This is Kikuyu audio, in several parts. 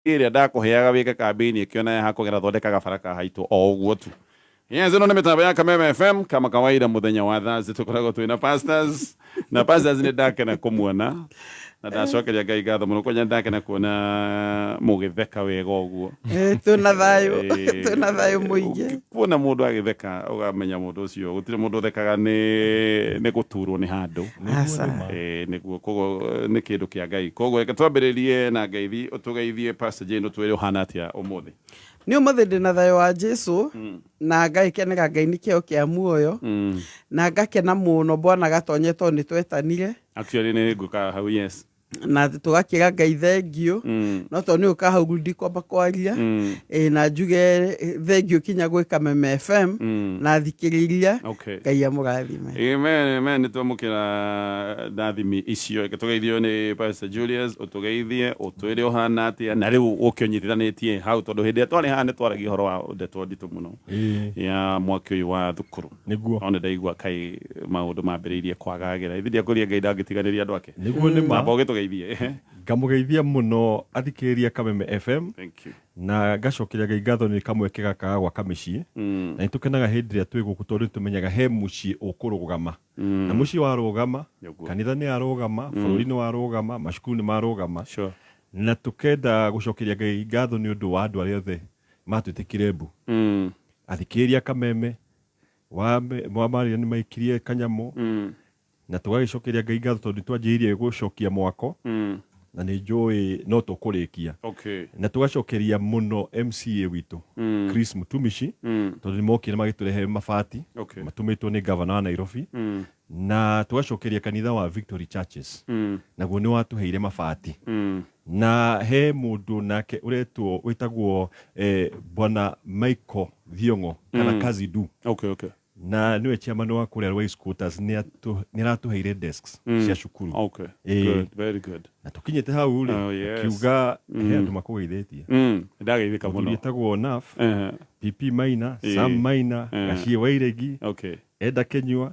Ĩrĩa ndakũheaga wĩke kambĩini ĩkĩona ya hakũgera thondeka gabara ka haitũ o ũguo tu. Yes, ĩno nĩ mĩtambo ya Kameme FM kama kawaida mũthenya wa Thursday tũkoragwo twĩna pastors na pastors nĩ ndakena kũmuona na ndacokeria Ngai ngatho mũno kwanja ndakena kuona mũgĩtheka wega ũguo. Eh, twĩna thayũ twĩna thayũ mũingĩ. Kuona mũndũ agĩtheka ũgamenya mũndũ ũcio gũtirĩ mũndũ ũthekaga nĩ nĩ gũturwo nĩ handũ. Aca. Ĩĩ, nĩguo koguo nĩ kĩndũ kĩa Ngai. Koguo reke twambĩrĩrie na ngeithi ũtũgeithie Pastor Jane ũtwĩre ũhana atĩa ũmũthĩ. Nĩ ũmũthĩ ndĩ na thayũ wa Jesu na ngagĩkenera Ngai nĩ kĩheo kĩa muoyo na ngakena mũno Bwana Gatonye tondũ nĩ twetanire. Actually nĩ ngũka hau yes. Na tũgakĩra Ngai thengiũ no tondũ nĩ ũka hau ndikwamba kwaria ĩ, na njuge thengiũ kinya gwĩ Kameme FM na thikĩrĩria. Ngai amũrathime. Amen, amen. Nĩ twamũkĩra ndathimi icio. Reke tũgeithio nĩ Pastor Julius, ũtũgeithie, ũtwĩre ũhana atĩa, na rĩu ũke ũnyitithanĩtie hau tondũ hĩndĩ ĩrĩa twarĩ haha nĩ twaragia ũhoro wa ndeto nditũ mũno ya mwaki ũyũ wa thukuru. No nĩ ndaigua kaĩ maũndũ mambĩrĩirie kwagagĩra. Ithe ndiakũria Ngai ndangĩtiganĩria andũ ake. Nĩguo nĩ ma. Amba ũgĩtũgeithie. Ehe. Ngamũgeithia mũno athikĩrĩria Kameme FM. Thank you. Na ngacokeria Ngai ngatho nĩ kamweke gaka ga gwaka mĩciĩ. Na nĩ tũkenaga hĩndĩ ĩrĩa twĩ gũkũ tondũ nĩ tũmenyaga he mũciĩ ũkũrũgama. Na mũciĩ warũgama, kanitha nĩ yarũgama, bũrũri nĩ warũgama, macukuru nĩ marũgama. Na tũkenda gũcokeria Ngai ngatho nĩ ũndũ wa andũ arĩa othe matwĩtĩkire mbu. Athikĩrĩria Kameme, wamarire nĩ maikirie kanyamũ. Na tũgagĩcokeria Ngai ngatho tondũ nĩ twanjĩrĩirie gũcokia mwako na nĩ njũĩ no tũkũrĩkia. Na tũgacokeria mũno MCA witũ Chris Mutumishi tondũ nĩ mokire magĩtũrehe mabati matũmĩtwo nĩ gavana wa Nairobi. Na tũgacokeria kanitha wa Victory Churches naguo nĩ watũheire mabati. Na he mũndũ nake ũretwo wĩtagwo Bwana Michael Thiong'o kana Kazidu. Na nĩwe chairman wa kũrĩa Ruai Scooters nĩ aratũheire desks cia cukuru. Good, very good. Na tũkinyĩte hau rĩ, Oh, yes. akiuga he andũ makũgeithĩtie. Ndageithĩka Mũthuri mũno. etagwo Naf, PP Maina, Sam Maina, Gaciĩ Wairegi, Eda Kenyua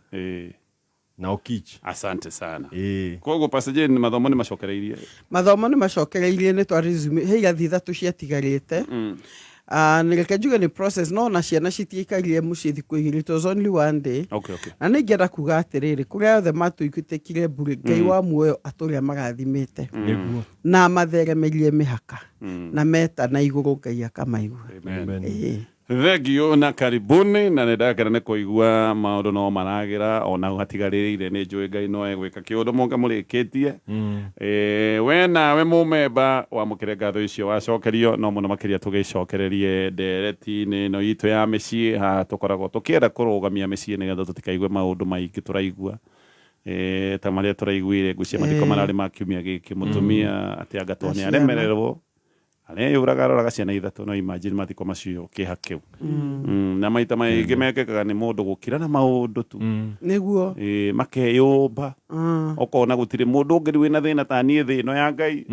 na Okich. Asante sana. Koguo Pastor Jane, mathomo nĩ macokereirie? Mathomo nĩ macokereirie, nĩ twa resume, he irathi ithatũ ciatigarĩte. Ah, nĩ reke njuge nĩ process no ona ciana citiaikarire mũciĩ thikũ igĩrĩ, it was only one day. Na nĩ ingĩenda kuga atĩrĩrĩ, kũrĩa othe matũitĩkire mburĩ, Ngai wa muoyo atũre amarathimĩte. Na amatheremerie mĩhaka. Na meta na igũrũ Ngai akamaigua. Amen. Amen. Thengiũ na karibuni, na nĩ ndakena nĩ kũigua maũndũ no maragĩra ona hau hatigarĩrĩire nĩ njũĩ Ngai no egwĩka kĩũndũ mũnga mũrĩkĩtie. We nawe mũmemba wamũkĩre ngatho icio wacokerio, no mũno makĩria tũgĩcokererie ndereti-inĩ ĩno itũ ya mĩciĩ. Haha tũkoragwo tũkĩenda kũrũgamia mĩciĩ nĩgetha tũtikaigue maũndũ maingĩ tũraigua ta marĩa tũraiguire. Ngwĩciria mathiko mararĩ ma kiumia gĩkĩ, mũtumia atĩ anga tondũ nĩ aremererwo areyũraga aroraga ciana ithatũ. No imagine mathiko macio kĩeha kĩu. Na maita maingĩ mekĩkaga nĩ mũndũ gũkira na maũndũ tu. Nĩguo. Ĩĩ, makeyũmba. Ũkona gũtirĩ mũndũ ũngĩ rĩu wĩna thĩna ta niĩ thĩ ĩno ya Ngai.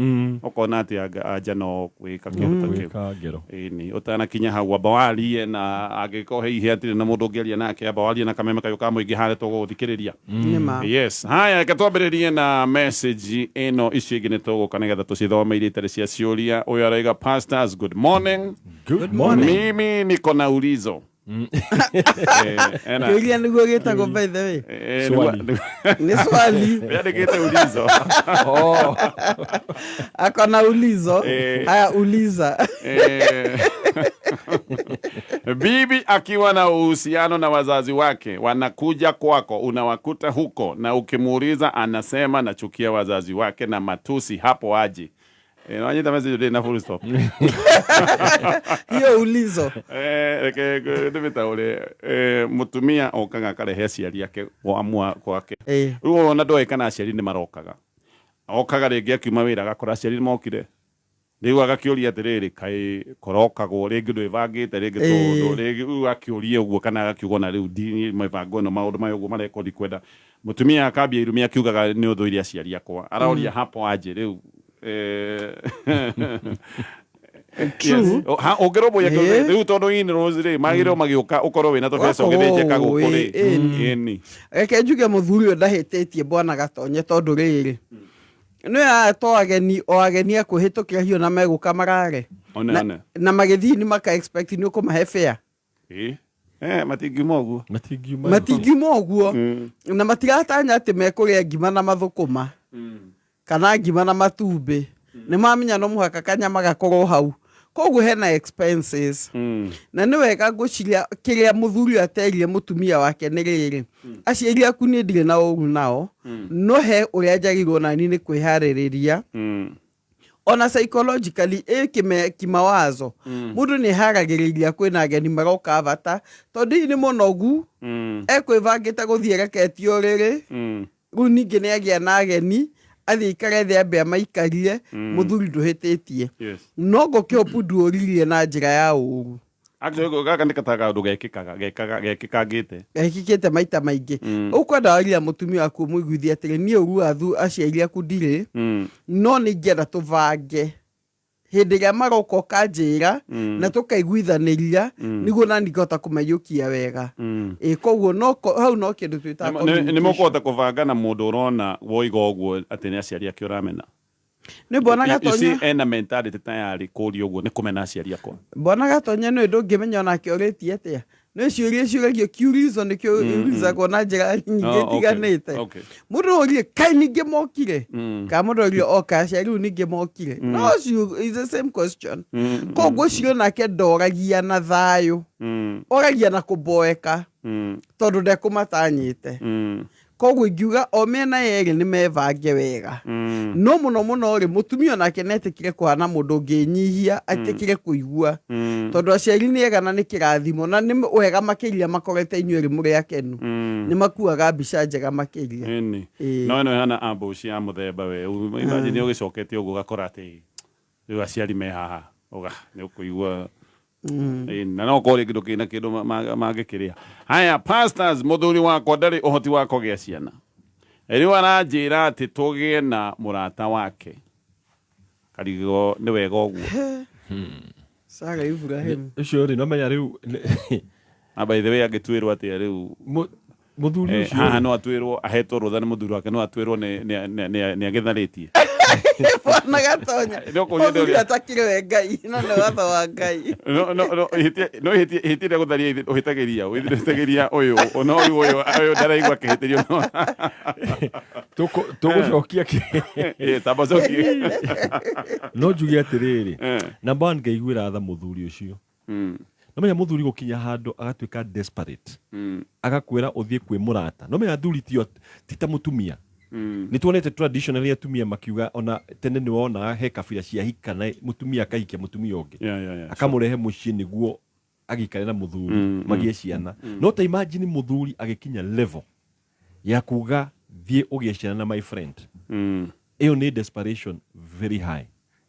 Ũkona atĩ anja no gwĩka kĩndũ ta kĩu. Gwĩka ngero. Ĩni, ũtanakinya hau amba warie na angĩkorwo he ihe hatirĩ na mũndũ ũngĩaria nake, amba warie na Kameme kayũ ka mũingĩ harĩa tũgũgũthikĩrĩria. Nĩma. Yes. Haya, reke twambĩrĩrie na message ĩno, icio ingĩ nĩ tũgũka nĩgetha tũcithome iria itarĩ cia ciũria. Ũyũ araiga, pastors, good morning. Good morning. Mimi niko na ulizo. Ena. Kĩũria nĩguo gĩtagwo by the way. Swali. Nĩ swali. Yandĩkĩte ulizo. Oh. Ako na ulizo. Haya, uliza. Bibi akiwa na uhusiano na wazazi wake wanakuja kwako, unawakuta huko, na ukimuuliza anasema nachukia wazazi wake na matusi hapo aje. Wanyita message ndĩ na full stop. Hiyo ulizo. Reke ndĩmĩtaũre. Mũtumia okaga akarehe aciari ake kwa kwake. Rĩu ona ndoĩ kana aciari nĩ marokaga. Okaga rĩngĩ akiuma wĩra agakora aciari nĩ mokire. Rĩu agakĩũria atĩrĩrĩ, kaĩ kũrokagwo rĩngĩ ndwĩbangĩte rĩngĩ tondũ rĩngĩ rĩu akĩũria ũguo kana agakiuga ona rĩu ndi mĩbango ĩno maũndũ maya ũguo marekwo ndikwenda. Mũtumia akambia irumi akiugaga nĩ ũthũire aciari akwa. Aroria hapo aje rĩu. Yes. Ha, ũngĩrũmbũiya kĩũndũ rĩu tondũ in-laws rĩ magĩrĩirwo magĩũka ũkorwo wĩna tũbeca ũgĩthĩnje kagũkũ rĩ. Ĩni. Ĩni. Reke njuge mũthuri ũyũ ndahĩtĩtie Bwana Gatonye tondũ rĩrĩ Nĩ aya to ageni o ageni a kwĩhĩtũkĩra hiyo na megũka marare. One Na, one. na magĩthiĩ nĩ maka expect nĩ ũkũmahe fare. Ĩ. Eh, matingiuma ũguo. Matingiuma. Matingiuma ũguo. Na matiratanya atĩ mekũrĩa ngima na mathũkũma kana ngima na matumbĩ. Nĩ mamenya no mũhaka kanyama gakorwo hau. Koguo hena expenses. Na nĩ wega ngwĩciria kĩrĩa mũthuri ũyũ aterire mũtumia wake nĩ rĩrĩ. Aciari aku niĩ ndirĩ na ũru nao. No he ũrĩa njagĩrĩirwo nani nĩ kwĩharĩrĩria. Ona psychologically ĩ kĩme kimawazo. Mũndũ nĩ eharagĩrĩria kwĩna ageni maroka bata. Tondũ hihi nĩ mũnogu. Ekwĩbangĩte gũthiĩ ereketie ũrĩrĩ. Rĩu ningĩ nĩ agĩa na ageni athiĩ aikare thĩ ambe amaikarie. Mũthuri ndũhĩtĩtie. Yes. No ngũkĩhopu nduũririe na njĩra ya ũru. Actually gaka nĩ ta kaũndũ gekĩkaga gekaga gekĩkangĩte. Gekĩkĩte maita maingĩ. Ũkwenda waria mũtumia waku ũmũiguithie atĩrĩ niĩ ũru wa aciari aku ndirĩ. No nĩ ingĩenda tũbange. Hĩndĩ ĩrĩa maroka ũkanjĩra na tũkaiguithanĩria nĩguo nani ngahota kũmaiyũkia wega. Ĩ koguo no hau no kĩndũ twĩtaga Nĩ communication. mũkũhota kũbanga na mũndũ ũrona woiga ũguo atĩ nĩ aciari ake ũramena. Nĩ mbona You see, Gatonya. ena mentality tayari kũria ũguo nĩ kũmena aciari akwa. Mbona Gatonya nĩ ndũngĩmenya onake ũrĩtie atĩa. Nĩ ciũria ciũragio curious nĩkĩo ũrizagwo na njĩra nyingĩ Oh, okay, itiganĩte. okay. Mũndũ ũrie kaĩ ningĩ mokire. Kana mũndũ ũrie oka aciari rĩu ningĩ mokire. No is the same question. Koguo ũcio nake ndoragia na thayũ. Oragia na kũboeka. Tondũ ndekũmatanyĩte. Koguo ingiuga o mĩena yerĩ nĩ mebange wega. No mũno mũno rĩ mũtumia onake nĩetĩkire kũhana mũndũ ũngĩnyihia etĩkire kũigua. Tondũ aciari nĩ ega na nĩ kĩrathimo na nĩ wega makĩria makorete inyuĩ erĩ mũrĩ akenu. Nĩ makuaga mbica njega makĩria. Ĩni. Ĩĩ. No ĩno ĩhana ambush ya mũthemba we. Imagine ũgĩcoketie ũguo ũgakora atĩ rĩu aciari me haha. Ũga nĩ ũkũigua. Ĩni, na no korwo kĩndũ kĩna kĩndũ mangĩkĩrĩa. Haya pastors, mũthuri wakwa ndarĩ ũhoti wa kũgĩa ciana. Rĩu aranjĩra atĩ tũgĩe na mũrata wake. Karigwo nĩ wega ũguo. Sarah Ibrahim. Ũcio rĩ no menya rĩu Na by the way angĩtuĩrwo atĩa rĩu Mũthuri ũcio haha no atuĩrwo ahetwo rũtha nĩ mũthuri wake no atuĩrwo nĩ agĩtharĩtie. Bwana Gatonya. No kũria Mũthuri ndũrĩa. atakĩrĩ we Ngai na nĩ watho wa Ngai. No no no ihĩtia no ihĩtia ihĩtia rĩa gũtharia ũhĩtagĩria ũhĩtagĩria ũyũ no rĩu ũyũ ũyũ ndaraigua akĩhĩtĩrio no. Tũgũcokia kĩ. Ĩ tamba cokie. No njuge atĩrĩrĩ. Number one ngaiguĩra tha mũthuri ũcio. No menya mũthuri gũkinya handũ agatuĩka desperate. Agakwĩra ũthiĩ kwĩ mũrata. No menya athuri ti ta mũtumia. Nĩ tuonete traditionally atumia makiuga ona tene nĩ wonaga he kabira cia hika na mũtumia akahikia mũtumia ũngĩ. Akamũrehe mũciĩ nĩguo agĩikare na mũthuri magĩe ciana. No ta imagine mũthuri agĩkinya level ya kuga thiĩ ũgĩe ciana na my friend. Ĩyo nĩ desperation very high.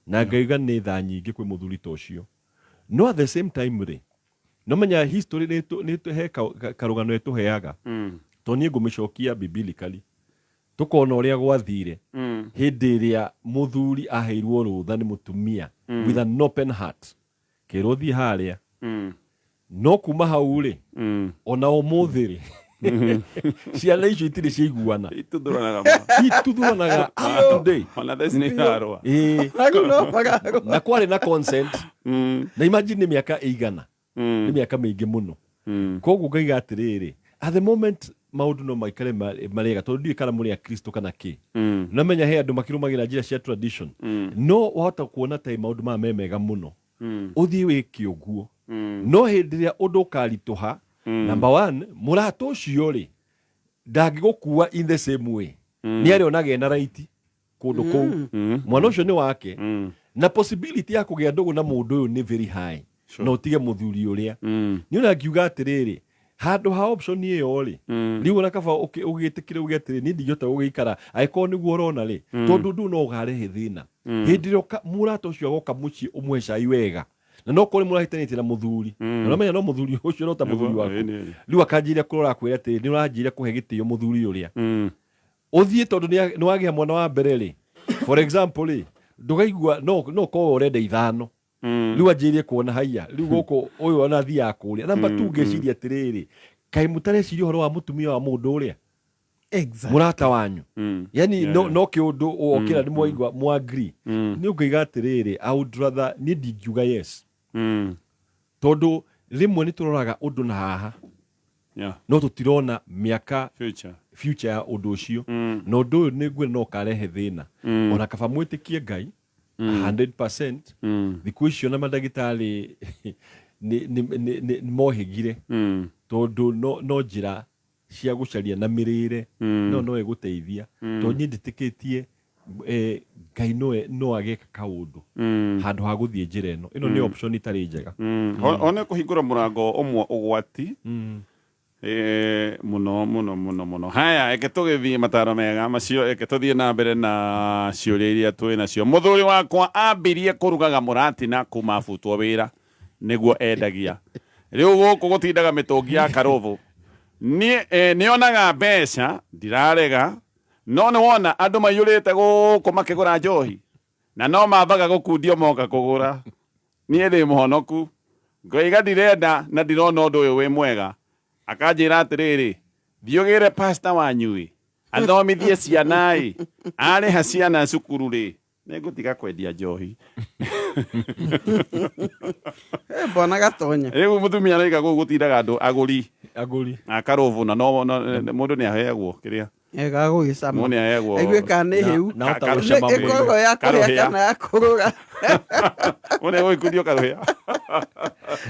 Na ngaiga nĩ tha nyingĩ kwĩ mũthuri ta ũcio. No at the same time rĩ, no menya history nĩ he karũgano ĩtũheaga. Tondũ niĩ ngũmĩcokia biblically. Tũkona ũrĩa gwathire hĩndĩ ĩrĩa mũthuri aheirwo rũtha nĩ mũtumia with an open heart. Kĩrwo thiĩ harĩa. No kuma hau rĩ, ona ũmũthĩ rĩ, ciana icio itirĩ ciaiguana. Ituthuranaga mũno. Ituthuranaga up to date. Ona thaa ici nĩ irarũa. Ĩĩ. Na rĩu no mararũa. Na kwarĩ na consent. Na imagine nĩ mĩaka ĩigana. Nĩ mĩaka mĩingĩ mũno. Koguo ngaiga atĩrĩrĩ, at the moment maũndũ no maikare marega tondũ ndiũĩ kana mũrĩ akristo kana kĩ. No menya he andũ makĩrũmagĩra njĩra cia tradition. No wahota kuona ta maũndũ maya me mega mũno. Ũthiĩ wĩke ũguo. No hĩndĩ ĩrĩa ũndũ ũkaritũha, number one, mũrata ũcio rĩ, ndangĩgũkua in the same way. Nĩ arĩonaga ena right kũndũ kũu. Mwana ũcio nĩ wake. Na possibility ya kũgĩa ndũgũ na mũndũ ũyũ nĩ very high. Na ũtige mũthuri ũrĩa. Nĩ ũrĩa ngiuga atĩrĩrĩ, handũ ha option ĩyo rĩ, rĩu ona kaba ũgĩtĩkĩre uge atĩrĩ, niĩ ndingĩhota gũgĩikara, angĩkorwo nĩguo ũrona rĩ, tondũ ũndũ ũyũ no ũkarehe thĩna. Hĩndĩ ĩrĩa mũrata ũcio agoka mũciĩ ũmũhe cai wega, na no korwo mũrahĩtanĩtie na mũthuri, na ũramenya no mũthuri ũcio no ta mũthuri waku. Rĩu akanjĩria kũrora akwĩra atĩrĩ, nĩ ũranjĩra kũhe gĩtĩo mũthuri ũrĩa. Ũthiĩ tondũ nĩ wagĩa mwana wa mbere rĩ, for example rĩ, ndũgaigua no korwo ũrenda ithano. Rĩu anjĩrie kuona haiya, rĩu gũkũ ũyũ ona athiaga kũrĩa. Number 2 ngeciria atĩrĩrĩ, kaĩ mũtareciria ũhoro wa mũtumia wa mũndũ ũrĩa? Exactly. Mũrata wanyu. Yani no, no kĩũndũ wokĩra nĩ mwaigua mwagree. Nĩ ũngĩiga atĩrĩrĩ, I would rather niĩ ndingiuga yes. Tondũ rĩmwe nĩ tũroraga ũndũ na haha no tũtirona mĩaka Future. Future ya ũndũ ũcio. Na ũndũ ũyũ nĩ nguona no ũkarehe thĩna. Ona kaba mwĩtĩkie Ngai 100%. Thikũ icio na mandagĩtarĩ nĩ mohĩgire tondũ no njĩra cia gũcaria na mĩrĩre no ĩgũteithia, tondũ niĩ ndĩtĩkĩtie Ngai no ageka kaũndũ handũ ha gũthiĩ njĩra ĩno. Ĩno nĩ option itarĩ njega. One kũhingũra mũrango ũmwe ũgwati mũno mũno mũno mũno. Haya, eke tũgĩthiĩ mataro mega macio, eke tũthiĩ na mbere na ciũria iria twĩ nacio. Mũthuri wakwa ambirie kũrugaga mũratina kuma abutwo wĩra nĩguo endagia. Rĩu gũkũ gũtindaga mĩtũngi ya karũbũ. Niĩ nĩonaga mbeca ndirarega, no nĩ wona andũ maiyũrĩte gũkũ makĩgũra njohi na no mambaga gũkundio moka kũgũra. Niĩ ndĩ mũhonoku, ngoiga ndirenda na ndirona ũndũ ũyũ wĩ mwega. Akanjĩra atĩrĩrĩ, thiĩ ũgĩre pastor wanyu ĩ, athomithie ciana ĩ, arĩha ciana cukuru rĩ, nĩngũtiga kwendia njohi. Mbona gatonya. Rĩu mũtumia araiga gũkũ gũtindaga andũ agũri agũri a karũbũ na no mũndũ nĩ aheagwo kĩrĩa. Gagũgĩcama. Mũndũ nĩ aheagwo. Aigue kana nĩ hĩu. Na hota gũcama mũno. Ĩkoragwo ya kũrĩa Karũhĩa. kana ya kũrũra. Mũndũ nĩ egũgĩkundio karũhĩa.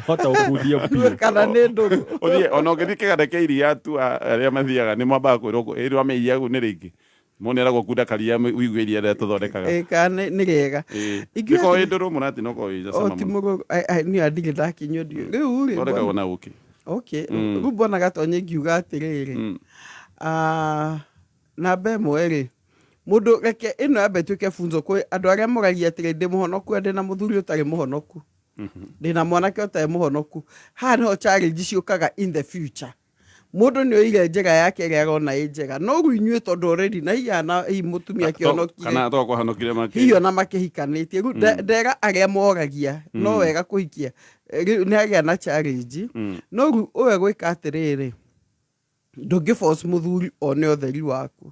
Hota gũkundio Aigue biũ. kana nĩ ndũrũ. Ũthiĩ ona ũngĩthiĩ kĩganda kĩa iria tu arĩa mathiaga nĩ mambaga kwĩrwo ĩrwa me iria nĩ rĩingĩ. Mũndũ nĩ eragwo kunda karia ũigue iria rĩrĩa tũthondekaga. Kana nĩ rĩega. Ingiuga Ĩkorwo atĩrĩ- ĩ ndũrũ mũratina ũkorwo ĩ O cama ti mũno. mũrũrũ. Niĩ ndirĩ ndakinyua ndiũ. Rĩu rĩ, Thondekagwo na ũkĩ. Okay, rĩu mbona gatonya ingiuga atĩrĩrĩ. Namba ĩmwe rĩ, mũndũ reke ĩno yambe ĩtuĩke funzo kwĩ andũ arĩa moragia atĩrĩ, ndĩ mũhonoku na ndĩna mũthuri ũtarĩ mũhonoku, ndĩna mwanake ũtarĩ mũhonoku. Haha nĩho challenge ciũkaga in the future. Mũndũ nĩ oire njĩra yake ĩrĩa arona ĩ njega, no rĩu inyuĩ tondũ already na hihi ana hihi mũtumia akĩhonokire Kana to kwahonokire makĩ. Hihi ona makĩhikanĩtie. Rĩu ndera arĩa moragia no wega kũhikia, rĩu nĩ agĩa na challenge. No rĩu ũwe gwĩka atĩrĩrĩ, ndũngĩ force mũthuri one ũtheri waku.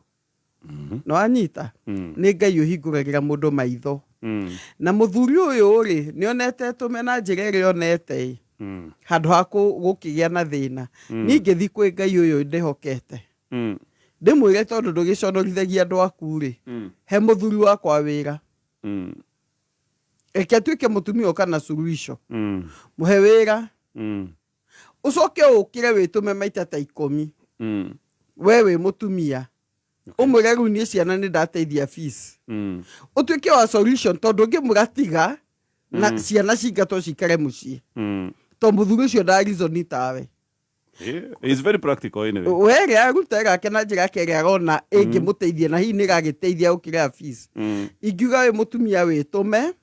No anyita nĩ Ngai ũhingũragĩra mũndũ maitho. Na mũthuri ũyũ rĩ, nĩ onete tũme na njĩra ĩrĩa onete ĩ, handũ ha gũkĩgĩa na thĩna. Niĩ ingĩthiĩ kwĩ Ngai ũyũ ndĩhokete, ndĩmwĩre tondũ ndũgĩconorithagia andũ aku rĩ, he mũthuri wakwa wĩra. Reke atuĩke mũtumia ũka na suluhisho. Mũhe wĩra. Ũcoke ũkĩre wĩtũme maita ta 10. We wĩ mũtumia. Ũmwĩre rĩu niĩ ciana nĩ ndateithia fees. Ũtuĩke wa solution tondũ ũngĩmwĩra tiga na ciana cingatwo cikare mũciĩ. Tondũ mũthuri ũcio nda reason tawe. Yeah, it's very practical anyway. We ĩrĩa aruta ĩrake na njĩra yake ĩrĩa arona ĩngĩmũteithia na hihi nĩ ĩragĩteithia gũkĩrĩha fees. Ingiuga wĩ mũtumia wĩtũme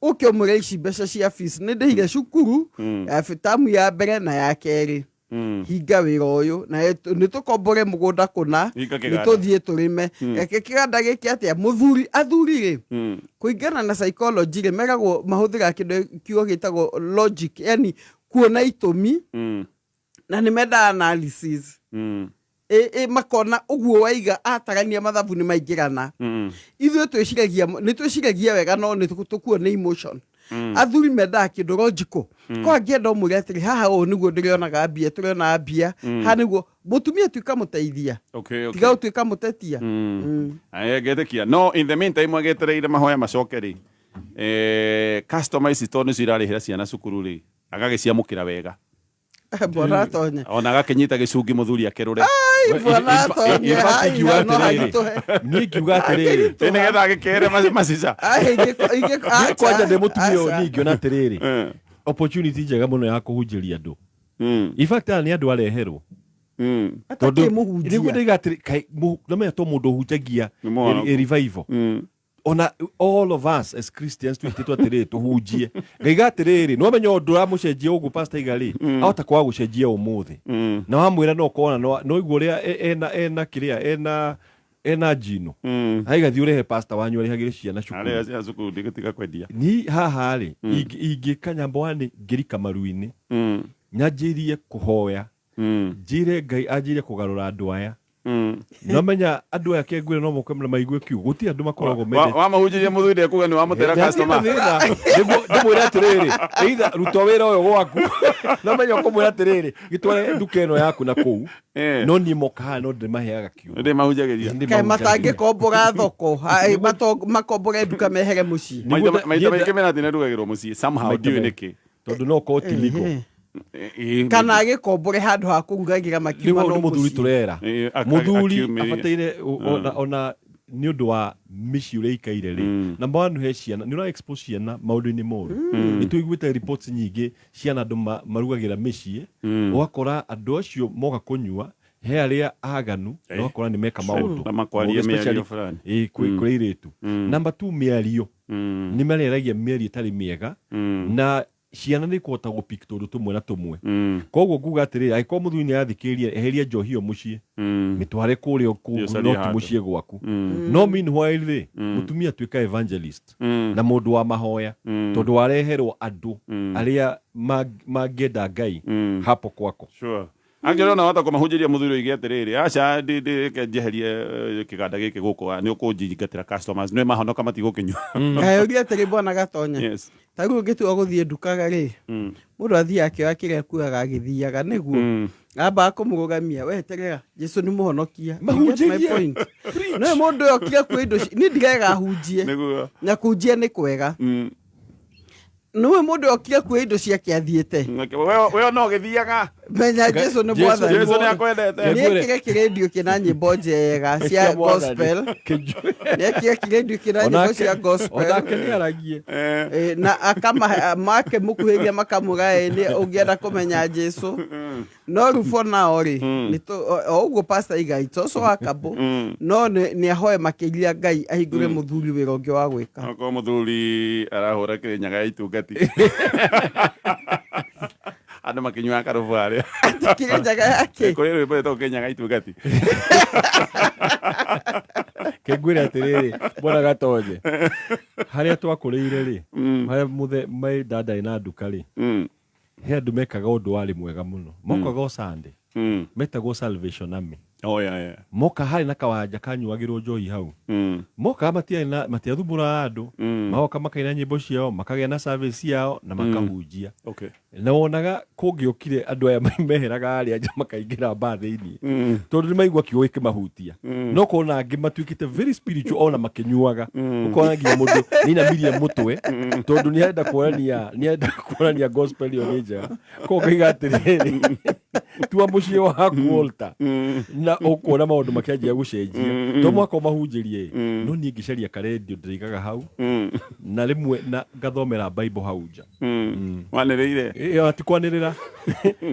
ũke ũmwĩre ici mbeca cia fees nĩ ndĩhire cukuru ya tamu ya mbere na ya kerĩ. Hinga wĩra ũyũ na nĩ tũkombore mũgũnda kũna, Hinga nĩ kĩganda. tũthiĩ tũrĩme. Reke kĩganda gĩkĩ atĩa mũthuri athuri rĩ, kũringana na psychology rĩ, meragwo mahũthĩraga kĩndũ kiugo gĩtagwo logic, yani kuona itũmi na nĩ mendaga analysis. Makona ũguo waiga atarania mathabu nĩ maingĩrana. Ithuĩ twĩciragia, nĩ twĩciragia wega no nĩ tũkuo nĩ emotion. Athuri mendaga kĩndũ logical. Ko angĩenda ũmwĩre atĩrĩ, haha ũũ nĩguo ndĩrĩonaga mbia, tũrĩonaga mbia. Haha nĩguo mũtumia tuĩka mũteithia. Tiga ũtuĩka mũtetia. Aya, ngetĩkia. No in the meantime agĩetereire mahoya macoke rĩ, customer ici tondũ nĩcio irarĩhĩra ciana cukuru rĩ, agagĩciamũkĩra wega. Bwana atonye. Ona agakĩnyita gĩcungi mũthuri akĩrũre. Ai, bwana atonye. In fact, Ai, ingiuga no atĩrĩrĩ. agĩtũhe. Niĩ ingiuga atĩrĩrĩ. Ĩ, nĩgetha agĩkere macica. Ai, Niĩ kwanja ndĩ mũtumia ũyũ, aca. niĩ ingĩona atĩrĩrĩ, opportunity njega mũno ya kũhunjĩria andũ. In fact, aya nĩ andũ areherwo. Atakĩ mũhunjia. Nĩguo ndaiga atĩrĩ, kaĩ, namenya to mũndũ ũhunjagia Nĩ mũhonoku. revival. Ona all of us as Christians twĩtĩtwo atĩrĩrĩ tũhunjie. Ngaiga atĩrĩrĩ, no menya ũndũ ũramũcenjia ũguo pastor iga rĩ, ahota kwaga gũcenjia ũmũthĩ. Na wamwĩra no ũkona no igua ũrĩa ena kĩrĩa, ena njino. Aiga thiĩ ũrehe pastor wanyu arĩhagĩre ciana cukuru. Arĩha ciana cukuru, ndigũtiga kwendia. Ni haha rĩ, ingĩka nyambo wani ngĩrika maru-inĩ. Nyanjĩrie kũhoya. Njĩre Ngai anjĩrie kũgarũra andũ aya. No menya andũ aya kengwĩra no moke na maigue kiugo gũtirĩ andũ makoragwo mendete Wamahunjĩria mũthuri ekuga nĩ wamũtera customer. Thĩna nĩguo ndĩmwĩre atĩrĩrĩ, either ruta wĩra ũyũ gwaku, no menya ũkũmwĩra atĩrĩrĩ, gĩtware nduka ĩno yaku na kũu. No niĩ moka haha no ndĩmaheaga kiugo. Ndĩmahunjagĩria. Kaĩ matangĩkombora thoko, makombore nduka mehere mũciĩ. Maita maita maingĩ mĩrathi nĩrugagĩrwo mũciĩ somehow, Maita ndiũĩ maingĩ. nĩkĩ. Tondũ no ũkorwo ti legal. Kana agĩkombore handũ ha kũrugagĩra Rĩu makiuma hau no nĩ mũthuri mũciĩ. tũrera. Mũthuri Mũthuri abataire ona nĩ ũndũ wa mĩciĩ ũrĩa ikaire rĩ, number one, he ciana nĩ ũra expose ciana maũndũ-inĩ moru. Nĩ tũiguĩte reports nyingĩ ciana andũ marugagĩra mĩciĩ, ũgakora andũ acio moka kũnyua he arĩa aganu na ũgakora nĩ meka maũndũ Na makwaria Especially- mĩario fulani. Kũrĩ airĩtu. Number two, mĩario nĩ mareragia mĩario ĩtarĩ mĩega na ciana nĩ ikũhota gũpick tũndũ tũmwe na tũmwe. Koguo nguga atĩrĩrĩ, angĩkorwo mũthuri nĩ arathikĩrĩria, eheria njohi ĩyo mũciĩ, mĩtware kũrĩa kũngĩ, Ũcarie no ti handũ. mũciĩ gwaku. No meanwhile rĩ, mũtumia atuĩka evangelist na mũndũ wa mahoya, tondũ wareherwo andũ arĩa mangĩenda Ngai hapo kwako. Sure. Angĩrĩ ona wahota kũmahunjĩria mũthuri oige atĩrĩrĩ, aca, reke njeherie kĩganda gĩkĩ gũkũ, nĩ ũkũnjingatĩra customers nĩ mahonoka matigũkĩnyua. Kaĩ ũria atĩrĩ, bwana Gatonya, Yes. Ta rĩu ũngĩtua gũthiĩ ndukaga rĩ, mũndũ athiĩ akĩoya kĩrĩa akuaga agĩthiaga nĩguo ambaga kũmũrũgamia, we terera, Jesu nĩ mũhonokia. You get my Mahunjĩrie. point? No mũndũ ũyũ okire kuoya indo niĩ ndirega ahunjie na kũhunjia nĩ kwega. Nĩwe mũndũ ũyũ okire kuoya indo ciake athiĩte. We no ũgĩthiaga. Menya Jesu nĩ Jesu- mwathani. Jesu nĩ akwendete. Nĩekĩre kĩrendio kĩna nyĩmbo njega cia gospel. Nĩekĩre kĩrendio kĩna nyĩmbo cia gospel. Onake nĩ aragie. Na akama make mũkuhĩrĩria makamũra nĩ ũngĩenda kũmenya Jesu. No rĩu for now rĩ, o ũguo pastor iga, it's also workable, no nĩ ahoe makĩria Ngai ahingũre mũthuri wĩra ũngĩ wa gwĩka. Okorwo mũthuri arahũra kĩrĩnyaga ya itungati, andũ makĩnyuaga karũbũ harĩa. Kĩrĩnyaga yake. Kũrĩ rwĩmbo rwĩtagwo Kĩrĩnyaga ya itungati. Kengwĩre atĩrĩrĩ, bwana Gatonye, harĩa twakũrĩire rĩ, harĩa mũthe my dad arĩ na nduka rĩ, he andũ mekaga ũndũ warĩ mwega mũno. Mokaga o Sunday, metagwo Salvation Army. Oh, yeah. Moka harĩ na kawanja kanyuagĩrwo njohi hau. Mokaga matiarĩ na matiathumbũraga andũ, magoka makaina nyĩmbo ciao, makagĩa na service yao na makahunjia. Na wonaga kũngĩokire andũ aya meheraga harĩa nja makaingĩra mbaa thĩinĩ, tondũ nĩ maigua kiugo gĩkĩmahutia. No kona angĩ matuĩkĩte very spiritual ona makĩnyuaga, ũkona nginya mũndũ nĩ ainamirie mũtwe tondũ nĩ arenda kuonania gospel ĩyo nĩ njega. Koguo ngaiga atĩrĩrĩ, tua mũciĩ waku altar na ũkuona maũndũ makĩanjia gũcenjia. To mwaka ũmahunjĩrie, no niĩ ngĩcaria karendio ndĩraigaga hau na rĩmwe na ngathomera Bible hau nja. Wanĩrĩire. Ĩyo ti kwanĩrĩra,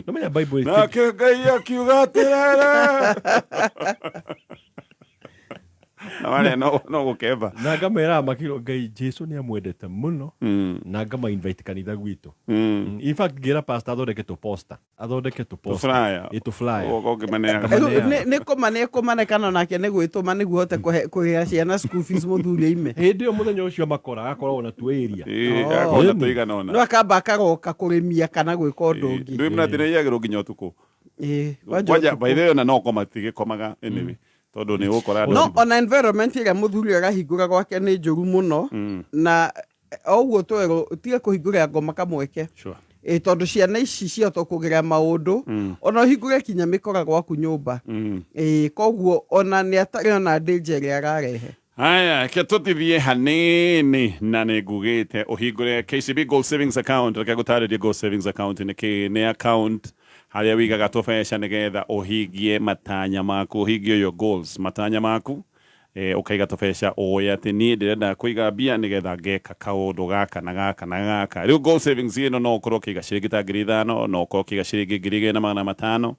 no menya Bible Nake Ngai akiuga atĩrĩrĩ, na marĩa no gũkemba. Na ngameraga makĩrwo Ngai Jesu nĩ amwendete mũno, na ngama invite kanitha gwitũ. In fact, ngĩra pastor athondeke tũ poster, athondeke tũ poster. Tũ-flyer. Ĩ, tũ flyer. Ũgoka ũkĩmaneaga. Ngamaneaga. Nĩ kũma nĩ kũmanekana nake nĩ gwĩtũma nĩguo hote kũrĩha ciana school fees mũthuri aime. Hĩndĩ ĩyo mũthenya ũcio makora agakoragwo na tuo area. Agakorwo na tũigana ũna. No akamba akaroka kũrĩmia kana gwĩka ũndũ ũngĩ. Ndũĩ mũrathi nĩ iyagĩrwo nginya ũtukũ. Kwanja Kwanja ũtukũ. by the way, ona no koma tigĩkomaga anyway, tondũ nĩ ũgũkora andũ No ona environment ĩrĩa mũthuri arahingũra gwake nĩ njũru mũno, na o ũguo twerwo tiga kũhingũrĩra ngoma kamweke. Tondũ ciana ici ciahota kũgerera maũndũ, ona ũhingũre kinya mĩkora gwaku nyũmba. Koguo ona nĩ atarĩ ona danger ĩrĩa ararehe. Haya, ke tũtithie hanini na nĩ ngugĩte ũhingũre KCB Gold Savings Account. Reke ngũtarĩrie Gold Savings Account nĩ kĩ. Nĩ account harĩa wĩigaga tũbeca nĩgetha ũhingie matanya maku, ũhingie your goals, matanya maku. Ũkaiga tũbeca ũĩ atĩ niĩ ndĩrenda kũiga mbia nĩgetha ngeka kaũndũ gaka na gaka na gaka. Rĩu Gold Savings ĩno no ũkorwo ũkĩiga ciringi ta 5,000, no ũkorwo ũkĩiga ciringi 2,500.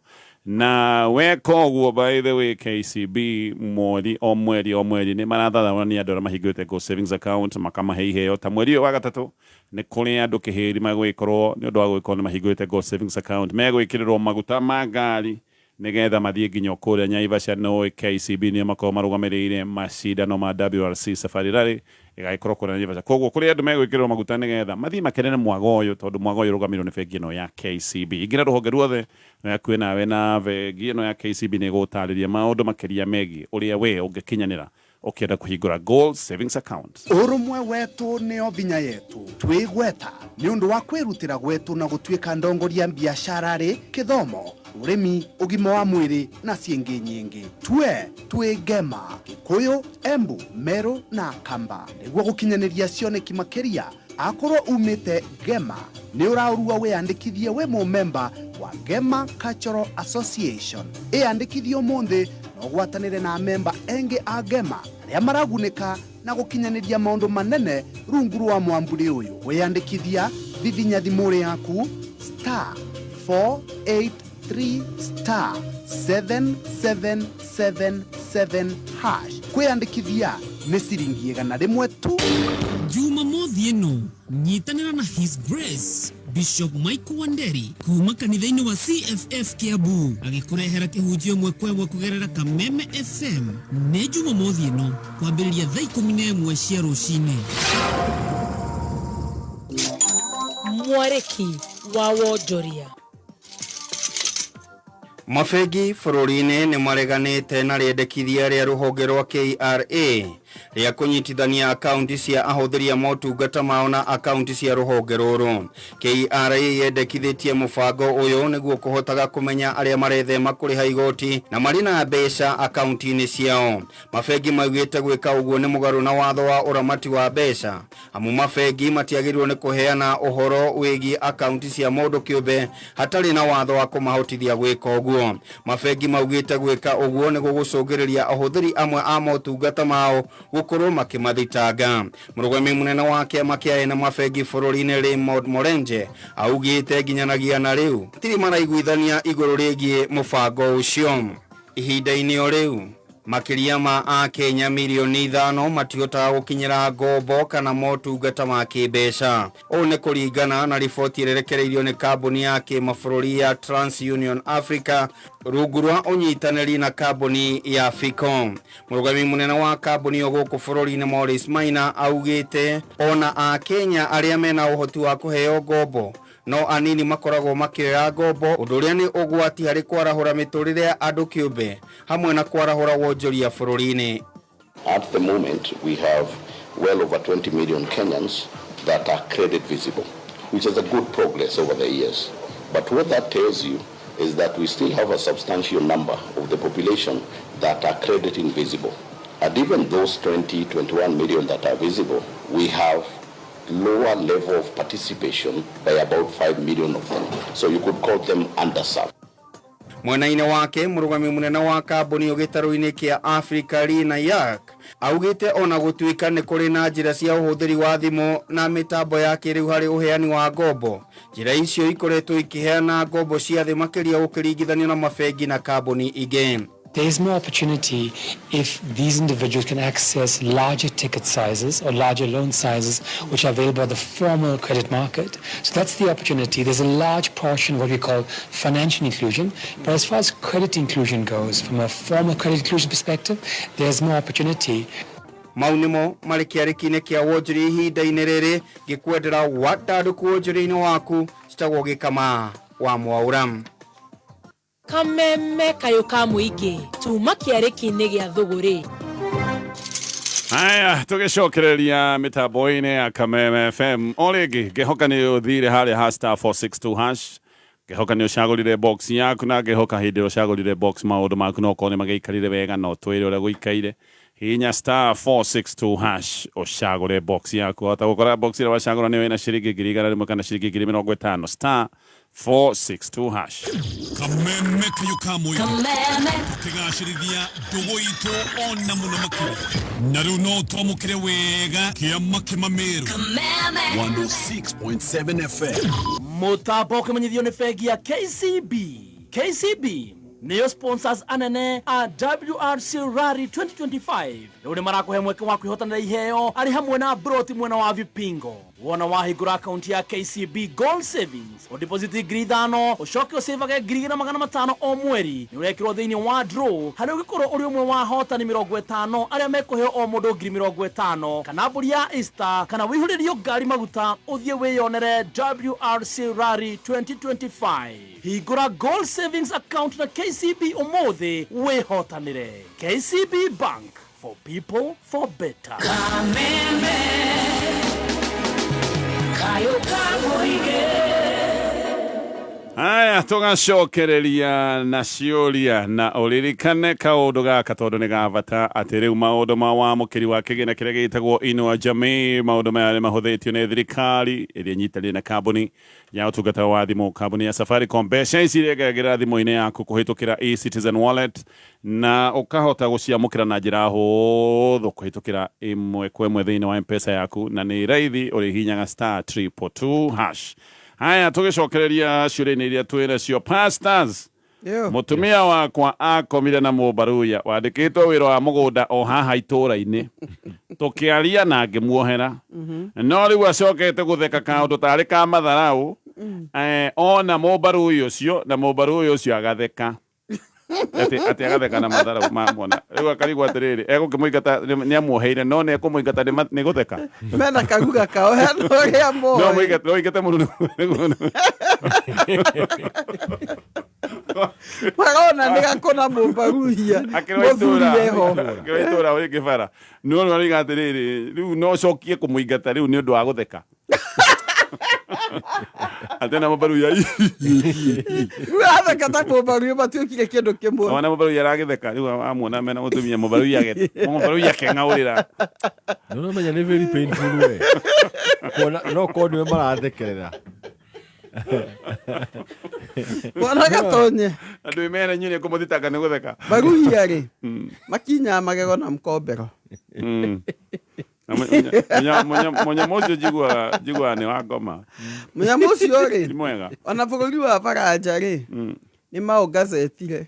Na weka ũguo, by the way, KCB mweri o mweri o mweri nĩ marathathaũrania andũ arĩa mahingũrĩte Gold Savings Account, makamahe iheo. Ta mweri ũyũ wa gatatũ nĩ kũrĩ andũ kĩhĩri magwĩkorwo nĩ ũndũ wa gũgĩkorwo nĩ mahingũrĩte Gold Savings Account, megwĩkĩrĩrwo maguta ma ngari nĩgetha mathiĩ nginya kũrĩa Naivasha. No KCB nĩo makorwo marũgamĩrĩire macindano ma WRC Safari Rally. Ĩgagĩkorwo kũrĩa Naivasha. Koguo kũrĩ andũ megwĩkĩrĩrwo maguta nĩgetha mathiĩ makenere mwago ũyũ, tondũ mwago ũyũ ũrũgamĩrĩirwo nĩ bengi ĩno ya KCB. Ingĩra rũhonge ruothe rwĩ hakuhĩ nawe na bengi ĩno ya KCB nĩ ĩgũgũtarĩria maũndũ makĩria megiĩ ũrĩa we ũngĩkinyanĩra ũkĩenda kũhingũra Gold Savings Account. Ũrũmwe wetũ nĩo vinya yetu twĩgweta nĩ ũndũ wa kwĩrutĩra gwetũ na gũtuĩka ndongoria biacara rĩ kĩthomo, ũrĩmi, ũgima wa mwĩrĩ na ciĩngĩ nyingĩ. Twe twĩ Ngema, Gĩkũyũ, Embu, Meru na Kamba. Nĩguo gũkinyanĩria cioneki makĩria, akorwo umĩte Ngema nĩ ũraũrua wĩyandĩkithie wĩ mũmemba wa Ngema Cultural Association. Ĩyandĩkithie ũmũthĩ na ũgwatanĩre na memba engĩ a Ngema arĩa maragunĩka na gũkinyanĩria maũndũ manene rungu rwa mwamburi ũyũ. Wĩyandĩkithia vivinya thimũ yaku *483*7777#. Kwĩyandĩkithia nĩ ciringi 100 tu. Jumamothi ĩno nyitanĩra na His Grace Bishop Michael Wanderi kuma kanitha-inĩ wa CFF Kiambu agĩkũrehera kĩhunjio ĩmwe kwa ĩmwe kũgerera Kameme FM. Nĩ Jumamothi ĩno kwambĩrĩria thaa 11 cia rũcinĩ. Mwarĩki wa wonjoria. Mabengi bũrũri-inĩ nĩ mareganĩte na rĩendekithia rĩa rũhonge rwa KRA rĩa kũnyitithania akaunti cia ahũthĩri a motungata mao na akaunti cia rũhonge rũrũ. KRA yendekithĩtie mũbango ũyũ nĩguo kũhotaga kũmenya arĩa marethema kũrĩha igoti na marĩ na mbeca akaunti-inĩ ciao. Mabengi maugĩte gwĩka ũguo nĩ mũgarũ na watho wa ũramati wa mbeca, amu mabengi matiagĩrĩirwo nĩ kũheana ũhoro wĩgiĩ akaunti cia mũndũ kĩũmbe hatarĩ na watho wa kũmahotithia gwĩka ũguo. Mabengi maugĩte gwĩka ũguo nĩ gũgũcũngĩrĩria ahũthĩri amwe a motungata mao gũkorwo makĩmathitanga. Mũrũgami mũnene wa kĩama kĩa ene mabengi bũrũri-inĩ Raymond Morenje augĩte nginyanagia na rĩu matirĩ maraiguithania igũrũ rĩgiĩ mũbango ũcio. Ihinda-inĩ o rĩu makĩria ma Akenya mirioni 5 matihotaga gũkinyĩra ngombo kana motungata ma kĩmbeca. Ũũ nĩ kũringana na riboti ĩrerekereirio nĩ kambuni ya kĩmabũrũri ya TransUnion Africa rungu rwa ũnyitanĩri na kambuni ya Ficom. Mũrũgami mũnene wa kambuni ĩyo gũkũ bũrũri-inĩ Maurice Maina augĩte ona Akenya arĩa mena ũhoti wa kũheo ngombo no anini makoragwo makĩoya ngombo, ũndũ ũrĩa nĩ ũgwati harĩ kwarahũra mĩtũrĩre ya andũ kĩũmbe hamwe na kwarahũra wonjoria bũrũri-inĩ. At the moment we have well over 20 million Kenyans that are credit visible, which is a good progress over the years. But what that tells you is that we still have a substantial number of the population that are credit invisible. And even those 20, 21 million that are visible, we have lower level of participation by about 5 million of them. So you could call them underserved. Mwena-inĩ wake mũrũgami mũnene wa kambuni gĩtarũ-inĩ kĩa Africa Lina Yak augĩte ona gũtuĩka nĩ kũrĩ na njĩra cia ũhũthĩri wa thimũ na mĩtambo ya kĩrĩu harĩ ũheani wa ngombo, njĩra icio ikoretwo ikĩheana ngombo cia thĩ makĩria gũkĩringithanio na mabengi na kambuni ingĩ. There is more opportunity if these individuals can access larger ticket sizes or larger loan sizes which are available at the formal credit market. So that's the opportunity. There's a large portion of what we call financial inclusion, but as far as credit inclusion goes, from a formal credit inclusion perspective, there's more opportunity. Mau nĩmo marĩ kĩarĩki-inĩ kĩa wonjoria ihinda-inĩ rĩrĩ ngĩkwendera wandandũku wonjoria-inĩ waku. Citagwo Gĩkama wa Mwaũra. Kameme kayũ ka mũingĩ tuma kĩarĩki-inĩ gĩa thũgũrĩ. Haya, tũgĩcokereria mĩtambo-inĩ ya Kameme FM o rĩngĩ, ngĩhoka nĩ ũthire harĩa ha *462#, ngĩhoka nĩ ũcagũrire box yaku, na ngĩhoka hĩndĩ ĩrĩa ũcagũrire box maũndũ maku no ũkorwo nĩ magĩikarire wega, no twĩre ũrĩa gũikaire. Hihinya *462# ũcagũre box yaku. Wahota gũkora box ĩrĩa wacagũra nĩyo ĩna ciringi 100,000 kana ciringi 50,000. *462#. Kameme kayũ ka mũingĩ tũkĩgacĩrithia ndũgũ itũ ona mũno makĩria, na rĩu no twamũkĩre wega kĩama kĩmamĩrũ 106.7 FM. Mũtambo ũkĩmenyithio nĩ bengi ya KCB. KCB nĩyo sponsors anene a WRC Rally 2025. Rĩu nĩ marakũhe mweke wa kwĩhotanĩra iheo arĩ hamwe na broti mwena wa Vipingo. Wona wahingũra akaunti ya KCB Gold Savings, ũdeposit 5,000, ũcoke ũcĩvage 2,500 o mweri, nĩ ũrekĩrwo thĩinĩ wa draw harĩa ũngĩkorwo ũrĩ ũmwe wa ahotani 50 arĩa mekũheo o mũndũ 50,000, kana mbũri ya Easter, kana wĩihũrĩrio ngari maguta ũthiĩ wĩyonere WRC Rally 2025. Hingũra Gold Savings account na KCB ũmũthĩ wĩhotanĩre. KCB Bank, for people, for better. Kameme kayo ka Haya, tũgacokereria na ciũria na ũririkane kaũndũ gaka tondũ nĩ ga bata atĩ rĩu maũndũ ma wamũkĩri wa kĩgĩna kĩrĩa gĩtagwo Inua Jamii, maũndũ maya nĩ mahũthĩtio nĩ thirikari ĩrĩa ĩnyitanĩire na kambuni ya ũtungata wa thimũ, kambuni ya Safaricom. Mbeca ici irengagĩra thimũ-inĩ yaku kũhĩtũkĩra eCitizen Wallet na ũkahota gũciamũkĩra na njĩra hũthũ kũhĩtũkĩra ĩmwe kwa ĩmwe thĩinĩ wa M-Pesa yaku, na nĩ raithi, ũrĩhihinyaga star triple two hash. Haya, tũgĩcokereria ciũria-inĩ iria twĩ nacio, pastors, Yo. mũtumia wakwa akomire na mũmbaruya wandĩkĩtwo wĩra wa mũgũnda o haha itũũra-inĩ, tũkĩaria na ngĩmuohera, no rĩu acokete gũtheka kaũndũ tarĩ ka matharau, ona mũmbaruya ũcio, na mũmbaruya ũcio agatheka atĩ agatheka na matharau ma mwana. Rĩu akarigwo atĩrĩrĩ, egũkĩmũingata nĩ amuoheire, no nĩ ekũmũingata nĩ gũtheka. Mena karuga kao hena ũrĩa No moĩ. mũingate, no ingate mũndũ Marona nĩ gakũna mũmbaruhia akĩrwa itũra mũthuri eho. Akĩrwa itũra rĩngĩ bara no rĩu arauga atĩrĩrĩ, rĩu no ũcokie kũmũingata rĩu nĩ ũndũ wa gũtheka atĩ na mũmbaruhia. Rĩu atheka ta mũmbaruhia matuĩkire kĩndũ kĩmwe. Ona mũmbaruhia aragĩtheka rĩu amuona mena mũtumia, mũmbaruhia akeng'aũrĩra. Nĩ ũramenya nĩ very painful we kuona no korwo nĩwe marathekerera. Mwana gatonye. Andũ imena inyuĩ nĩ kũmũthitanga nĩ gũtheka. Baruhia rĩ, makinyaga magego na mkombero. Na mũnyamũ ũcio njiguaga nĩ wa ngoma. Mũnyamũ ũcio rĩ, Ti mwega. Ona bũrũri wa Baranja rĩ, nĩ maũgazetire,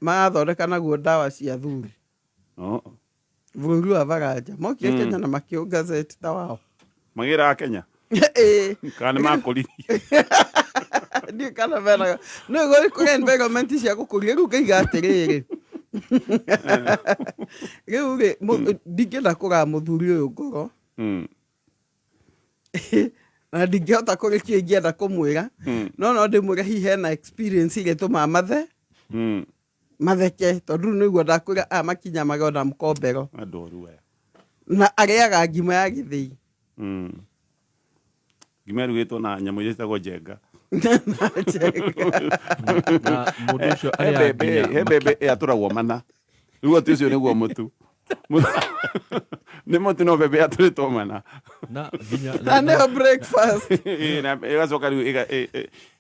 marathondeka naguo ndawa cia thuri. Bũrũri wa Baranja mokire Kenya na makĩũgazeti ta wao. Magĩraga Kenya? Ĩĩ. Kana nĩ makũririe? Ndiũĩ kana mena nĩ gũrĩ kũrĩ environment cia gũkũria. Rĩu ngaiga atĩrĩrĩ, rĩu rĩ, ndingĩenda kũraga mũthuri ũyũ ngoro, na ndingĩhota kũrĩkia ingĩenda kũmwĩra, no ndĩmwĩre hihi hena experience ĩrĩa ĩtũmaga mathe matheke, tondũ rĩu nĩguo ndakwĩra aya makinya magego na mkombero. Andũ oru aya. Na arĩaga ngima ya gĩthĩi. Ngima ĩrugĩtwo na nyamũ iria ciĩtagwo njenga. Na njenga. Na mũndũ ũcio He arĩaga mbembe, nginya he mbembe yatũragwo mana. Rĩu atĩ ũcio nĩguo mũtu. Nĩ mũtu no mbembe yatũrĩtwo mana. Na nginya Na nĩyo breakfast. Ĩĩ, na ĩgacoka rĩu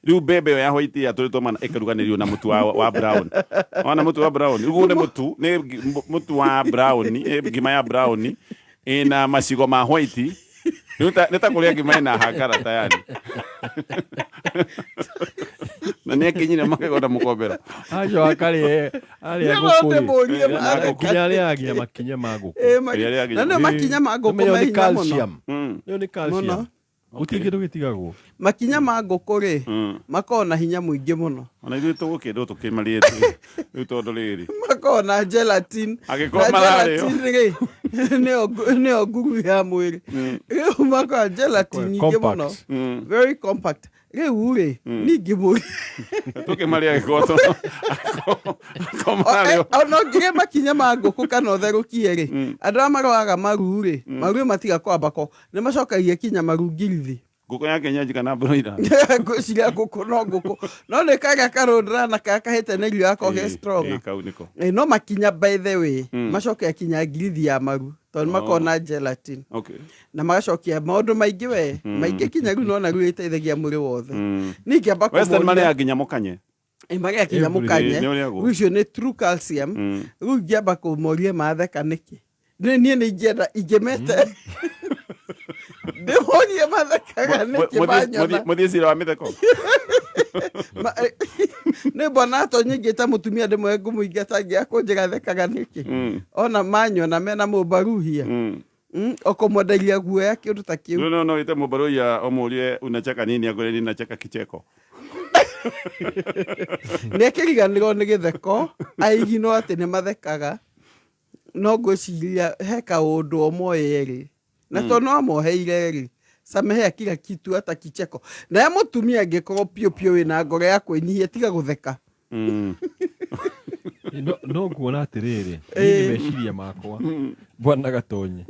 rĩu mbembe ĩyo ya white yatũrĩtwo mana ĩkaruganĩrio na mũtu wa brown. Wana mũtu wa brown. Rĩu nĩ mũtu, nĩ mũtu wa brown, ĩ ngima ya brown ĩna macigo ma white. Rĩu nĩ ta kũrĩa ngima ĩna hankara tayari. Na nĩ akinyire magego na mũkombero. Acio akarĩa, arĩa Nĩ ngũkũ rĩ. ndĩmũrie Na matheka. ngũkũ. Nginya arĩaga nginya makinya ma ngũkũ. Ĩ, Ĩrĩa arĩaga nginya na nĩyo makinya ma ngũkũ Nĩmenye nĩ me hinya mũno. calcium. Ĩyo nĩ calcium. Mũno. Gũtirĩ kĩndũ gĩtigagwo. Makinya ma ngũkũ rĩ, makoragwo na hinya mũingĩ mũno. Ona ithuĩ tũgũkĩndwo tũkĩmarĩte rĩu tondũ rĩrĩ. Makoragwo na gelatin. Angĩkorwo Na mararĩo. gelatin rĩ, nĩyo nguru ya mwĩrĩ. Rĩu makoragwo gelatin nyingĩ mũno. Compact. Very compact. Rĩu rĩ, ningĩ mũri. Tũkĩmarĩa gĩkoto. Angĩkorwo mararĩo. Ona ũngĩrĩa makinya ma ngũkũ kana ũtherũkie rĩ, andũ arĩa marwaraga maru rĩ, maru matiga kwamba ko, nĩ macokagia kinya maru ngirithi. Ngũkũ ya kienyeji kana broiler? Ngwĩciria ngũkũ no ngũkũ. No nĩ karĩa karũndra na karĩa kahĩte nĩ irio yako ge strong. Ĩĩ, kau nĩko. No makinya by the way, macokagia kinya ngirithi ya maru, tondũ nĩ makoragwo na gelatin. Na magacokia maũndũ maingĩ we, maingĩ kinya rĩu nona rĩu ĩteithagia mwĩrĩ wothe. Niĩ ingĩamba Western kũmoria marĩaga nginya mũkanye. Ĩ, marĩa kinya Every mũkanye. Ĩ, nĩ ũrĩagwo. Rĩu icio nĩ true calcium. Rĩu ingĩamba kũmoria matheka nĩkĩ. Nĩ niĩ nĩ ingĩenda ingĩmete. Ndĩmorie mathekaga nĩkĩ manyona. Mũthiĩ cira wa mĩtheko. Nĩ mbona atonyi ingĩta mũtumia ndĩmwe ngũmũingata ngĩaga kũnjĩra thekaga nĩkĩ. Ona manyona mena mũmbaruhia. Ũkũmwenderia guoya kĩũndũ ta kĩu. No, no, no, ite mũbarũia ũmũrie unacheka nini, akwĩre ninacheka kicheko. Nĩ akĩriganĩrwo nĩ gĩtheko, aiginwo atĩ nĩ mathekaga, no ngwĩciria he kaũndũ o moĩ erĩ, na tondũ no amoheire rĩ, samehea kila kitu hata kicheko. Naye mũtumia angĩkorwo piũ piũ wĩna ngoro ya kwĩnyihia, tiga gũtheka. No nguona atĩrĩrĩ, niĩ nĩ meciria makwa, bwana Gatonyi,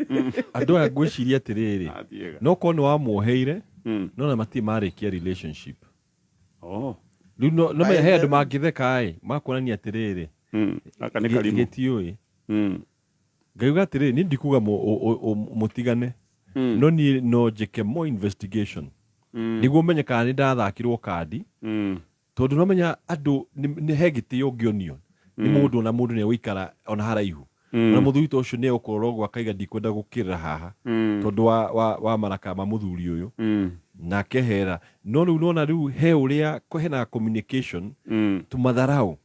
andũ aya ngwĩciria atĩrĩrĩ, Athiĩga. no korwo nĩ wamuoheire, no na matirĩ marĩkia relationship. Oh. Rĩu no menya he andũ mangĩtheka ĩ, makuonania atĩrĩrĩ, Gaka nĩ karimũ. Gĩtiũĩ. Ngaiuga atĩrĩrĩ, niĩ ndikuga mũtigane, no niĩ no njĩke more investigation nĩguo menye kana nĩ ndathakirwo kandi, tondũ no menya andũ nĩ he gĩtĩo ũngĩonio nĩ mũndũ, ona mũndũ nĩ egũikara ona haraihu, ona mũthuri ta ũcio nĩ egũkũrora ũguo akaiga ndikwenda gũkĩrĩra haha tondũ wa maraka ma mũthuri ũyũ na akehera. No rĩu nona rĩu he ũrĩa hena communication, tũmatharau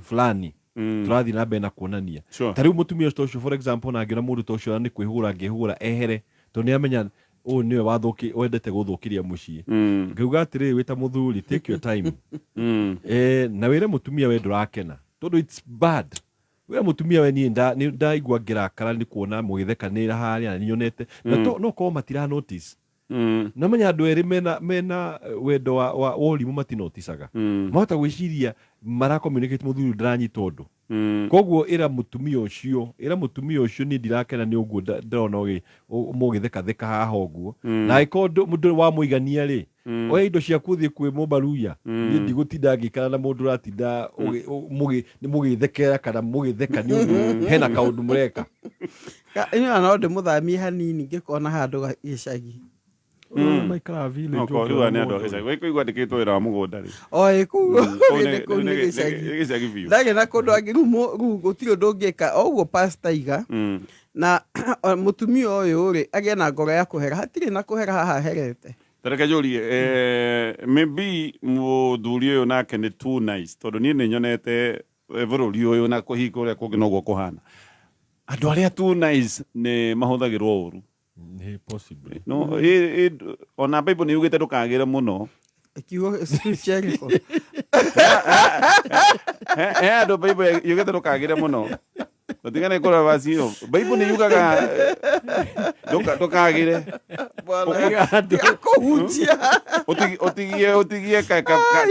fulani tũrathiĩ na mbere na kuonania. Ta rĩu mũtumia ũcio ũcio, for example, na angĩona mũndũ ta ũcio na nĩ kwĩhũgũra angĩhũgũra ehere, tondũ nĩ amenya ũyũ nĩwe wendete gũthũkĩria mũciĩ. Ngauga atĩrĩrĩ, wĩ ta mũthuri, take your time, na wĩre mũtumia we ndũrakena, tondũ it's bad. Wĩre mũtumia we niĩ nĩ ndaigua ngĩrakara nĩ kuona mũgĩthekanĩra harĩa na nĩnyonete na no korwo matira notice. Na menya andũ erĩ mena wendo wa ũrimũ matinoticaga, mahota gwĩciria mara communicate, mũthuri ndaranyita ũndũ. Koguo ĩra mũtumia ũcio niĩ ndirakena nĩ ũguo ndĩrona mũgĩthekatheka haha ũguo, na angĩkorwo ndũrĩ wamũigania rĩ, oya indo ciaku ũthiĩ kwĩ mũbaruya. Niĩ ndigũtinda ngĩikara na mũndũ ũratinda nĩ mũgĩthekera kana mũgĩtheka nĩ ũndũ hena kaũndũ mũreka. Ĩno no ndĩmũthamie hanini ngĩkona handũ gĩcagi. Maikaraga village. Okorwo rĩu aya nĩ andũ a gĩcagi. Wĩ kũigua andĩkĩtwo wĩra wa mũgũnda rĩ. O ĩ kũu. Kũu kũu nĩ gĩcagi. Nĩ gĩcagi biũ. Ndarĩ na kũndũ angĩ. Rĩu gũtirĩ ũndũ ũngĩka o ũguo pastor iga, na mũtumia ũyũ rĩ agĩe na ngoro ya kũhera, hatirĩ na kũhera haha herete. Tareke njũrie, maybe mũthuri ũyũ nake nĩ too nice, tondũ niĩ nĩ nyonete bũrũri ũyũ na kũhinga ũrĩa kũngĩ noguo kũhana, andũ arĩa too nice nĩ mahũthagĩrwo ũru. Nĩ possibly. No ona Bible nĩ yugĩte ndũkagĩre mũno. Kiugo scripture ĩrĩkũ? He andũ Bible yugĩte ndũkagĩre mũno. Tũtigane kũrora verse ĩyo. Bible nĩ yugaga ndũkagĩre. Tiga kũhunjia. Ũtigie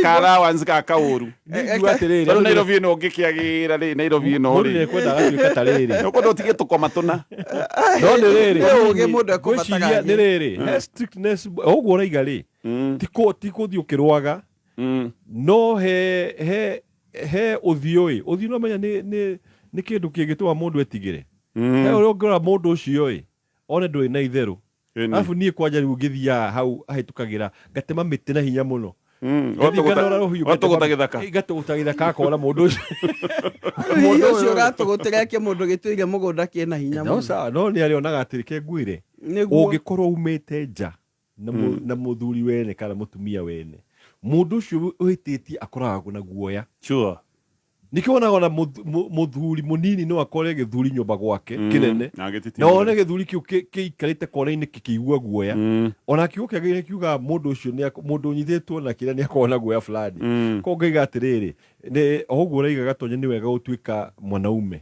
ka allowance ka kaũru. Nĩngiuga atĩrĩrĩ, Tondũ Nairobi ĩno ũngĩkĩagĩra rĩ, Nairobi ĩno mũndũ rĩ, nĩ ekwendaga gatuĩka ta rĩrĩ. Nĩũkwenda ũtigie tũkoma tũna. No nĩ rĩrĩ, Nĩ ũũgĩ mũndũ ekũbataraga. Ngwĩciria nĩ rĩrĩ, he strictness ũguo ũraiga rĩ, ti kũthiĩ ũkĩrũaga, no he ũthiũ ĩ, ũthiũ no menya nĩ kĩndũ kĩngĩtũma mũndũ etigĩre. He ũrĩa ũngĩrora mũndũ ũcio ĩ, one ndũrĩ na itherũ. Arabu niĩ kwanja rĩu ngĩthiaga hau ahĩtũkagĩra ngatema mĩtĩ na hinya mũno. Ngathiĩ nganora rũhiũ. Watũgũta gĩthaka. Ngatũgũta gĩthaka akona mũndũ ũcio. Hihi ũcio ũratũgũtĩra eke mũndũ gĩtũire mũgũnda kĩna hinya No mũno. sawa, no nĩ arĩonaga atĩ reke ngwĩre, Nĩguo. ũngĩkorwo umĩte nja na mũthuri wene kana mũtumia wene, mũndũ ũcio ũhĩtĩtie akoragwo na guoya. Nĩkĩo wonaga ona mũthuri mũnini no akore gĩthuri nyũmba gwake kĩnene, Na agĩtitimũre. Na one gĩthuri kĩu kĩikarĩte kona-inĩ kĩkĩigua guoya. Ona kiugo kĩa Ngai nĩ kiugaga mũndũ ũcio mũndũ ũnyitĩtwo na kĩrĩa nĩ akoragwo na guoya fulani. Koguo ngaiga atĩrĩrĩ, nĩ o ũguo ũraiga Gatonya, nĩ wega gũtuĩka mwanaume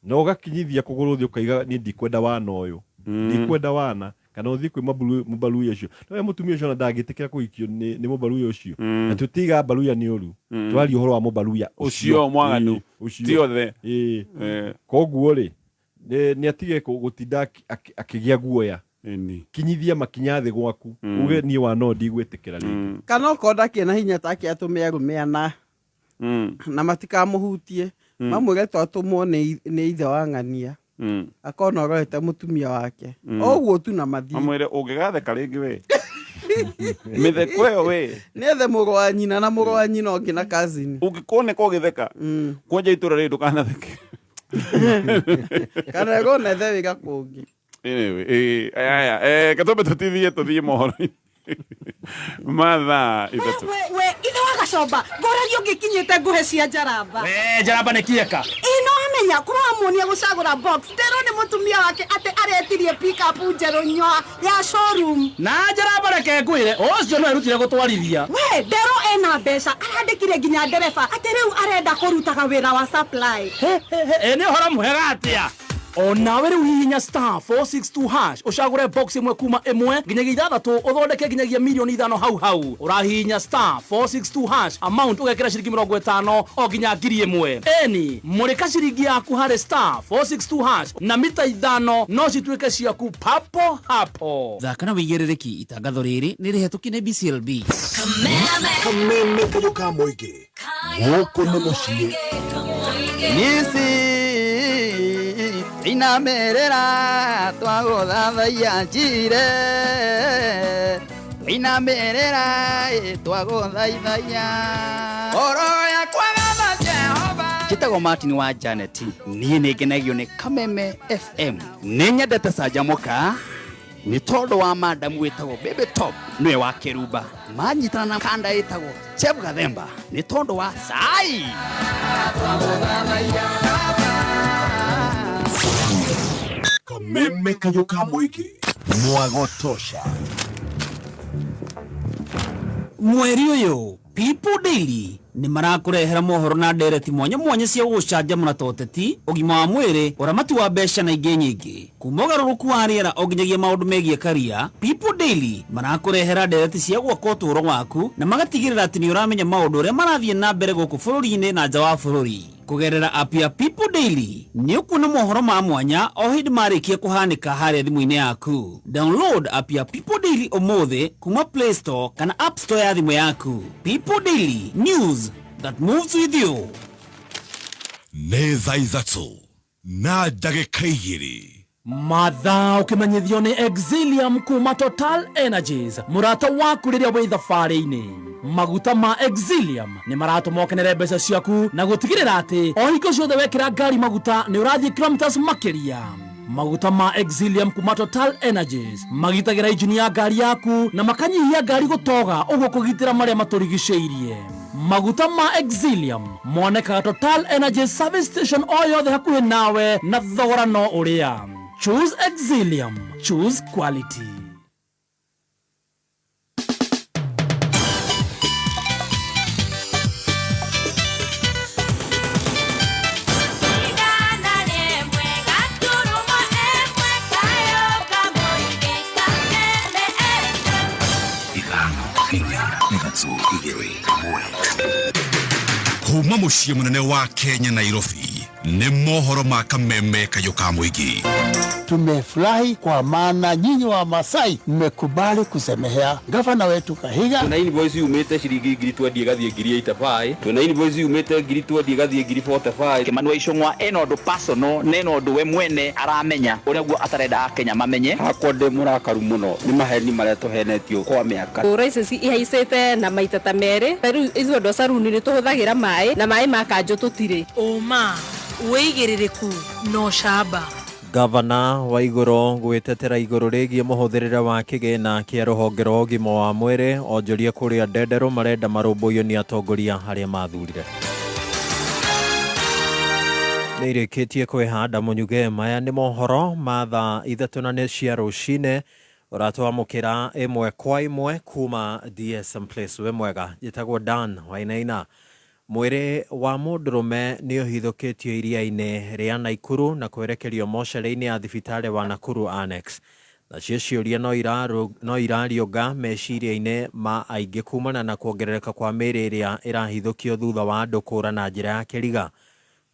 na ũgakinyithia kũgũrũ ũthiĩ ũkaiga niĩ ndikwenda wana ũyũ, ndikwenda wana, kana ũthiĩ kwĩ mũbaruya ũcio. No we mũtumia ũcio ona ndangĩtĩkĩra kũhikio nĩ mũbaruya ũcio, na tũtiga baruya nĩ ũru, tũraria ũhoro wa mũbaruya. Ũcio mwaganu. Ĩĩ, ũcio. Ti othe. Ĩĩ. Koguo rĩ, nĩ atige gũtinda akĩgĩa guoya. Kinyithia makinya thĩ gwaku, uge niĩ wa no ndigwĩtĩkĩra rĩngĩ. Kana okorwo ndakĩrĩ na hinya take, atũme arũme ana na matikamũhutie, mamwĩre twatũmwo nĩ ithe wa ng'ania, akorwo na ũrorete mũtumia wake o ũguo tu na mathiĩ. Amwĩre ũngĩgatheka rĩngĩ we mĩtheko ĩyo we. Nĩethe mũrũ wa nyina na mũrũ wa nyina ũngĩ na cousin. Ũngĩkoneka ũgĩtheka kwanja itũra rĩrĩ, ndũkanatheke. Kana ĩrwo nethe wĩra kũngĩ. Anyway, aya, gatũmbe tũtithie, tũthiĩ mohoro-inĩ. Mathaa 3. We ithe wa gacomba ngũragia ũngĩkinyĩte ngũhe cia njaramba. We njaramba nĩ kĩeka. Ĩ no amenya kũramuonia gũcagũra box nderwo nĩ mũtumia wake atĩ aretirie pick-up njerũ nyoa ya showroom. Na njaramba reke ngwĩre ũcio no erutire gũtwarithia. We nderwo ena mbeca arandĩkire nginya ndereba atĩ rĩu arenda kũrutaga wĩra wa supply. Ĩ nĩ ũhoro mwega atĩa? Onawe rĩu hihinya star 462 hash ũcagũre box ĩmwe kuma 1 nginyagia 6 ũthondeke nginyagia milioni 5 hau hau. Ũrahihinya star 462 hash amount ũgekĩra ciringi 50 o nginya 1000. Eni mũrĩka ciringi yaku harĩ star 462 hash na mita 5 no cituĩke ciaku papo hapo. Thaka na wĩigĩrĩrĩki itangatho rĩrĩ nĩ rĩhetũkie nĩ BCLB. Kameme kayũ ka mũingĩ gũkũ nĩ mũciĩ. Nisi inamerera twagothathaiya njire inamerera twagothaithaiya oro yakwa gatha Jehova. Njĩtagwo Martin wa Janet. Niĩ nĩ ngenagio nĩ Kameme FM. Nĩ nyendete canjamũka nĩ tondũ wa madamu wĩtagwo Baby Top nĩwe wa Kĩrumba manyitana na kanda ĩtagwo Chef Gathemba nĩ tondũ wa cai. Kameme kayũ ka mũingĩ mwagotosha. Mweri ũyũ People Daily nĩ marakũrehera mohoro na ndereti mwanya mwanya cia gũgũcanjamũra ta ũteti, ũgima wa mwĩrĩ, ũramati wa mbeca na ingĩ nyingĩ. Kuma ũgarũrũku wa rĩera o nginyagia maũndũ megiĩ karia, People Daily marakũrehera ndereti cia gwaka ũtũũro waku na magatigĩrĩra atĩ nĩ ũramenya maũndũ ũrĩa marathiĩ na mbere gũkũ bũrũri-inĩ na nja wa bũrũri. Kũgerera app ya People Daily nĩ ũkuona mohoro ma mwanya o hĩndĩ marĩkia kũhanĩka harĩa thimũ-inĩ yaku. Download app ya People Daily ũmũthĩ kuma Play Store kana App Store ya thimũ yaku. People Daily, news that moves with you. Nĩ thaa 3 na ndagĩka 2. Mathaa ũkĩmenyithio nĩ Exilium kuma Total Energies, mũrata waku rĩrĩa wĩ thabarĩ-inĩ. Maguta ma Exilium nĩ maratũma ũkenere mbeca ciaku na gũtigĩrĩra atĩ o hingo ciothe wekĩra ngari maguta nĩ ũrathiĩ kilometers makĩria. Maguta ma Exilium kuma Total Energies magitagĩra injini ya ngari yaku na makanyihia ngari gũtoga ũguo kũgitĩra marĩa matũrigicĩirie. Maguta ma Exilium monekaga Total Energies service station o yothe hakuhĩ nawe na thogora no ũrĩa. Choose Exilium, choose quality. Kuma mũciĩ mũnene wa Kenya Nairobi nĩ mohoro ma Kameme kayũ ka mũingĩ. Tumefurahi kwa maana nyinyi wa Masai mmekubali kusemehea gavana wetu Kahiga. Tuna invoice yumĩte ciringi 20 gathiĩ 85, tuna invoice yumĩte 20 gathiĩ 45. Kimani wa Ichung'wa ena ũndũ personal na ena ũndũ we mwene aramenya ũrĩa guo atarenda Akenya mamenye. Hakwa ndĩ mũrakaru mũno nĩ maheni marĩa tũhenetio kwa mĩaka. Prices ihaicĩte na maita ta merĩ. Rĩu ithuĩ andũ a saruni nĩ tũhũthagĩra maĩ na maĩ ma kanjũ tũtirĩ. Ũma wĩigĩrĩrĩku na ũcamba. Gavana wa igũrũ gwĩtetera igũrũ rĩgiĩ mũhũthĩrĩre wa kĩgĩna kĩa rũhonge rwa ũgima wa mwĩrĩ onjoria kũrĩa Ndenderũ marenda marũmbũiyo nĩ atongoria arĩa mathurire. Nĩ irĩkĩtie kwĩhanda Mũnyuge. Maya nĩ mohoro ma thaa 3 na nĩ cia rũcinĩ ũratwamũkĩra ĩmwe kwa ĩmwe kuma DSM Place. Wĩ mwega, njĩtagwo Dan Wainaina. Mwĩrĩ wa mũndũrũme nĩ ũhithũkĩtio iria-inĩ rĩa Naikuru na kwerekerio mocarĩ-inĩ ya thibitarĩ wa Nakuru Annex. Nacio ciũria no irariũnga meciria-inĩ ma aingĩ kumana na kuongerereka kwa mĩĩrĩ ĩrĩa ĩrahithũkio thutha wa andũ kũũra na njĩra ya kĩriga.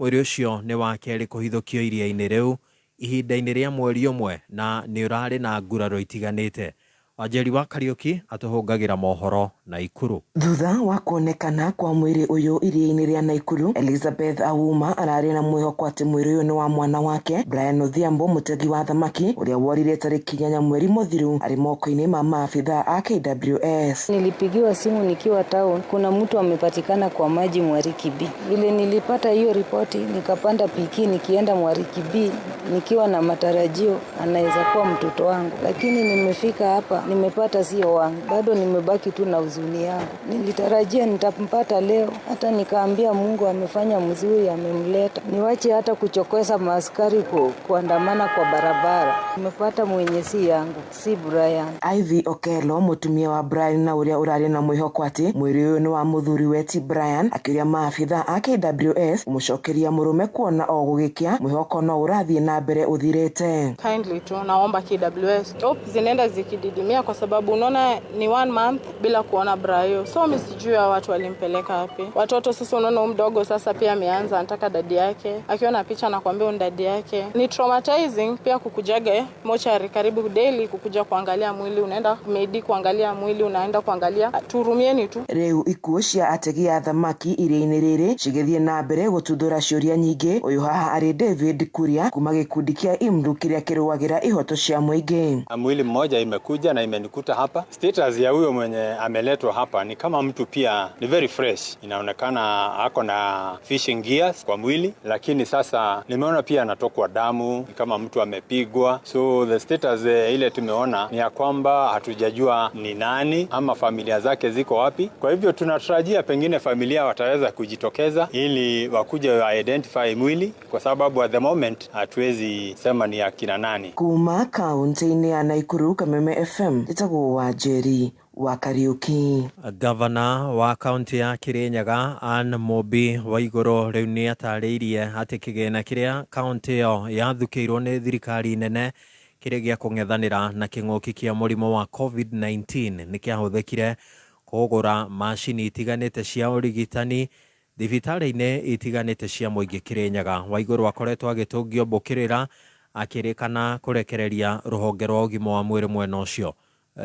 Mwĩrĩ ũcio nĩ wa kerĩ kũhithũkio iria-inĩ rĩu ihinda-inĩ rĩa mweri ũmwe na nĩ ũrarĩ na nguraro itiganĩte. Wanjeri wa Kariuki atuhungagira mohoro Naikuru. Thutha wa kuonekana kwa mwĩrĩ ũyũ iria-inĩ rĩa Naikuru, Elizabeth Auma ararĩ na mwĩhoko atĩ mwĩrĩ ũyũ nĩ wa mwana wake Brian Odhiambo, mũtegi wa thamaki ũrĩa worire tarĩki 8 mweri mũthiru arĩ moko-inĩ ma maabithaa a KWS. Nilipigiwa simu nikiwa town, kuna mtu amepatikana kwa maji Mwariki B. Vile nilipata hiyo ripoti nikapanda piki nikienda Mwariki B nikiwa na matarajio anaweza kuwa mtoto wangu, lakini nimefika hapa Nimepata sio wangu, bado nimebaki tu na huzuni yangu. Nilitarajia nitampata leo, hata nikaambia Mungu amefanya mzuri, amemleta. Niwache hata kuchokoza maaskari kuandamana kwa barabara. Nimepata mwenye si yangu, si Brian. Ivy Okello mutumia wa Brian na uria urari na mwihoko ati mwiri uyu ni wa muthuri we ti Brian akiria maabitha a KWS umucokeria murume kuona o gugikia mwihoko no urathie na mbere uthirite. Kindly tu naomba KWS hope zinaenda zikididimia, kwa sababu unaona ni 1 month bila kuona Brayo, so mimi sijui watu walimpeleka wapi. Watoto sasa, unaona mdogo sasa pia ameanza anataka dadi yake, akiona picha anakuambia ni dadi yake. Ni traumatizing pia kukujaga mochari karibu daily, kukuja kuangalia mwili, unaenda medi kuangalia mwili, unaenda kuangalia. Turumieni tu. Riu ikuo cia ategi a thamaki iria-inĩ rĩrĩ cigĩthiĩ na mbere gũtuthũra ciũria nyingĩ. Ũyũ haha arĩ David Kuria kuma gĩkundi kĩa IMRU kĩrĩa kĩrũagĩra ihoto cia mũingĩ. Mwili mmoja imekuja na imenikuta hapa. Status ya huyo mwenye ameletwa hapa ni kama mtu pia ni very fresh, inaonekana ako na fishing gears kwa mwili, lakini sasa nimeona pia anatokwa damu ni kama mtu amepigwa. So the status ile tumeona ni ya kwamba hatujajua ni nani ama familia zake ziko wapi. Kwa hivyo tunatarajia pengine familia wataweza kujitokeza ili wakuje wa identify mwili, kwa sababu at the moment hatuwezi sema ni akina nani. Kuma kaunti-inĩ ya Nakuru, Kameme FM, njĩtagwo Wanjeri wa Kariuki. Gavana wa kaunti ya Kirinyaga Ann Mumbi Waiguru rĩu nĩ atarĩirie atĩ kĩgĩna kĩrĩa kaunti ĩyo yathukĩirwo nĩ thirikari nene kĩrĩ gĩa kũng'ethanĩra na kĩng'ũki kĩa mũrimũ wa COVID-19 nĩ kĩahũthĩkire kũgũra macini itiganĩte cia ũrigitani thibitarĩ-inĩ itiganĩte cia mũingĩ Kirinyaga. Waiguru akoretwo agĩtũngio mbũkĩrĩra akĩrĩkana kũrekereria rũhonge rwa ũgima wa mwĩrĩ mwena ũcio.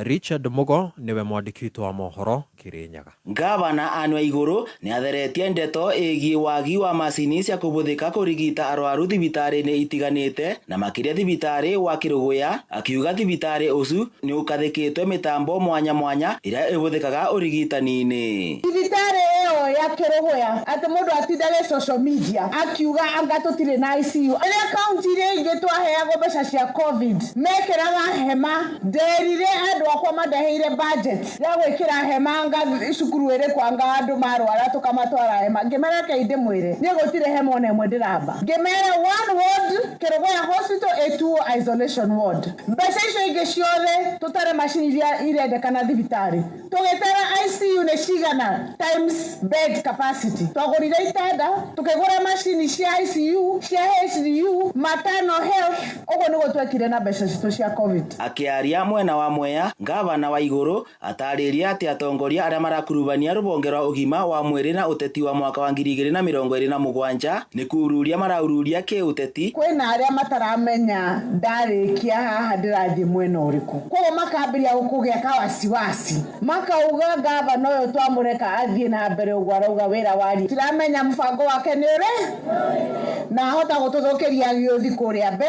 Richard Mugo niwe mwandĩki witũ wa mohoro Kirinyaga. Gavana Ann Waiguru nĩ atheretie ndeto ĩgiĩ wagi wa macini cia kũhũthĩka kũrigita arwaru thibitarĩ-inĩ itiganĩte na makĩria thibitarĩ wa Kĩrũgũya, akiuga thibitarĩ ũcio nĩ ũkathĩkĩtwe mĩtambo mwanya mwanya ĩrĩa ĩhũthĩkaga ũrigitani-inĩ. Thibitarĩ ĩyo ya Kĩrũgũya atĩ mũndũ atindage social media akiuga anga tũtirĩ na ICU. Rĩrĩa kaunti iria ingĩ twaheagwo mbeca cia COVID mekĩraga hema, nderire andũ akwa mandeheire budget ya gwĩkĩra hema anga cukuru ĩrĩkũ anga andũ marwara tũkamatwara hema. Ngĩmera rekei ndĩmwĩre niĩ gũtirĩ hema ona ĩmwe ndĩramba. Ngĩmera one ward Kĩrũgũya hospital ĩtuo isolation ward, mbeca icio ingĩ ciothe tũtare macini iria irendekana thibitarĩ, tũgĩtara ICU nĩ cigana times bed capacity, twagũrire itanda tũkĩgũra macini cia ICU cia HDU maternal health, ũguo nĩguo twekire na mbeca citũ cia COVID. Akĩaria mwena wa Mwea, Gavana Waiguru atarĩria atĩ atongoria arĩa marakurubania rũhonge rwa ũgima wa mwĩrĩ na ũteti wa mwaka wa 2027 nĩ kuururia maraururia kĩũteti. Kwĩna arĩa mataramenya ndarĩkia haha ndĩrathiĩ mwena ũrĩkũ, koguo makambĩrĩria kũgĩa kawasiwasi, makauga gavana ũyũ twamũreka athiĩ na mbere ũguo arauga wĩra wari, tiramenya mũbango wake nĩ ũrĩ na ahota gũtũthũkĩria gĩũthi kũrĩa mbe.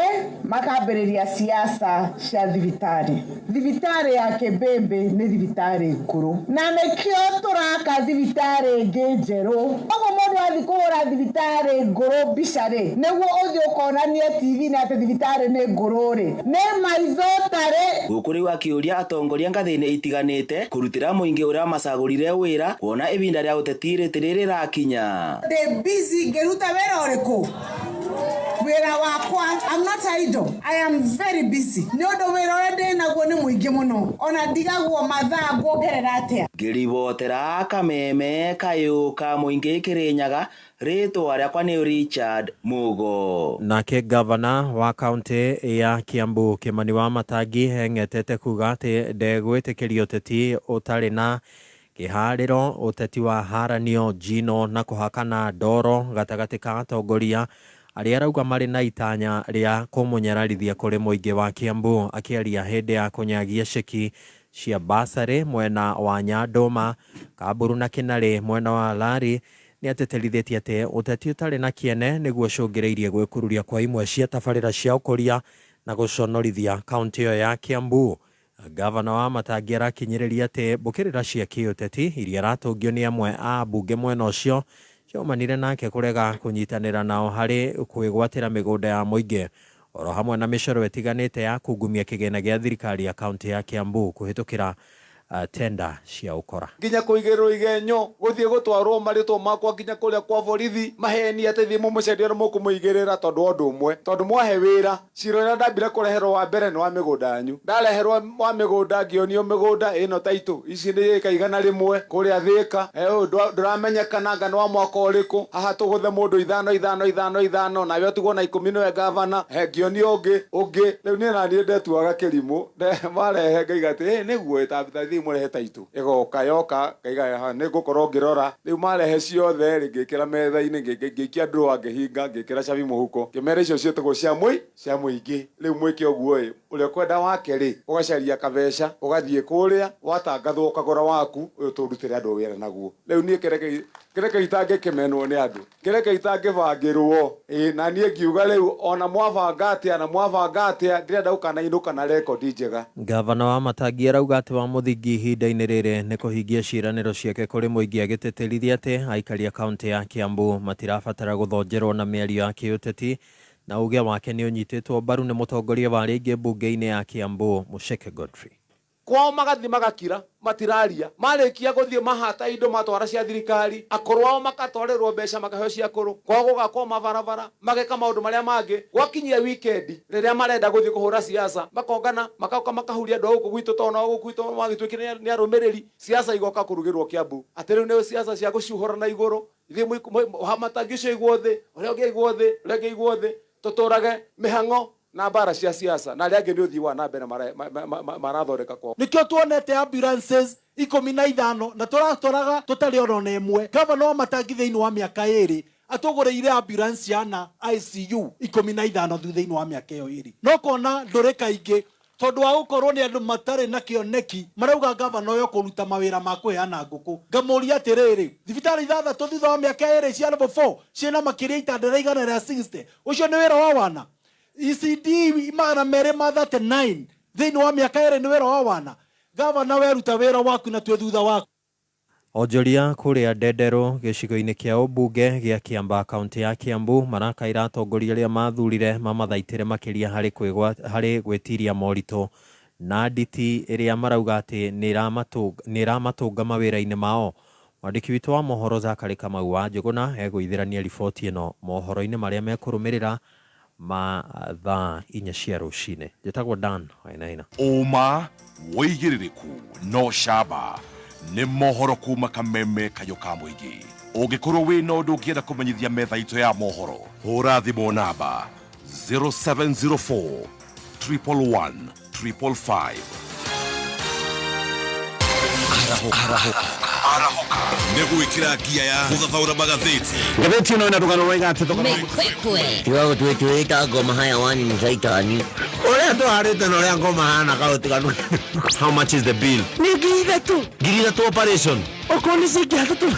Makambĩrĩria siasa cia thibitarĩ. Thibitarĩ ya Kĩmbĩmbĩ nĩ thibitarĩ ngũrũ na nĩkĩo tũraka thibitarĩ ĩngĩ njerũ. Ũguo mũndũ athiĩ kũhũra thibitarĩ ngũrũ mbica rĩ, nĩguo ũthiĩ ũkonanie TV na atĩ thibitarĩ nĩ ngũrũ rĩ, nĩ maitho tarĩ. Gũkũ rĩu akĩũria atongoria ngathĩ-inĩ itiganĩte kũrutĩra mũingĩ ũrĩa macagũrire wĩra kuona ibinda rĩa ũteti rĩtirĩ rĩrakinya. Ndĩ busy ngĩruta wĩra ũrĩkũ? Wĩra wakwa, I'm not idle, I am very busy. Nĩ ũndũ wĩra ũrĩa ndĩ naguo nĩ mũingĩ mũno, ona ndigagwo mathaa nguongerera atĩa. Ngĩribotera Kameme kayũ ka mũingĩ Kirinyaga, rĩtwa rĩakwa nĩ Richard Mugo. Nake gavana wa kaunti ya Kiambu Kimani wa Matangi eng'etete kuga atĩ ndegwĩtĩkĩria ũteti ũtarĩ na kĩharĩro, ũteti wa haranio njino na kũhakana ndoro gatagatĩ ka atongoria arĩa arauga marĩ na itanya rĩa kũmũnyararithia kũrĩ mũingĩ wa Kiambu. Akĩaria hĩndĩ ya kũnyagia ceki cia basarĩ mwena wa Nyandũma, Kamburu na Kĩnarĩ mwena wa Lari, nĩ ateterithĩtie atĩ ũteti ũtarĩ na kĩene nĩguo ũcũngĩrĩirie gwĩkururia kwa imwe cia tabarĩra cia ũkũria na gũconorithia kaunti ĩyo ya Kiambu. Gavana wa Matangi arakinyĩrĩria atĩ mbũkĩrĩra cia kĩũteti iria aratũngio nĩ amwe a ambunge mwena ũcio ciaumanire nake kũrega kũnyitanĩra nao harĩ kwĩgwatĩra mĩgũnda ya mũingĩ. Oro hamwe na mĩcoro ĩtiganĩte ya kungumia kĩgĩna gĩa thirikari ya kaunti ya Kiambu kũhĩtũkĩra tenda cia ukora. Nginya kuigirwo igenyo guthie gutwarwo maritwo makwa nginya kuria kwa borithi maheni ati thie mumucendia na mukumuigirira tondu undu umwe tondu mwahe wira cira uria ndambire kureherwo wa mbere ni wa migunda yanyu ndareherwo wa migunda ngionio migunda ino taitu ici ni ika 100 kuria thika nduramenyekana ngano wa mwaka uriku haha tuguthe mundu 5 5 5 5 nawe utigwo na 10 niwe gavana ngionio ungi riu ni na nie ndetuaga kirimu marehe ngaiga ati niguo itathi murehe taitu igoka yoka ngaiga ni ngukorwo ngirora riu marehe ciothe ri ngikira metha-ini ngikia drawer ngihinga ngikira cabi muhuko ngimera icio cietagwo cia muingi riu mwike uguo ĩ uria kwenda wake ri ugacaria kabeca ugathie kuria watangathwo ukagura waku uyu turutire andu wira naguo riu nie kireke itangĩkĩmenwo nĩ andũ kireke itangĩbangĩrwo na niĩ ngiuga rĩu ona mwabanga atĩa na mwabanga atĩa ndĩrenda gũkanainũka na rekondi njega. Gavana wa Matangi arauga atĩ wa mũthingi ihinda-inĩ rĩrĩ nĩ kũhingia ciĩranĩro ciake kũrĩ mũingĩ agĩtĩtĩrithia atĩ aikari a kaunti ya Kiambu matirabatara gũthonjerwo na mĩario ya kĩũteti na uge wake nĩ ũnyitĩtwo mbaru nĩ mũtongoria wa arĩa aingĩ mbunge-inĩ ya Kiambu Mucheke Godfrey. Kwao magathi magakira matiraria marikia guthie mahata indo matwara cia thirikari akuru ao makatwarerwo mbeca makaheo cia akuru kwao gugakwo mabarabara mageka maundu maria mangi gwakinyia weekend riria marenda guthie kuhura siasa makongana makauka makahuria andu guku gwitu tona guku gwitu magituikire ni arumiriri siasa igoka kurugirwo Kiambu ati riu ni siasa cia gucuhura na iguru ithie Matangi ucio igwo thi uria ungi igwo thi uria ungi igwo thi tuturage mihango na bara cia siasa na aria angi ni uthii wa na mbere marathondeka kwao. Nikio tuonete ambulances 15 na turatwaraga tutari ona na imwe. Gavana wa Matangi thiini wa miaka 2 atugureire ambulance yana ICU 15 thutha-inĩ wa miaka iyo 2 no kona ndure kaingĩ tondu wa gukorwo ni andu matari na kioneki marauga gavana uyo kuruta mawira ma kuheana nguku. Ngamuria atiriri thibitari 6 thutha wa miaka 2 cia level 4 ciina makiria itanda 160 ucio ni wira wa wana ECD 239 thiini wa miaka 2 ni wira wa wana. Gavana weruta wira waku na twi thutha waku. Onjoria kuria Ndenderũ gĩcigo-inĩ kĩa ũmbunge gĩa Kiambaa kaunti ya Kiambu marakaira atongoria arĩa mathurire mamathaitĩre makĩria harĩ gwĩtiria moritũ na nditi ĩrĩa marauga atĩ nĩ ĩramatũnga mawĩra-inĩ mao. Mwandĩki witũ wa mohoro Zakari Kamau wa Njũgũna egũithĩrania riboti ĩno mohoro-inĩ marĩa mekũrũmĩrĩra ma thaa 4 cia rũcinĩ. Njĩtagwo Dan Wainaina. Ũma wĩigĩrĩrĩku no camba nĩ mohoro kuma Kameme kayũ ka mũingĩ. Ũngĩkorwo wĩna ũndũ ũngĩenda kũmenyithia metha itũ ya mohoro, hũra thimũ namba 0704 111 555. Arahũka nĩ gwĩkĩra ngia ya gũthathaũra magathĩti. Ngathĩti ĩno ĩna rũgano rwaiga atĩ thogora tiga gũtwĩtwĩta ngoma hayawani nĩ caitani ũrĩa tũharĩte na ũrĩa ngoma hana kaũtiganu. How much is the bill? Nĩ 3,000. 3,000 operation okorwo nĩ ciringi 3.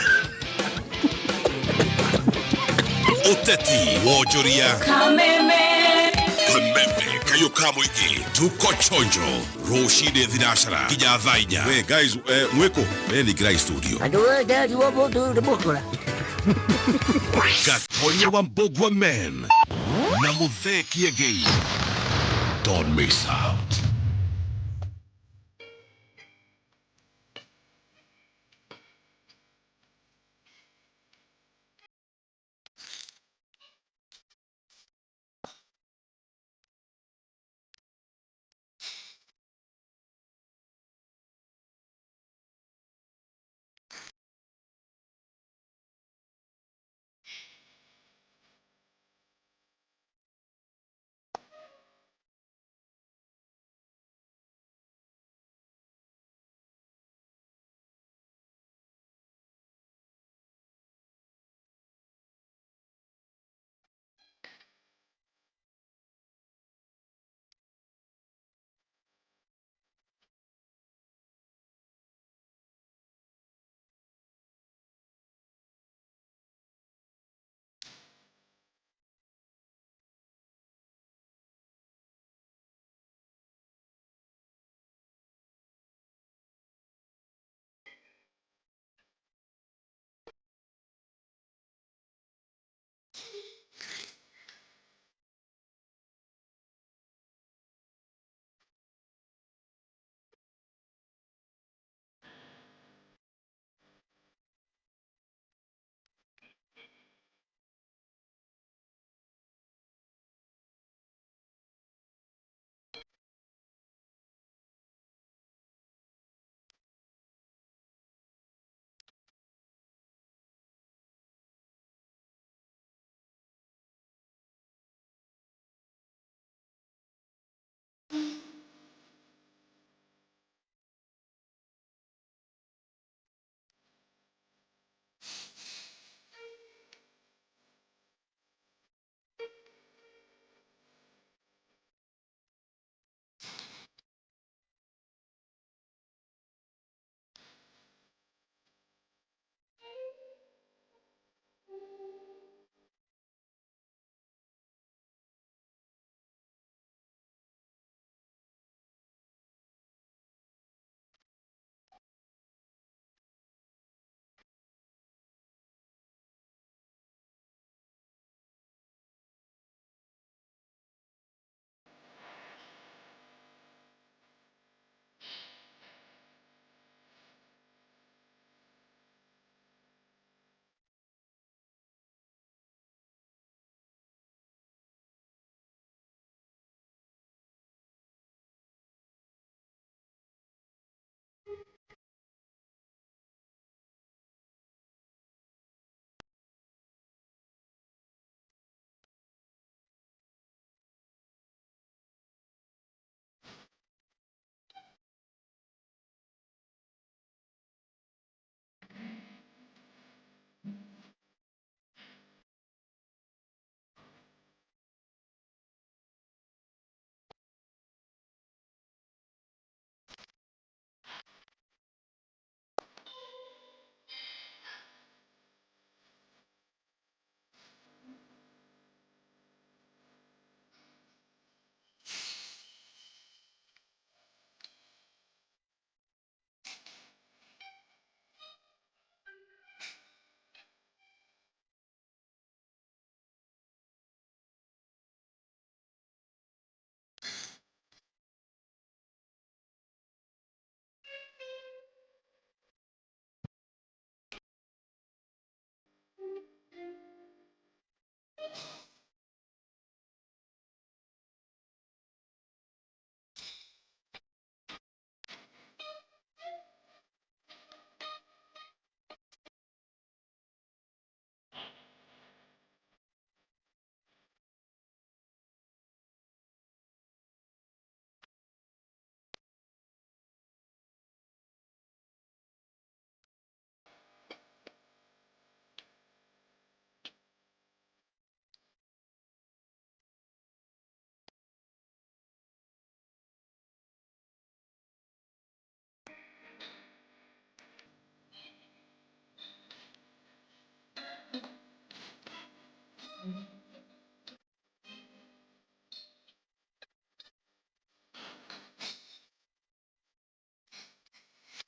Ũteti wonjoria Kameme Kameme kayũ ka mũingĩ tuko chonjo rũcinĩ thinacara nginya thaa 4. We guys, mwĩkũ nĩ studio andũ othe wa mũndũ nĩ mũkora Gatonya wa Mbogwa Men na Muthee Kiengei. Don't miss out.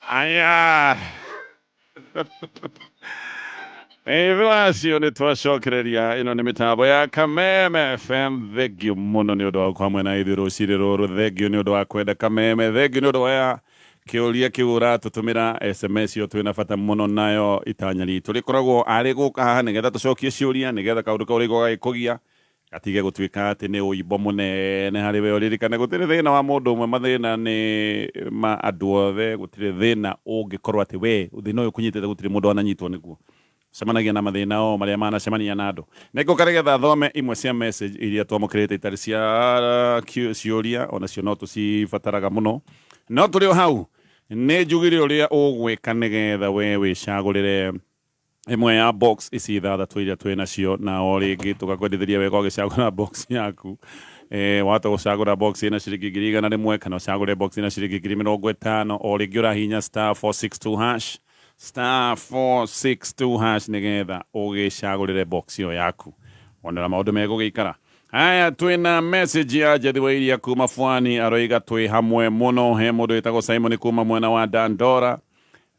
Aya. Ĩĩ nĩ twacokereria ĩno nĩ mĩtambo ya Kameme FM. Thengio mũno nĩ ũndũ wa hamwe na ithuĩ rũcinĩ rũrũ. Thengio nĩ ũndũ wa kwenda Kameme. Thengio nĩ ũndũ wa kĩũria kĩu ũratũtũmĩra SMS ĩyo twĩna bata mũno nayo. Itanya ritũ rĩkoragwo arĩ gũka haha nĩgetha tũcokie ciũria, nĩgetha kaũndũ kau ũrĩigua gagĩkũgia gatige gũtuĩka atĩ nĩ ũimbo mũnene harĩ we. Ũririkane gũtirĩ thĩna wa mũndũ ũmwe, mathĩna nĩ ma andũ othe. Gũtirĩ thĩna ũngĩkorwo atĩ we thĩna ũyũ ũkũnyitĩte gũtirĩ mũndũ ananyitwo nĩguo. Cemanagia na mathĩna o marĩa manacemania na andũ. Nĩngũka nĩgetha thome imwe cia message iria twamũkĩrĩte itarĩ cia ciũria, onacio no tũcibataraga mũno. No tũrĩ o hau nĩ njugire ũrĩa ũgwĩka nĩgetha we wĩcagũrĩre ĩmwe ya box ici ithathatũ iria twĩ nacio, na o rĩngĩ tũgakwendithĩria wega ũgĩcagũra box yaku. Wahota gũcagũra box ĩna ciringi 100,000 kana ũcagũre box ĩna ciringi 50,000. O rĩngĩ ũrahihinya *462 hash, *462 hash nĩgetha ũgĩcagũrĩre box ĩyo yaku, onera maũndũ megũgĩikara. Haya, twĩna message ya Njethi wa Iria kuma Bwani, aroiga twĩ hamwe mũno. He mũndũ wĩtagwo Simon kuma mwena wa Dandora,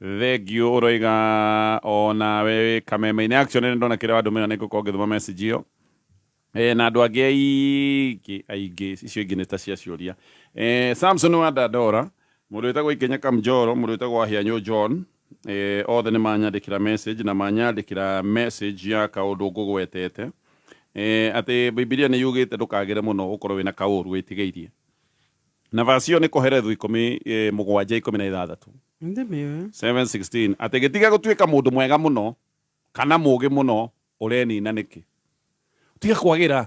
thengio, ũroiga onawe wĩ Kameme-inĩ. Actually nĩ ndona kĩrĩa wandũmĩra, nĩ ngũkorwo ngĩthoma message ĩyo na andũ angĩ aingĩ aingĩ, icio ingĩ nĩ ta cia ciũria. Samson wa Dandora, mũndũ wĩtagwo Ikenya Kamjoro, mũndũ wĩtagwo Ahianyũ John, othe nĩ manyandĩkĩra message, na manyandĩkĩra message ya kaũndũ ngũgwetete, atĩ Bibilia nĩ yugĩte ndũkagĩre mũno ũkorwo wĩna kaũru wĩtigĩirie, na verse ĩyo nĩ Koherethu 10 7:16, Ndĩmĩũĩ. 7:16, atĩ gĩtiga gũtuĩka mũndũ mwega mũno kana mũũgĩ mũno, ũrenina nĩkĩ? Tiga kwagĩra,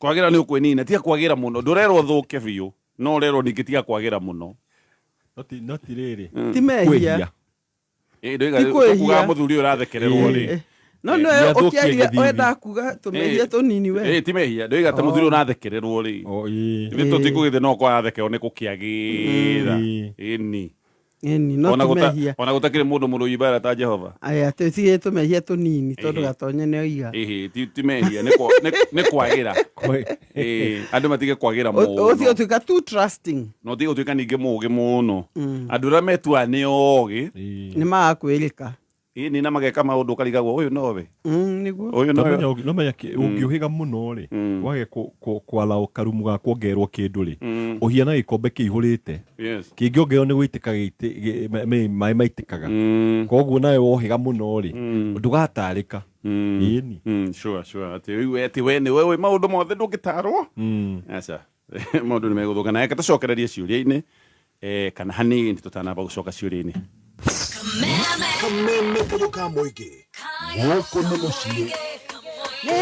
kwagĩra nĩ ũkwĩnina. Tiga kwagĩra mũno, ndũrerwo thũke biũ, no ũrerwo ningĩ tiga kwagĩra mũno. No ti rĩrĩ. Ti mehia. Ĩ, ndũiga Ti kwĩhia. kuga mũthuri ũyũ ũrathekererwo rĩ. No nĩwe ũkĩaria wendaga kuga tũmehia tũnini we. Ĩ, ti mehia, ndũiga ta mũthuri ũyũ ũrathekererwo rĩ, ithuĩ tũtikũgĩthĩ no kwarathekerwo nĩ gũkĩagĩra ĩni. Ĩni, no Ona ti gũta- mehia. Ona gũtakĩrĩ mũndũ mũrũi mbara ta Jehova. Aya, tũtigĩ tũmehia tũnini tondũ Ĩhĩ. Gatonye nĩ oiga. Ĩhĩ, ti mehia, nĩ kwagĩra. Ĩ, andũ matige kwagĩra Ũtige mũno, gũtuĩka too trusting. no ũtige gũtuĩka ningĩ mũũgĩ mũno. Andũ arĩa metua nĩ ogĩ Nĩ magaga kwĩrĩka. Ĩni, na mageka maũndũ ũkarigagwo ũyũ nowe. Nĩguo. Ũyũ nowe. No menya ũngĩũhĩga mũno rĩ, wage kwara karumu ga kuongererwo kĩndũ rĩ, ũhiana gĩkombe kĩihũrĩte, kĩngĩongererwo nĩ gũitĩka maĩ maitĩkaga. Koguo nawe wohĩga mũno rĩ, ndũgatarĩka. Ĩni. Sure, sure, atĩ rĩu atĩ we nĩwe wĩ maũndũ mothe, ndũngĩtarwo. Aca, maũndũ nĩ megũthũka. Na reke tũcokererie ciũria-inĩ, kana hanini tũtanamba gũcoka ciũria-inĩ. Kameme kayũ ka mũingĩ, gũkũ nĩ mũciĩ. Nĩ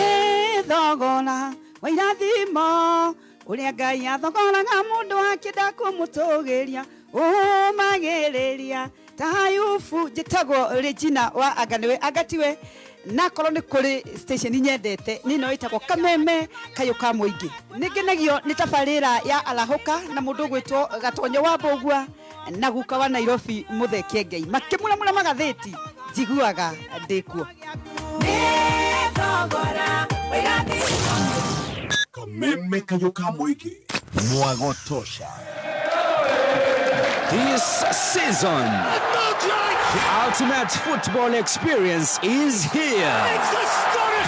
thogora wa irathimo ũrĩa Ngai athogoraga mũndũ akĩenda kũmũtũgĩria ũmagĩrĩria ta Ayubu. Njĩtagwo Regina wa anga nĩwe anga tiwe, nakorwo nĩ kũrĩ station nyendete nĩ ĩno ĩtagwo Kameme kayũ ka mũingĩ. Nĩ ngenagio nĩ tabarĩra ya Arahũka na mũndũ ũgwĩtwo Gatonyo wa Mbũgua na guka wa Nairobi Mũthee Kĩengei makĩmuramura magathĩti, njiguaga ndĩkuo. Kameme kayũ ka mũingĩ, mwago tosha. This season, the ultimate football experience is here.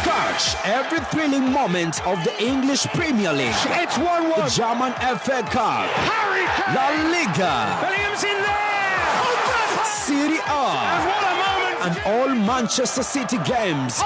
Catch every thrilling moment of the English Premier League. It's 1-1. The German FA Cup. Harry Kane. La Liga. Williams in there. Serie A. And what a moment. And all Manchester City games.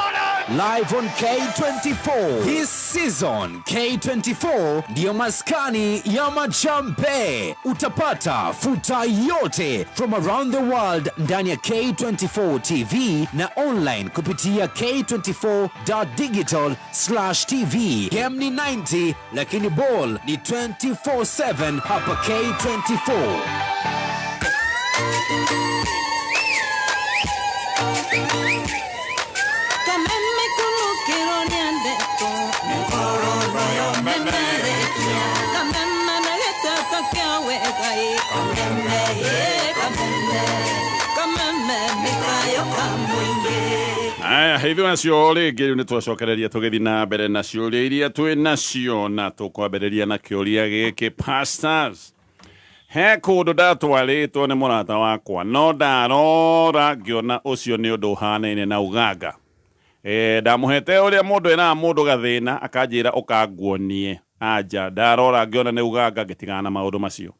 Live on K24. This season, K24 ndiyo maskani ya majambe. Utapata futa yote from around the world ndani ya K24 TV na online kupitia k24.digital/tv. Game ni 90 lakini ball ni 24/7 hapa K24. Kameme kunukirwo nĩ ndeto memerekia kameme na gĩtoko kĩa wega ĩ kameme ĩ kameme kameme mĩkayo ka mũingĩ. Aya, ithuĩ acio rĩngĩ rĩu nĩ twacokereria tũgĩthiĩ na mbere na ciũria iria twĩ nacio na tũkwambĩrĩria na kĩũria gĩkĩ pastors. He kũndũ ndatwarĩtwo nĩ mũrata wakwa no ndarora ngĩona ũcio nĩ ũndũ ũhanaine na ũganga. E, ndamũhete ũrĩa mũndũ eraga mũndũ gathĩna akanjĩra ũkanguonie. Anja, ndarora ngĩona nĩ ũganga ngĩtigana na maũndũ macio.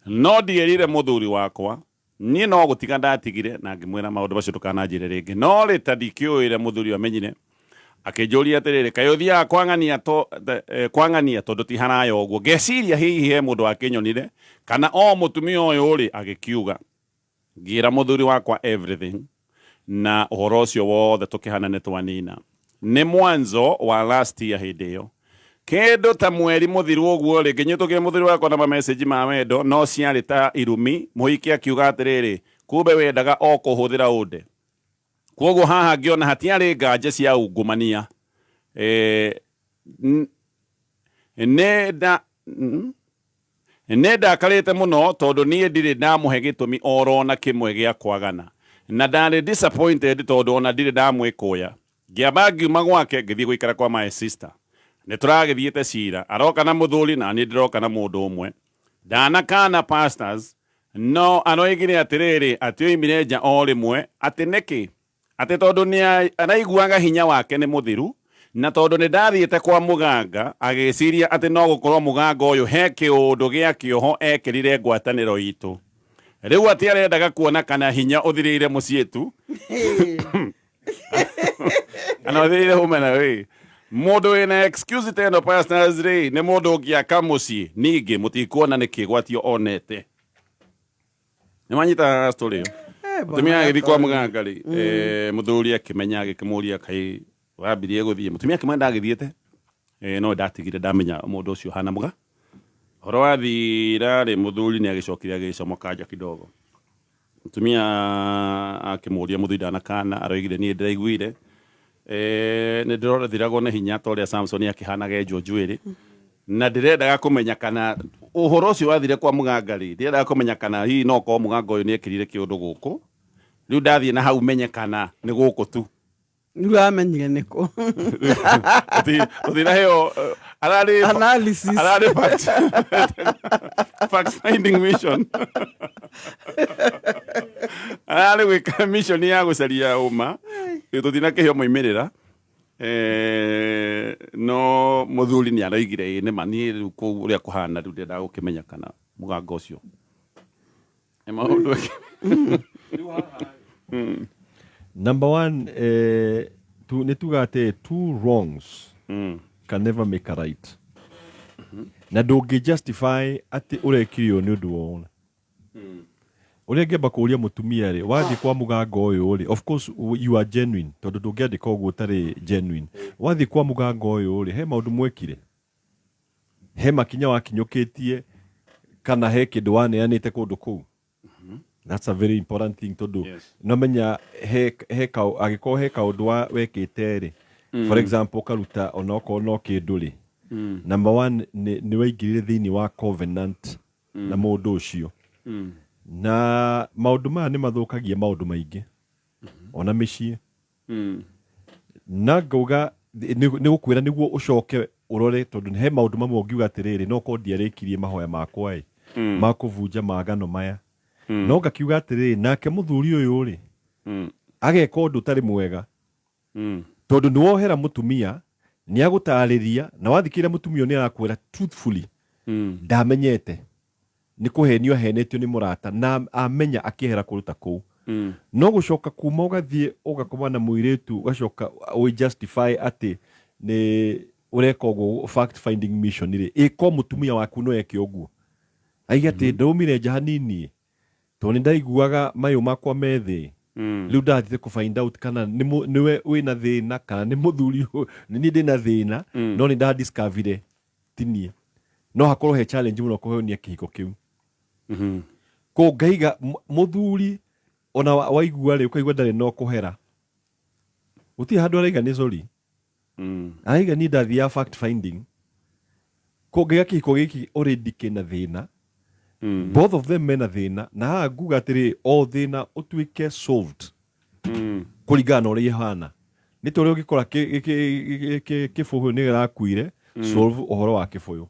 No ndierire mũthuri wakwa. Niĩ no gũtiga ndatigire na ngĩmwĩra maũndũ macio ndũkananjĩre rĩngĩ. No rĩ ta ndikĩũĩ ũrĩa mũthuri ũyũ amenyire. Akĩnjũria atĩrĩrĩ, kaĩ ũthiaga kwa ng'ania to, eh, kwa ng'ania tondũ ti haraya ũguo. Ngeciria hihi he mũndũ wakĩnyonire kana o mũtumia ũyũ rĩ agĩkiuga. Ngĩra mũthuri wakwa everything na ũhoro ũcio wothe tũkĩhana nĩ twanina. Nĩ mwanzo wa last year hĩndĩ ĩyo. Kĩndũ ta mweri mũthiru ũguo rĩ, ngĩnyitũkĩra mũthuri wakwa na mamessage ma wendo no ciarĩ ta irumi. Mũhiki akiuga atĩrĩrĩ, kumbe wendaga o kũhũthĩra ũnde. Kwoguo haha ngĩona hatiarĩ nganja cia ungumania. E, nĩ nda Nĩ ndakarĩte mũno tondũ niĩ ndirĩ ndamũhe gĩtũmi oro na kĩmwe gĩa kwagana. Na ndarĩ disappointed tondũ ona ndirĩ ndamwĩkũya. Ngĩamba ngiuma gwake ngĩthiĩ gũikara kwa my sister. Nĩ tũragĩthiĩte cira. Aroka na mũthuri na niĩ ndĩroka na mũndũ ũmwe. Ndanakana pastors no aroigire atĩrĩrĩ atĩ oimire nja o rĩmwe atĩ nĩkĩ? Atĩ tondũ nĩ araiguaga hinya wake nĩ mũthiru, na tondũ nĩ ndathiĩte kwa mũganga, agĩciria atĩ no gũkorwo mũganga ũyũ he kĩũndũ gĩa kĩoho ekĩrire ngwatanĩro itũ. Rĩu atĩ arendaga kuona kana hinya ũthirĩire mũciĩ tu, kana ũthirĩire humana wĩ. Mũndũ wĩna excuse ta ĩno pastors rĩ, nĩ mũndũ ũngĩaka mũciĩ? Ningĩ mũtikuona nĩ kĩgwatio onete. Nĩ wanyita story ĩyo? Eh, Mũtumia bwana agĩthiĩ kwa Gatonyo. mũganga rĩ, mũthuri akĩmenya agĩkĩmũria kaĩ wambirie gũthiĩ. Mũtumia akĩmwĩra ndagĩthiĩte. No ndatigire ndamenya mũndũ ũcio hana mũga. Ũhoro wathira rĩ, mũthuri nĩ agĩcokire agĩcomoka nja kidogo. Mũtumia akĩmũria mũthuri ndanakana, aroigire niĩ ndĩraiguire. Nĩ ndĩrathiragwo nĩ hinya ta ũrĩa Samson akĩhanaga enjwo njuĩrĩ. Na ndĩrendaga kũmenya kana ũhoro ũcio wathire kwa mũganga rĩ, ndĩrendaga kũmenya kana hihi no korwo mũganga ũyũ nĩ ekĩrire kĩũndũ gũkũ. Rĩu ndathiĩ na hau menye kana nĩ gũkũ tu. Rĩu amenyire nĩ kũ. Tũtinaheo ararĩ Analysis. Ararĩ fact finding mission. Ararĩ gwĩka mission ya gũcaria ũma. Tũtinakĩheo moimĩrĩra. No mũthuri nĩ aroigire ĩ nĩma niĩ rĩu kũu ũrĩa kũhana rĩu ndĩrendaga gũkĩmenya kana mũganga ũcio nĩ maũndũ. Number one, nĩ tuga atĩ two wrongs can never make a right. Na ndũngĩ justify atĩ ũrekire ũũ nĩ ũndũ wa ũna. Ũrĩa ngĩamba kũria mũtumia rĩ, wathiĩ kwa mũganga ũyũ rĩ, of course you are genuine, tondũ ndũngĩandĩka ũguo ũtarĩ genuine. Wathiĩ kwa mũganga ũyũ rĩ, he maũndũ mwekire? He makinya wakinyũkĩtie kana he kĩndũ waneanĩte kũndũ kũu? That's a very important thing tondũ no menya he angĩkorwo he kaũndũ wekĩte rĩ, for example ũkaruta onokorwo no kĩndũ rĩ, number one nĩ waingĩrire thĩinĩ wa covenant na mũndũ ũcio. Na maũndũ maya nĩ mathũkagia maũndũ maingĩ ona mĩciĩ. Na ngauga nĩ gũkwĩra nĩguo ũcoke ũrore tondũ he maũndũ mamwe ũngiuga atĩrĩrĩ no korwo ndiarĩkirie mahoya makwa ĩ ma kũbunja maagano maya. No ngakiuga atĩrĩrĩ nake mũthuri ũyũ rĩ ageka ũndũ ũtarĩ mwega tondũ nĩ wohera mũtumia nĩ agũtarĩria na wathikĩrĩria mũtumia ũyũ nĩ arakwĩra truthfully ndamenyete nĩ kũhenio ahenetio nĩ mũrata na amenya akĩehera kũndũ ta kũu. No gũcoka kuma ũgathiĩ ũgakoma na mũirĩtu ũgacoka wĩ justify atĩ nĩ ũreka ũguo fact finding mission rĩ, ĩko mũtumia waku no eke ũguo aige atĩ ndaumire nja hanini tondũ nĩ ndaiguaga mayũ makwa me thĩ. Rĩu ndathiĩte kũ find out kana nĩwe wĩna thĩna kana nĩ mũthuri nĩ niĩ ndĩna thĩna, no nĩ nda discoverire ti niĩ. No hakorwo he challenge mũno kũhonia kĩhiko kĩu. Kũu ngaiga mũthuri ona waigua rĩ ũkaigua ndarĩ na kũhera. Gũtirĩ handũ araiga nĩ sorry. Araiga niĩ ndathiaga fact finding. Kũu ngaiga kĩhiko gĩkĩ already kĩna thĩna. Both of them mena thĩna. Na haha nguga atĩrĩ o thĩna ũtuĩke solved. Kũringana na ũrĩa ihana. Nĩ ta ũrĩa ũngĩkora kĩbũyũ nĩ kĩrakuire, solve ũhoro wa kĩbũyũ.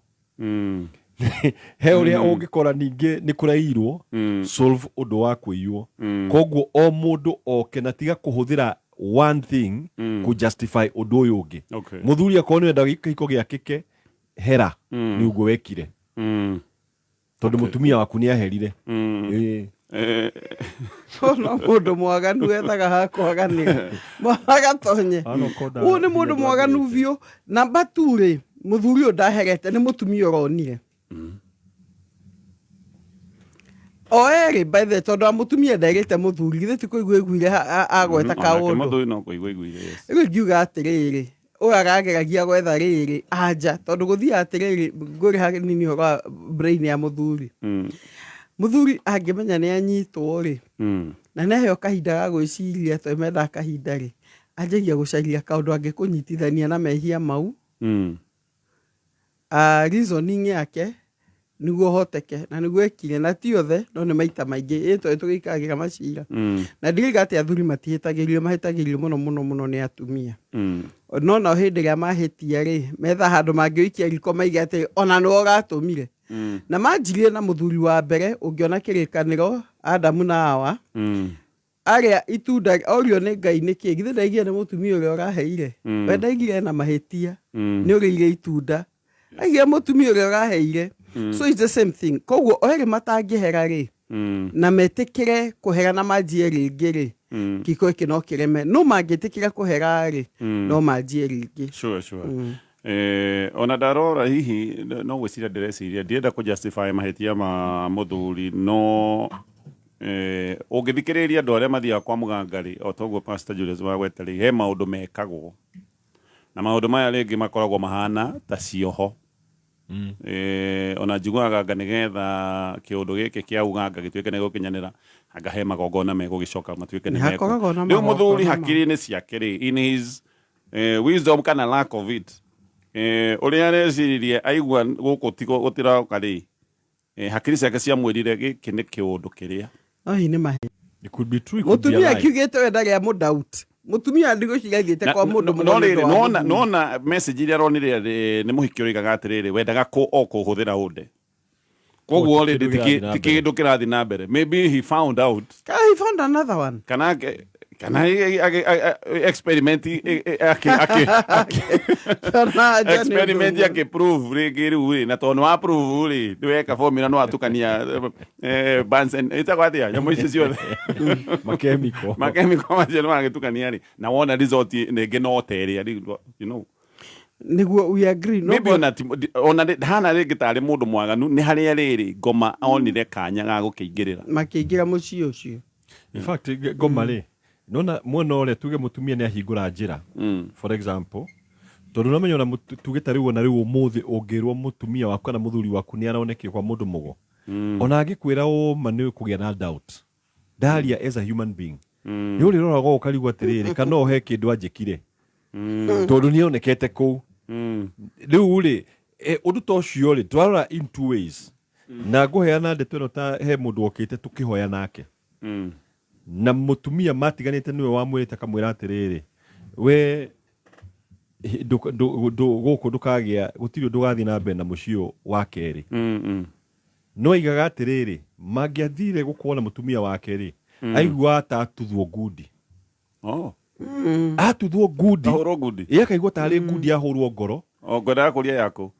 He ũrĩa ũngĩkora ningĩ nĩ kũrairwo, solve ũndũ wa kũiywo. Koguo o mũndũ oke na tiga kũhũthĩra one thing kũ justify ũndũ ũyũ ũngĩ. Mũthuri akorwo nĩ wenda kĩhiko gĩakĩke, hera nĩ ũguo wekire, tondũ mũtumia waku nĩ aherire. Ĩĩ. No mũndũ mwaganu ethaga ha kwaganĩra agatonye. Ũyũ nĩ mũndũ mwaganu biũ. Namba tu rĩ, mũthuri ũyũ ndaherete, nĩ mũtumia ũronire o erĩ, by the way, tondũ wa mũtumia nderĩte mũthuri, githĩ ti kũigua iguire agweta Onake kaũndũ. Mũthuri no kũigua iguire, yes. Rĩu ingiuga atĩrĩrĩ, ũyũ arageragia gwetha rĩrĩ anja, tondũ gũthiaga atĩrĩrĩ, ngũrĩ hanini ũhoro wa brain ya mũthuri. Mũthuri angĩmenya nĩ anyitwo rĩ, na nĩ aheo kahinda ga gwĩciria, tondũ mendaga kahinda rĩ, anjagia gũcaria kaũndũ angĩkũnyitithania na mehia mau. Reasoning yake nĩguo hoteke na nĩguo ekire, na ti othe, no nĩ maita maingĩ ĩ tondũ tũgĩikagĩra macira. Na ndirauga atĩ athuri matihĩtagĩrio, mahĩtagĩrio mũno mũno mũno nĩ atumia. No nao hĩndĩ ĩrĩa mahĩtia rĩ, metha handũ mangĩũikia riko maige atĩ ona nĩwe ũratũmire. Na manjirie na mũthuri wa mbere, ũngĩona kĩrĩkanĩro Adamu na Hawa, arĩa itunda orio nĩ Ngai nĩkĩ, githĩ ndaigire nĩ mũtumia ũrĩa ũraheire? We ndaigire ena mahĩtia, nĩ ũrĩire itunda, aigire mũtumia ũrĩa ũraheire. So it's the same thing. Koguo o erĩ matangĩhera rĩ, na metĩkĩre kũhera na manjie rĩngĩ rĩ, kĩhiko gĩkĩ no kĩreme. No mangĩtĩkĩra kũhera rĩ, no manjie rĩngĩ. Sure. Ona ndarora hihi no gwĩciria ndĩreciria, ndirenda kũ justify mahĩtia ma mũthuri, no ũngĩthikĩrĩria andũ arĩa mathiaga kwa mũganga rĩ, o toguo Pastor Julius wagweta rĩ, he maũndũ mekagwo, na maũndũ maya rĩngĩ makoragwo mahana ta cioho. Ona njiguaga anga nĩgetha kĩũndũ gĩkĩ kĩa uganga gĩtuĩke nĩ gũkinyanĩra, anga he magongona megũgĩcoka matuĩke nĩ Nĩ hakoragwo na mekwo. Rĩu mũthuri magongona ma- hakiri-inĩ ciake rĩ, in his wisdom kana lack of it, ũrĩa areciririe aigua gũkũ tigo gũtiroka rĩ, hakiri ciake ciamwĩrire gĩkĩ nĩ kĩũndũ kĩrĩa. No hihi nĩ mahĩtia? It could be true, it could be a Mũtumia lie. akiugĩte we ndarĩ amũ doubt. Mũtumia ndigwĩciria athiĩte Na- kwa mũndũ no mũno no nĩ rĩrĩ ũndũ wa nona mũthuri. nona message iria aronire nĩ mũhiki ũroigaga atĩrĩrĩ, wendaga kũ o kũhũthĩra ũnde, koguo Ti rĩ kĩndũ kĩrathiĩ na ti mbere. kĩndũ kĩrathiĩ na mbere. Maybe he found out Kana he found another one. kana kana experiment Kana anja nĩ ũndũ experiment ũmwe. akĩ prove rĩngĩ rĩu rĩ, na tondũ nĩ wa prove rĩ, nĩ weka formula no atukania Bunsen ĩtagwo atĩa nyamũ icio ciothe? Makemiko. Makemiko macio nĩ wagĩtukania rĩ, na wona result rĩngĩ no ta ĩrĩa rĩu, you know. Nĩguo we agree. No Maybe but ona ndahana rĩngĩ tarĩ mũndũ mwaganu, nĩ harĩa rĩrĩ ngoma onire kanya ga gũkĩingĩrĩra. Makĩingĩra mũciĩ ũcio. In fact, ngoma rĩ, nona mwena ũrĩa tuge mũtumia nĩ ahingũra njĩra, for example, tondũ ũramenya ona tuge ta rĩu, ona rĩu ũmũthĩ ũngĩrwo mũtumia waku kana mũthuri waku nĩ aronekire kwa mũndũ mũgo, ona angĩkwĩra ũma nĩ ũkũgĩa na doubt. Ndaria as a human being, nĩ ũrĩroraga ũkarigwo atĩrĩrĩ, kana no he kĩndũ anjĩkire, tondũ nĩ onekete kũu. Rĩu rĩ, ũndũ ta ũcio rĩ, twarora in two ways, na ngũheana ndeto ĩno ta he mũndũ okĩte tũkĩhoya nake na mũtumia matiganĩte, nĩwe wamwĩrĩte akamwĩra atĩrĩrĩ, we gũkũ ndũkagĩa, gũtirĩ ũndũ ũgathiĩ na mbere na mũciĩ ũyũ wa kerĩ. No aigaga atĩrĩrĩ, mangĩathire gũkorwo na mũtumia wake rĩ, aiguaga ta atuthwo ngundi. Oh. Atuthwo ngundi. Ahũrwo ngundi. Ĩ, akaigua tarĩ ngundi ahũrwo ngoro. O ngwendaga kũria yaku.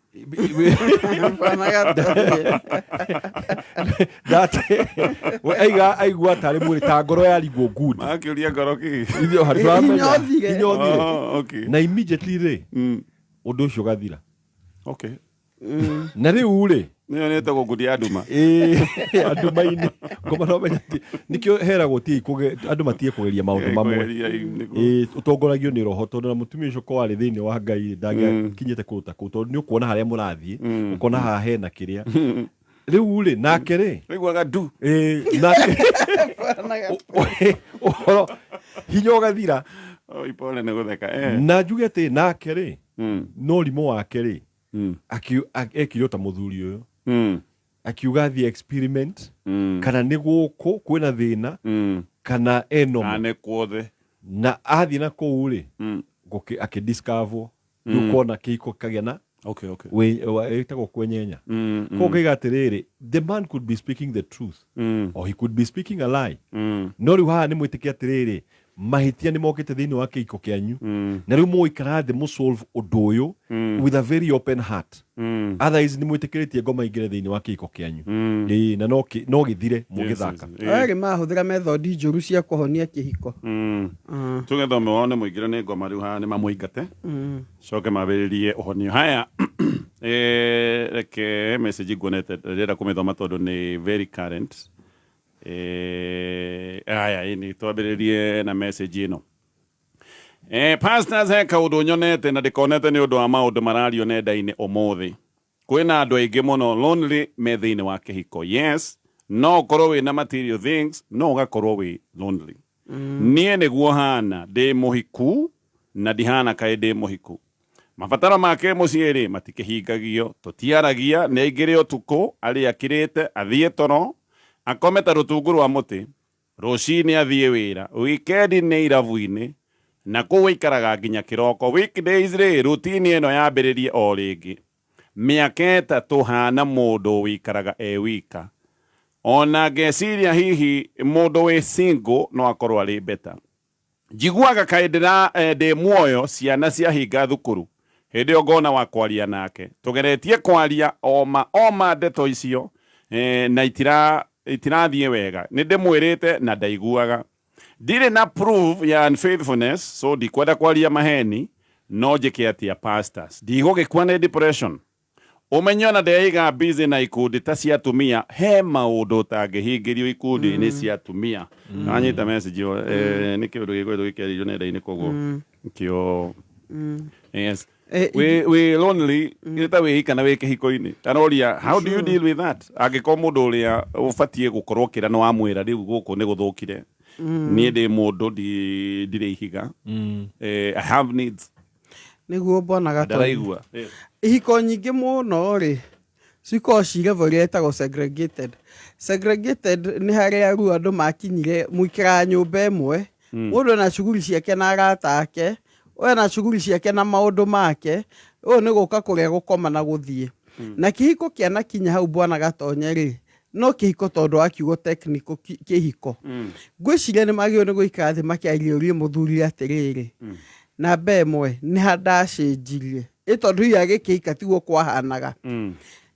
We aiga aigua tarĩ mwĩrĩ ta ngoro yarigwo ngundi. Makĩũria ngoro kĩ? Inyuĩ handũ Inyothire. Inyothire. Oh, okay. Na immediately rĩ, ũndũ ũcio ũgathira. Okay. Na rĩu rĩ, Nĩyo nĩtagwo ngundi ya nduma. Ĩĩ, andũ maini ngoma no menya atĩ nĩkĩo heragwo ti andũ matige kũgeria maũndũ mamwe. Kũgeria, nĩguo. Ĩĩ, ũtongoragio nĩ roho, tondũ na mũtumia ũcio korwo arĩ thĩinĩ wa Ngai ndangĩakinyĩte kũndũ ta kũu, tondũ nĩ ũkuona harĩa mũrathiĩ, ũkona haha hena kĩrĩa rĩu rĩ, nake rĩ Ũiguaga ndu. Ĩĩ, nake ũhoro hinya ũgathira. Oi, pole nĩ gũtheka. Eh. Na njuge atĩ nake rĩ, no rimũ wake rĩ, ekire o ta mũthuri ũyũ, akiuga athiĩ experiment kana nĩ gũkũ kwĩna thĩna kana enomo. Kana nĩ kuothe. Na athiĩ na kũu rĩ, akĩdiscover rĩu kona kĩhiko kĩkagĩa na ĩtagwo kwenyenya. Koguo ngaiga atĩrĩrĩ, the man could be speaking the truth or he could be speaking a lie. No rĩu haha nĩ mwĩtĩkie atĩrĩrĩ, mahĩtia nĩ mokĩte thĩinĩ wa kĩhiko kĩanyu, na rĩu mũgũikara thĩ mũsolve ũndũ ũyũ with a very open heart. Otherwise nĩ mwĩtĩkĩrĩtie ngoma ingĩre thĩinĩ wa kĩhiko kĩanyu. Ĩĩ, na no gĩthire mũgĩthaka. Erĩ mahũthĩra method njũru cia kũhonia kĩhiko. Tũgethome wone mũingĩre nĩ ngoma rĩu haha nĩ mamũingate. Coke mambĩrĩrie ũhonio. Haya, reke message nguonete ndĩrenda kũmĩthoma tondũ nĩ very current. Haya, ĩni twambĩrĩrie na message ĩno. Pastors, he kaũndũ nyonete na ndĩkonete nĩ ũndũ wa maũndũ marario nenda-inĩ ũmũthĩ. Kwĩna andũ aingĩ mũno lonely me thĩinĩ wa kĩhiko. Yes, no ũkorwo wĩna material things, no ũgakorwo wĩ lonely. Niĩ nĩguo hana, ndĩ mũhiku na ndihana kaĩ ndĩ mũhiku. Mabataro make mũciĩ rĩ matikĩhingagio, tũtiaragia, nĩ aingĩre ũtukũ arĩ akirĩte, athiĩ toro, akome ta rũtungu rwa mũtĩ, rũcinĩ athiĩ wĩra, wikendi nĩ irabu-inĩ, na kũu aikaraga nginya kĩroko. Weekdays rĩ, routine ĩno yambĩrĩrie o rĩngĩ. Mĩaka 3 hana mũndũ wĩikaraga e wika. Ona ngeciria hihi mũndũ wĩ single no akorwo arĩ better. Njiguaga kaĩ ndĩ muoyo ciana ciahinga thukuru. Hĩndĩ ĩyo ngona wa kwaria nake. Tũgeretie kwaria oma ndeto icio, na itirathiĩ wega. Nĩ ndĩmwĩrĩte na ndaiguaga. Ndirĩ na proof ya unfaithfulness, so ndikwenda kwaria maheni, no njĩke atĩa pastors? Ndigũgĩkua nĩ depression. Ũmenye ona ndeiga busy na ikundi ta cia atumia, he maũndũ ũtangĩhingĩrio ikundi-inĩ cia atumia. Nanyita message ĩyo, nĩ kĩũndũ gĩkoretwo gĩkĩarĩrio nenda-inĩ koguo. Kĩo. Yes. We lonely, ta wĩ kana wĩ kĩhiko-inĩ. Aroria, how do you deal with that? Angĩkorwo mũndũ ũrĩa ũbatiĩ gũkorwo ũkĩra nĩ wamwĩra rĩu gũkũ nĩ gũthũkire. Niĩ ndĩ mũndũ, ndirĩ ihiga. I have needs. Nĩguo mbonaga tondũ Ndaraigua. Ihiko nyingĩ mũno rĩ, cikoragwo ci level ĩrĩa ĩtagwo segregated. Segregated nĩ harĩa rĩu andũ makinyire mũikaraga nyũmba ĩmwe, mũndũ ena shughuli ciake na arata ake, ũyũ ena shughuli ciake na maũndũ make, ũyũ nĩ gũka kũrĩa gũkoma na gũthiĩ. Na kĩhiko kĩanakinya hau bwana Gatonye rĩ, no kĩhiko tondũ wa kiugo technical kĩhiko. Ngwĩciria nĩ magĩrĩirwo nĩ gũikara thĩ makĩaria ũrie mũthuri atĩrĩrĩ, namba ĩmwe nĩ ha ndacenjirie, ĩ tondũ hihi agĩkĩhika tiguo kwahanaga.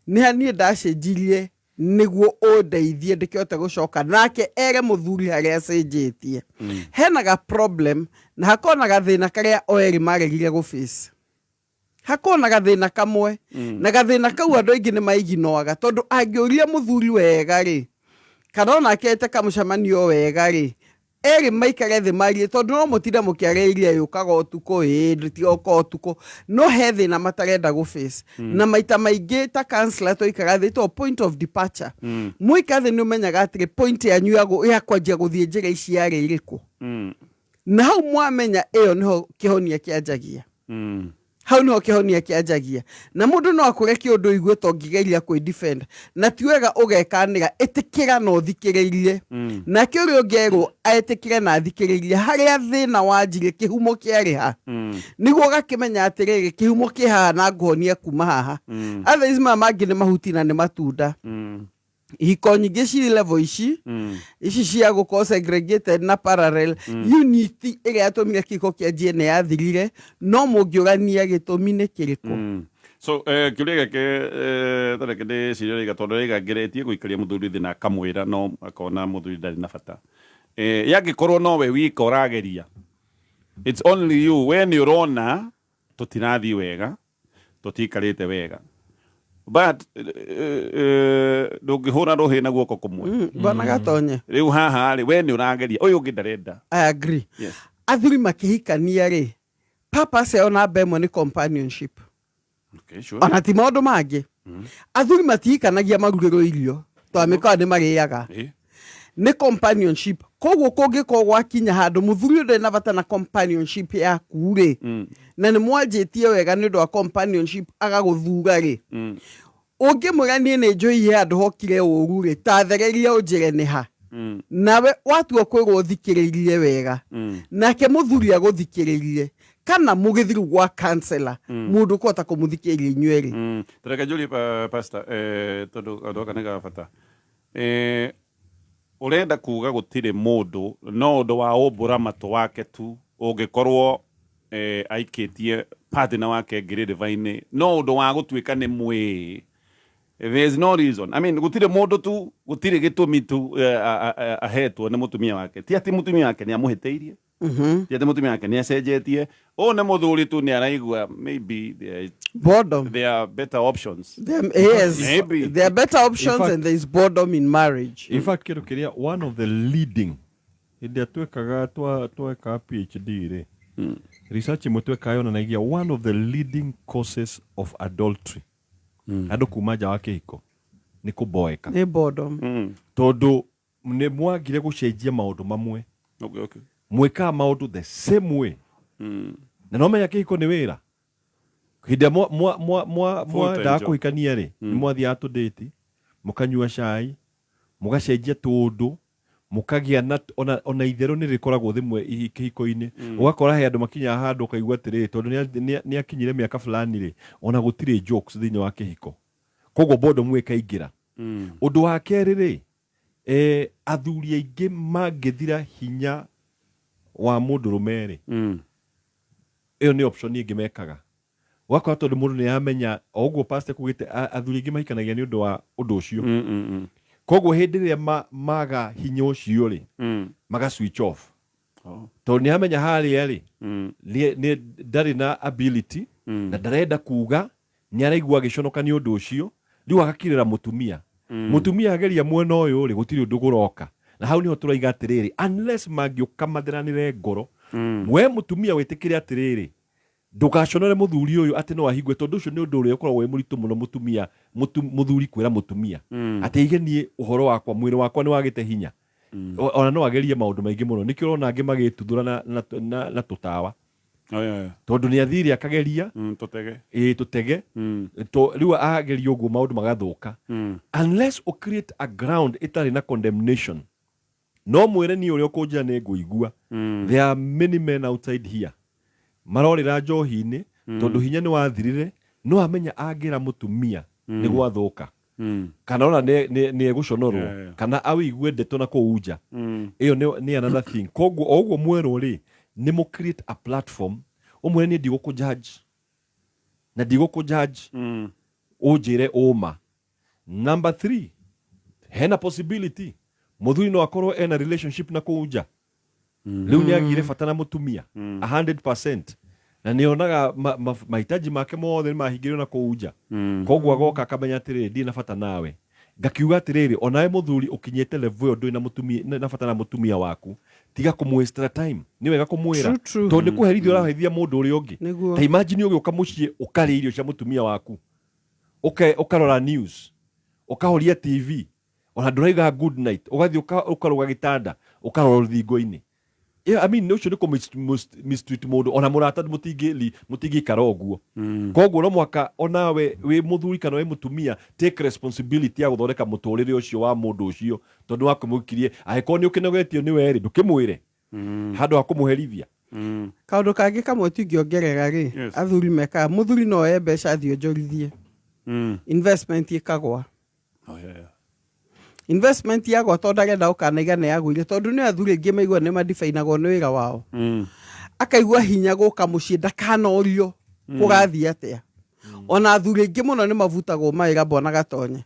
Nĩ ha niĩ ndacenjirie nĩguo ũndeithie ndĩkĩhote gũcoka nake ere mũthuri harĩa acenjetie. Hena ga problem na hakorwo na gathĩna karĩa o erĩ maregire gũ face. Hakorwo na gathĩna kamwe. Na gathĩna kau andũ aingĩ nĩ maiginoaga tondũ angĩũria mũthuri wega rĩ, kana onake ete kamũcemanio wega rĩ, erĩ maikare thĩ marie tondũ no mũtinde mũkĩarĩrĩria yũkaga ũtukũ, ĩĩ ndĩtigoka ũtukũ, no he thĩna matarenda gũ face. Na maita maingĩ ta counselor twaikara thĩ to point of departure. Mwaikara thĩ nĩ ũmenyaga atĩrĩ point yanyu ya kwanjia gũthiĩ njĩra ici yarĩ ĩrĩkũ. Na hau mwamenya ĩyo nĩho kĩhonia kĩanjagia. Hau nĩho kĩhonia kĩanjagia. Na mũndũ no akũre kĩũndũ ũigue ta ũngĩgeria kwĩ defend. Na ti wega ũgekanĩra, ĩtĩkĩra na ũthikĩrĩrie. Nake ũrĩa ũngĩerwo etĩkĩre na athikĩrĩrie harĩa thĩna wanjirie, kĩhumo kĩarĩ ha. Nĩguo ũgakĩmenya atĩrĩrĩ, kĩhumo kĩ haha na ngũhonia kuma haha. Otherwise maya mangĩ nĩ mahuti na nĩ matunda. Ihiko nyingĩ ci level ici, ici cia gũkorwo segregated na parallel, unity ĩrĩa yatũmire kĩhiko kĩanjie nĩ yathirire, no mũngĩũrania gĩtũmi nĩ kĩrĩkũ? So, kĩũria gĩake, ta reke ndĩcirie rĩga, tondũ rĩga ngeretie gũikaria mũthuri thĩ na akamwĩra, no akona mũthuri ndarĩ na bata. Yangĩkorwo nowe wika ũrageria, it's only you, we nĩ ũrona tũtirathiĩ wega, tũtiikarĩte wega. But ndũngĩhũra rũhĩ na guoko kũmwe. Bwana Gatonye. Rĩu haha rĩ, we nĩ ũrageria, ũyũ ũngĩ ndarenda. I agree. Yes. Athuri makĩhikania rĩ, purpose yao namba ĩmwe nĩ companionship. Okay, sure. Ona ti maũndũ mangĩ. Athuri matihikanagia marugĩrwo irio, tondũ mĩkawa nĩ marĩaga. Nĩ companionship. Koguo kũngĩkorwo gwakinya handũ mũthuri ũyũ ndarĩ na bata na companionship yaku rĩ, na nĩ mwanjĩtie wega nĩ ũndũ wa companionship agagũthura rĩ, ũngĩmwĩra niĩ nĩ njũĩ he handũ hokire ũru rĩ, ta thereria ũnjĩre nĩ ha. Nawe watua kwĩrwo ũthikĩrĩirie wega, nake mũthuri agũthikĩrĩrie, kana mũgĩthiĩ gwa counselor, mũndũ ũkũhota kũmũthikĩrĩria inyuerĩ. Tareke njũrie pastor, tondũ kaũndũ gaka nĩ ga bata. Ũrenda kuga gũtirĩ mũndũ no ũndũ wa ũmbũra matũ wake tu ũngĩkorwo aikĩtie partner wake ngirĩrĩba-inĩ, no ũndũ wa gũtuĩka nĩ mwĩĩ, there is no reason, I mean, gũtirĩ mũndũ tu, gũtirĩ gĩtũmi tu ahetwo nĩ mũtumia wake. Ti atĩ mũtumia wake nĩ amũhĩtĩirie, ti atĩ mũtumia wake nĩ acenjetie, ũũ nĩ mũthuri tu nĩ araigua maybe there, Boredom. There are better options. There, yes, Maybe. There are better options. In fact- And there is boredom in marriage. In fact, kĩndũ kĩrĩa one of the leading hĩndĩ ĩrĩa twekaga twekaga PhD rĩ, research ĩmwe twekaga yonanagia one of the leading causes of adultery, andũ kuma nja wa kĩhiko, nĩ kũboeka. Nĩ boredom. Tondũ nĩ mwagire gũcenjia maũndũ mamwe. Mwĩkaga maũndũ the same way, na no menya kĩhiko nĩ wĩra. Hĩndĩ ĩrĩa Full-time mwendaga job. Kũhikania rĩ, nĩ mwathiaga tũdĩti, mũkanyua cai, mũgacenjia tũũndũ, mũkagĩa na ona itherũ nĩ rĩkoragwo rĩmwe kĩhiko-inĩ. Ũgakora he andũ makinyaga handũ ũkaigua atĩrĩrĩ, tondũ nĩ akinyire mĩaka fulani rĩ, ona gũtirĩ jokes thĩinĩ wa kĩhiko, koguo boredom ĩkaingĩra. Ũndũ wa kerĩ rĩ, athuri aingĩ mangĩthira hinya wa mũndũrũme rĩ, ĩyo nĩ option ĩngĩ mekaga. Ũgakora tondũ mũndũ nĩ amenya o ũguo pastor kugĩte, athuri aingĩ mahikanagia nĩ ũndũ wa ũndũ ũcio. Koguo hĩndĩ ĩrĩa maga hinya ũcio rĩ, maga switch off. Tondũ nĩ amenya harĩa rĩ, nĩ ndarĩ na ability, na ndarenda kuga nĩ araigua agĩconoka nĩ ũndũ ũcio, rĩu agakirĩra mũtumia. Mũtumia ageria mwena ũyũ rĩ, gũtirĩ ũndũ gũroka. Na hau nĩho tũraiga atĩrĩrĩ, unless mangĩũka matheranĩre ngoro, we mũtumia wĩtĩkĩre atĩrĩrĩ, ndũgaconore mũthuri ũyũ atĩ no ahingue, tondũ ũcio nĩ ũndũ ũrĩa ũkoragwo wĩ mũritũ mũno, mũtumia mũthuri kwĩra mũtumia atĩ ige niĩ ũhoro wakwa, mwĩrĩ wakwa nĩ wagĩte hinya. Ona no agerie maũndũ maingĩ mũno, nĩkĩo ũrona angĩ magĩtuthũra na tũtawa. Oh, yeah. Tondũ nĩ athire akageria. Tũtege. Ĩĩ, tũtege. Rĩu ageria ũguo maũndũ magathũka. Unless ũ create a ground ĩtarĩ na condemnation, no mwĩre niĩ ũrĩa ũkũnjĩra nĩ ngũigua. There are many men outside here marorĩra njohi-inĩ, tondũ hinya nĩ wathirire, no amenya angĩra mũtumia nĩ gwathũka, kana ona nĩ egũconorwo, kana awĩigue ndeto na kũu nja. Ĩyo nĩ another thing. Koguo o ũguo mwerwo rĩ, nĩ mũ create a platform, ũmwĩre niĩ ndigũkũ judge na ndigũkũ judge, ũnjĩre ũma. Number 3, hena possibility mũthuri no akorwo ena relationship na kũu nja. Rĩu nĩ agire bata na mũtumia 100%, na nĩ onaga mahitaji make mothe nĩ mahingĩrio na kũu nja. Koguo agoka akamenya atĩrĩrĩ, ndirĩ na bata nawe. Ngakiuga atĩrĩrĩ, onawe mũthuri ũkinyĩte level ĩyo ndũrĩ na mũtumia na bata na mũtumia waku, tiga kũmũ time, nĩ wega kũmwĩra. True, true. Tondũ nĩ kũherithia ũraherithia mũndũ ũrĩa ũngĩ. Nĩguo. Ta imagine ũgĩũka mũciĩ ũkarĩa irio cia mũtumia waku, ũkarora news, ũkahoria TV, ona ndũraiga good night, ũgathiĩ ũkarũga gĩtanda, ũkarora rũthingo-inĩ. Yeah, I mean, ũcio nĩ kũ mistreat mũndũ. Ona mũrata mũtingĩikara ũguo. Koguo no mũhaka onawe wĩ mũthuri kana wĩ mũtumia take responsibility ya gũthondeka mũtũrĩre ũcio wa mũndũ ũcio, tondũ wakũmũkirie. Angĩkorwo nĩ ũkĩnogetio nĩ werĩ, ndũkĩmwĩre handũ ha kũmũherithia. Kaũndũ kangĩ kamwe tũingĩongerera rĩ, athuri mekaga, mũthuri no oe mbeca athiĩ onjorithie, investment ĩkagwa. Oh, yeah. Investment yagwa, tondũ ndarenda gũkanaiga nĩ yagũire, tondũ nĩ athuri aingĩ maigua nĩ madibainagwo nĩ wĩra wao, akaigua hinya gũka mũciĩ ndakanorio kũgathiĩ atĩa. Ona athuri aingĩ mũno nĩ mabutagwo mawĩra, mbona gatonye,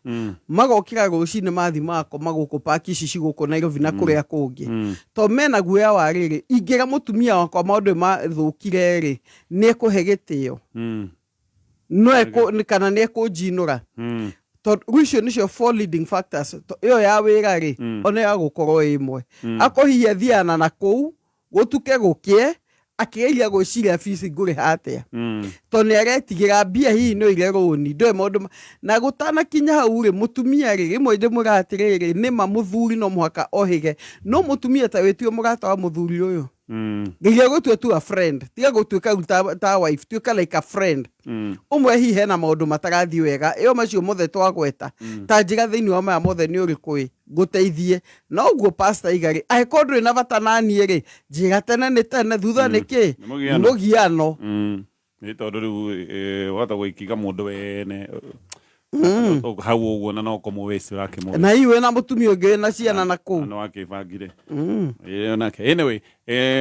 magokĩra rũcinĩ mathi makoma gũkũ paki ici ci gũkũ Nairobi na kũrĩa kũngĩ, to mena guoya wa rĩrĩ, ingĩra mũtumia wakwa maũndũ mathũkire rĩ, nĩ ekũhe gĩtĩo, no kana nĩ ekũnjinũra. Tondũ rĩu icio nĩcio four leading factors. Ĩyo ya wĩra rĩ, ona ya gũkorwo ĩ ĩmwe. Akorwo hihi athiana na kũu gũtuke gũkĩe akĩgeria gwĩciria fees ngũrĩha atĩa, tondũ nĩ aretigĩra mbia hihi no ire rũni, ndoĩ maũndũ na gũtanakinya hau rĩ, mũtumia rĩ, rĩmwe ndĩmwĩraga atĩrĩrĩ, nĩma mũthuri no mũhaka ohĩge, no mũtumia ta wĩtue mũrata wa mũthuri ũyũ. Geria gũtua tu a friend, tiga gũtuĩka rĩu ta wife, tuĩka like a friend. Ũmwe hihi hena maũndũ matarathiĩ wega, ĩyo macio mothe twagweta, ta njĩra thĩinĩ wa maya mothe nĩ ũrĩkũ ĩ ngũteithie. Na ũguo pastor aiga rĩ, angĩkorwo ndũrĩ na bata naniĩ rĩ, njĩra tene nĩ tene, thutha nĩ kĩ? Nĩ mũgiano. Nĩ mũgiano. Nĩ tondũ rĩu wahota gũikiga mũndũ wene hau ũguo na no kũmũ-waste ũrakĩmũ-waste. Na hihi wĩna mũtumia ũngĩ wĩna ciana na kũu. Na wakĩbangire. Ĩĩ, onake. Anyway,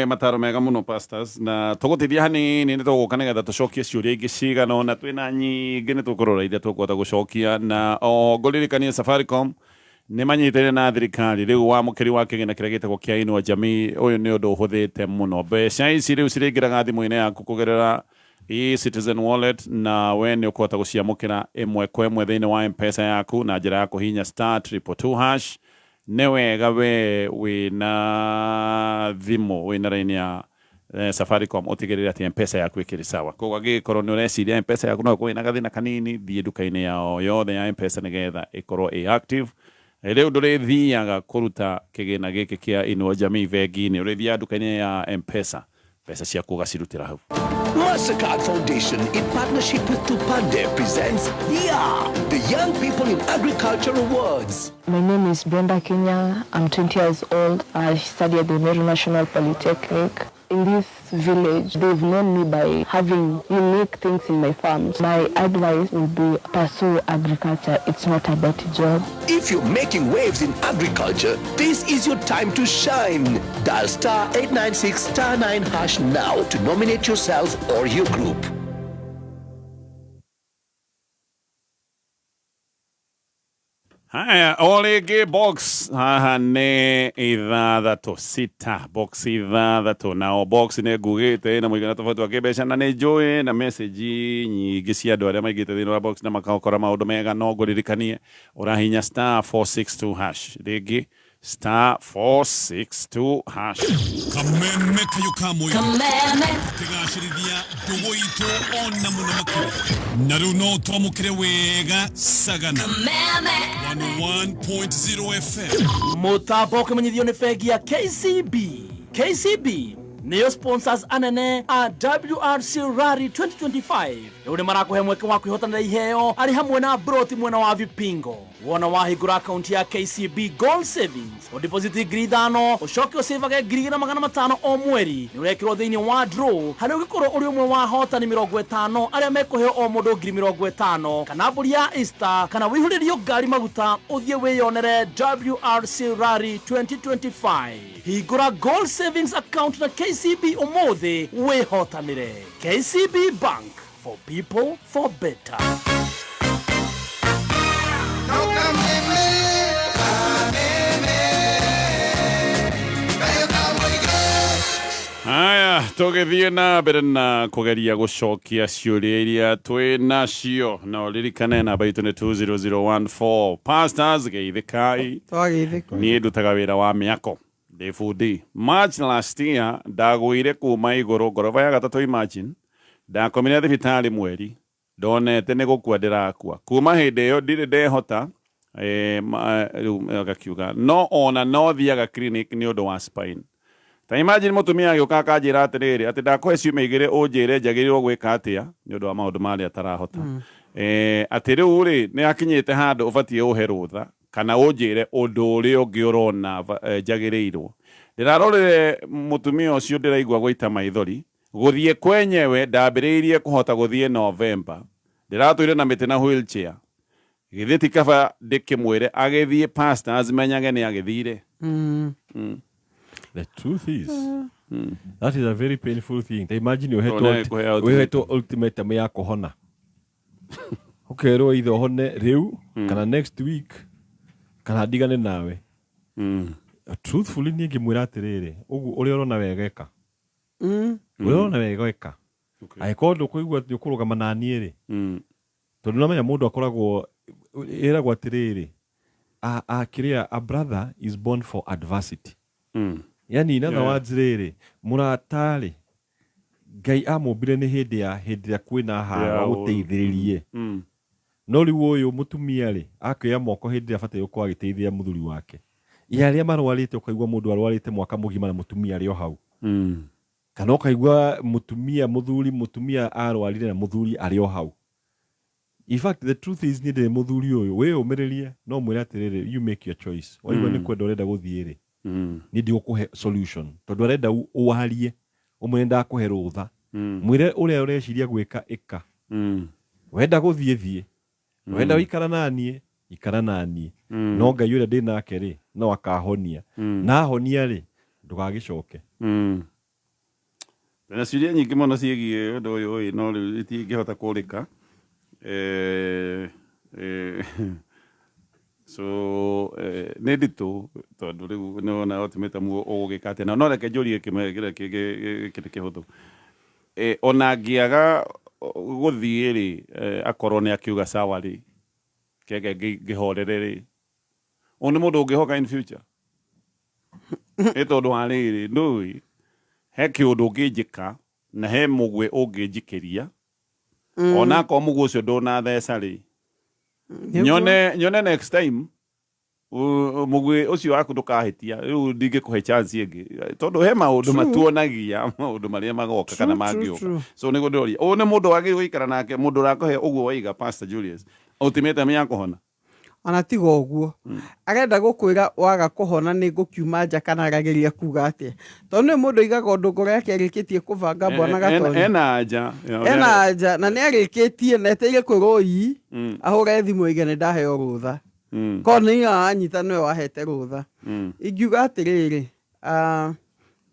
mataro mega mũno pastors, na tũgũteithia hanini nĩ tũgũka nĩgetha tũcokie ciũria ingĩ cigana ũna, twĩna nyingĩ nĩ tũkũrora iria tũkũhota gũcokia. Na o ngũririkanie Safaricom nĩ manyitĩrĩire na thirikari rĩu wamũkĩri wa kĩgĩna kĩrĩa gĩtagwo kĩa Inua Jamii. Ũyũ nĩ ũndũ ũhũthĩte mũno, mbeca ici rĩu cirĩingĩraga thimũ-inĩ yaku kũgerera eCitizen wallet, na we nĩ ũkũhota gũciamũkĩra ĩmwe kwa ĩmwe thĩinĩ wa M-Pesa yaku na njĩra ya kũhihinya star triple two hash. Nĩ wega we wĩna thimũ wĩna raini ya Safaricom ũtigĩrĩre atĩ M-Pesa yaku ĩkĩrĩ sawa. Koguo angĩgĩkorwo nĩ ũreciria M-Pesa yaku no ĩkorwo ĩna gathĩna kanini, thiĩ nduka-inĩ yao yothe ya M-Pesa nĩgetha ĩkorwo ĩ active. Rĩu ndũrĩthiaga kũruta kĩgĩna gĩkĩ kĩa Inua Jamii bengi-inĩ, ũrĩthiaga nduka-inĩ ya M-Pesa, mbeca ciaku ũgacirutĩra hau. Mastercard Foundation, in partnership with Tupande, presents YA, the Young People in Agriculture Awards. My name is Brenda Kenya. I'm 20 years old. I study at the Meru National Polytechnic. In this village, they've known me by having unique things in my farms. My advice would be pursue agriculture. It's not a dirty job. If you're making waves in agriculture, this is your time to shine. Dial star 896 star 9 hash now to nominate yourself or your group. Haya, o rĩngĩ box haha nĩ ithathatũ, sita box ithathatũ, na o box nĩ ngugĩte na mũigana tofauti wa kĩmbeca, na nĩ njũĩ na message nyingĩ cia andũ arĩa maingĩte thĩinĩ wa box na makakora maũndũ mega. No ngũririkanie ũrahinya star 462 hash, rĩngĩ star 462 hash. Kameme kayo ka mũingĩ. Kameme. Kĩgacĩrithia ndũgũ itũ ona mũno makĩria. Na rĩu no twamũkĩre wega Sagana. Kameme. 101.0 FM. Mũtambo ũkĩmenyithio nĩ bengi ya KCB. KCB nĩyo sponsors anene a WRC Rally 2025. Rĩu nĩ marakũhe mweke wa kwĩhotanĩra iheo arĩ hamwe na broti mwena wa Vipingo. Wona wahingũra akaunti ya KCB Gold Savings, ũdeposit 5,000, ũcoke ũcĩvage 2,500 o mweri, nĩ ũrekĩrwo thĩinĩ wa draw harĩa ũngĩkorwo ũrĩ ũmwe wa ahotani 50 arĩa mekũheo o mũndũ 50,000, kana mbũri ya Easter, kana wĩihũrĩrio ngari maguta ũthiĩ wĩyonere WRC Rally 2025. Hingũra Gold Savings account na KCB ũmũthĩ wĩhotanĩre. KCB Bank, for people for better. Haya, tũgĩthiĩ na mbere na kũgeria gũcokia ciũria iria twĩ nacio, na ũririkane namba itũ nĩ 20014. Pastors, geithĩkai. Twageithĩka. Niĩ ndutaga wĩra wa mĩako, ndĩ bundi. March last year ndagũire kuma igũrũ ngoroba ya gatatũ, imagine. Ndakomire thibitarĩ mweri, ndonete nĩ gũkua ndĩrakua. Kuma hĩndĩ ĩyo ndirĩ ndehota, rĩu agakiuga no ona no thiaga clinic nĩ ũndũ wa spine. Ta imagine mũtumia agĩũka akanjĩra atĩrĩrĩ, atĩ ndakũhe ciumia igĩrĩ ũnjĩre njagĩrĩirwo gwĩka atĩa nĩ ũndũ wa maũndũ marĩa atarahota. Atĩ rĩu rĩ nĩ akinyĩte handũ ũbatiĩ ũhe rũtha kana ũnjĩre ũndũ ũrĩa ũngĩ ũrona njagĩrĩirwo. Ndĩrarorire mũtumia ũcio ndĩraigua gũita maithori. Gũthiĩ kwenyewe ndambĩrĩirie kũhota gũthiĩ November. Ndĩratũire na mĩtĩ na wheelchair. Githĩ ti kaba ndĩkĩmwĩre agĩthiĩ pastors menyage nĩ agĩthire. The truth is, that is a very painful thing. Ta imagine Tondũ nĩ kũheo ũhetwo ultimatum ya kũhona. Ũkerwo either ũhone rĩu, kana next week, kana ndigane nawe. Truthfully niĩ ngĩmwĩra atĩrĩrĩ, ũguo ũrĩa ũrona wega ĩka. Ũrĩa ũrona wega ĩka. Angĩkorwo ndũkũigua atĩ ũkũrũgama na niĩ rĩ, tondũ nĩwamenya mũndũ akoragwo, ĩragwo atĩrĩrĩ, kĩrĩa, a brother is born for adversity. Yani in other words rĩrĩ, mũrata rĩ, Ngai amũmbire nĩ hĩndĩ ya hĩndĩ ĩrĩa kwĩna haro agũteithĩrĩrie. No rĩu ũyũ mũtumia rĩ, akĩoya moko hĩndĩ ĩrĩa abataire gũkorwo agĩteithia mũthuri wake. Ya arĩa marwarĩte, ũkaigua mũndũ arwarĩte mwaka mũgima na mũtumia arĩ o hau. Kana ũkaigua mũtumia mũthuri mũtumia arwarire na mũthuri arĩ o hau. In fact the truth is niĩ ndĩrĩ mũthuri ũyũ wĩyũmĩrĩrie no mwĩre atĩrĩrĩ you make your choice. Waigua nĩ kwenda ũrenda gũthiĩ rĩ niĩ ndigũkũhe solution tondũ arenda warie ũmwĩre ndakũhe rũtha. Mwĩre ũrĩa ũreciria gwĩka ĩka. Wenda gũthiĩ thiĩ. Wenda gũikara naniĩ ikara naniĩ. No Ngai ũrĩa ndĩ nake rĩ no akahonia. Na ahonia rĩ ndũgagĩcoke. Ndĩna ciũria nyingĩ mũno ciĩgiĩ ũndũ ũyũ ĩ, no rĩu itingĩhota kũrĩka. Eh, eh, so eh, nĩ nditũ tondũ rĩu nĩwona ultimatum ũgũgĩka atĩa. Na no reke njũrie kĩmwe kĩrĩa kĩngĩ gĩkĩ nĩ kĩhũthũ. Eh, ona angĩaga gũthiĩ rĩ, eh, akorwo nĩ akiuga sawa rĩ, kege ngĩhorere rĩ, ũyũ nĩ mũndũ ũngĩhoka in future? Nĩ tondũ wa rĩrĩ, ndũĩ he kĩũndũ ũngĩnjĩka na he mũgwe ũngĩnjikĩria ona akorwo mũgwe ũcio ndũnatheca rĩ, nyone nyone next time mũgwe ũcio waku ndũkahĩtia rĩu ndingĩkũhe chance ĩngĩ tondũ he maũndũ matuonagia maũndũ marĩa magoka kana mangĩũka. So nĩguo ndĩroria, ũyũ nĩ mũndũ wagĩrĩirwo gũikara nake, mũndũ ũrakũhe ũguo waiga Pastor Julius ultimatum ya kũhona? Ona tiga ũguo, arenda gũkwĩra waga kũhona nĩ ngũkiuma nja, kana arageria kuga atĩa? Tondũ nĩ mũndũ aigaga ũndũ ngoro yake arĩkĩtie kũbanga, bwana Gatonye. Ena anja. Ena anja na nĩ arĩkĩtie na eteire kwĩrwo ii, ahũre thimũ aige nĩ ndaheo rũtha. Korwo nĩ anyita nĩwe wahete rũtha. Ingiuga atĩrĩrĩ,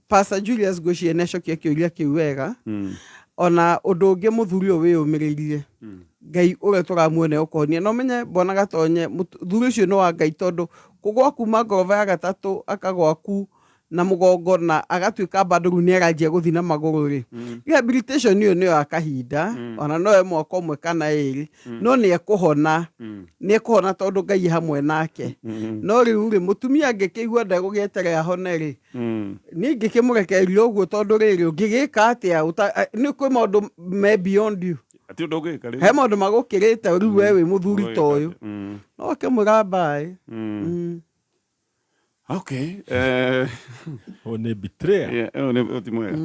Pastor Julius ngwĩciria nĩ acokia kĩũria kĩu wega. Ona ũndũ ũngĩ, mũthuri ũyũ wĩyũmĩrĩirie, Ngai ũrĩa tũramuona ũkũhonia. Na ũmenye bwana Gatonye, mũthuri ũcio nĩ wa Ngai, tondũ kũgwa kuma ngoroba ya gatatũ akagwa ku na mũgongo na agatuĩka bado rĩu nĩ aranjia gũthiĩ na magũrũ rĩ, rehabilitation ĩyo nĩyo ya kahinda, ona no mwaka ũmwe kana ĩrĩ, no nĩ ekũhona, nĩ ekũhona tondũ Ngai e hamwe nake. No rĩu rĩ, mũtumia angĩkĩigua ndegũgĩeterera ahone rĩ, niĩ ingĩkĩmũrekereria ũguo, tondũ rĩrĩ ũngĩgĩka atĩa nĩ kwĩ maũndũ me beyond you. Ati ũndũ ũngĩka rĩu. He maũndũ magũkĩrĩte rĩu we wĩ mũthuri ta ũyũ, no akĩmwĩra mbaĩ. Okay. Ũyũ nĩ betrayal. Yeah, ũyũ nĩ ũyũ ti mwega.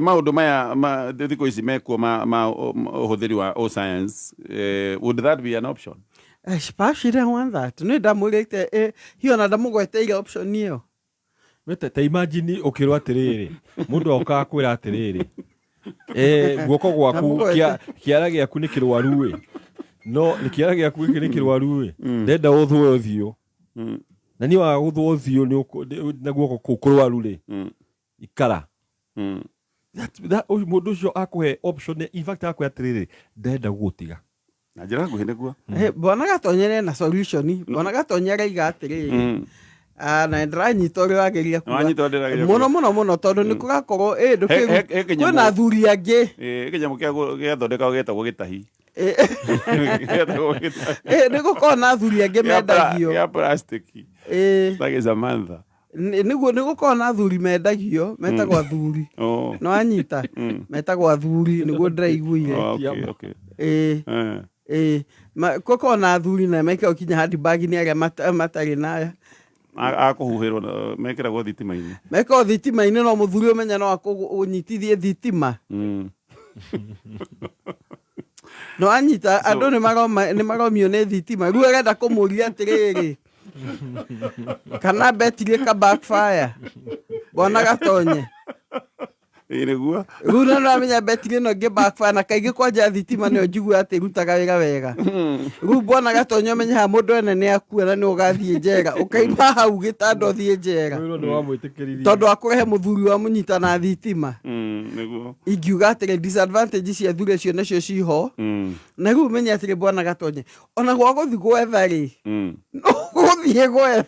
Maũndũ maya ma thikũ ici mekuo ma ũhũthĩri wa o science, would that be an option? Perhaps she didn't want that. Nĩ ndamwĩrĩte hiyo na ndamũgweteire option ĩyo. We ta imagine ũkĩrwo atĩrĩrĩ, mũndũ okaga kwĩra atĩrĩrĩ, guoko gwaku Ndamũgwete. Kĩara gĩaku nĩ kĩrwaru ĩ, no nĩ kĩara gĩaku gĩkĩ nĩ kĩrwaru ĩ, ndenda ũthũe ũthiũ, na niĩ waga gũthũa ũthiũ na guoko kũu kũrwaru rĩ, ikara. Mũndũ ũcio akũhe option, in fact akũhe atĩrĩrĩ, ndenda gũgũtiga. Na njĩra nguhĩ nĩguo. Bwana Gatonye na solution. Bwana Gatonye araiga atĩrĩrĩ, na ndĩranyita ũrĩa wageria kuga. Nĩwanyita ũrĩa ndĩrageria mũno kuga. Mũno mũno, tondũ nĩ kũgakorwo He kĩnyamũ- kwĩna athuri angĩ. Kĩnyamũ gĩathondekagwo gĩtagwo gĩtahi. Gĩtagwo gĩtahi. Nĩ gũkorwo na athuri angĩ mendagio. Gĩa plastic. Gĩ Samantha. Nĩguo nĩ gũkorwo na athuri mendagio metagwo athuri. No anyita metagwo athuri nĩguo ndĩraiguire. Oh, okay. Gũkorwo na athuri na mekĩragwo kinya handbag nĩ arĩa matarĩ na Akũhuhĩrwo mekĩragwo thitima-inĩ. Mekĩragwo thitima-inĩ, no mũthuri ũmenye no akũnyitithie thitima. No anyita andũ nĩ maromio nĩ thitima. Rĩu arenda kũmũria atĩrĩrĩ, kana betiri ĩka backfire, bwana Gatonye? Ĩ nĩguo. Rĩu na nĩũramenya betiri ĩno ĩngĩ backfire, na kaingĩ kwanja thitima nĩyo njiguaga atĩ ĩrutaga wĩra wega. Rĩu bwana Gatonye, ũmenye haha mũndũ ene nĩ akua na nĩ ũgathiĩ njera, ũkaima hau gĩtanda ũthiĩ njera Wĩrwo nĩ wamwĩtĩkĩririe. Tondũ akũrehe mũthuri wa mũnyita na thitima. Nĩguo. Ingiuga atĩrĩ, disadvantage cia athuri acio nacio ciho. Na rĩu ũmenye atĩrĩ, bwana Gatonye, ona gwa gũthiĩ gwetha rĩ, gũthiĩ gwetha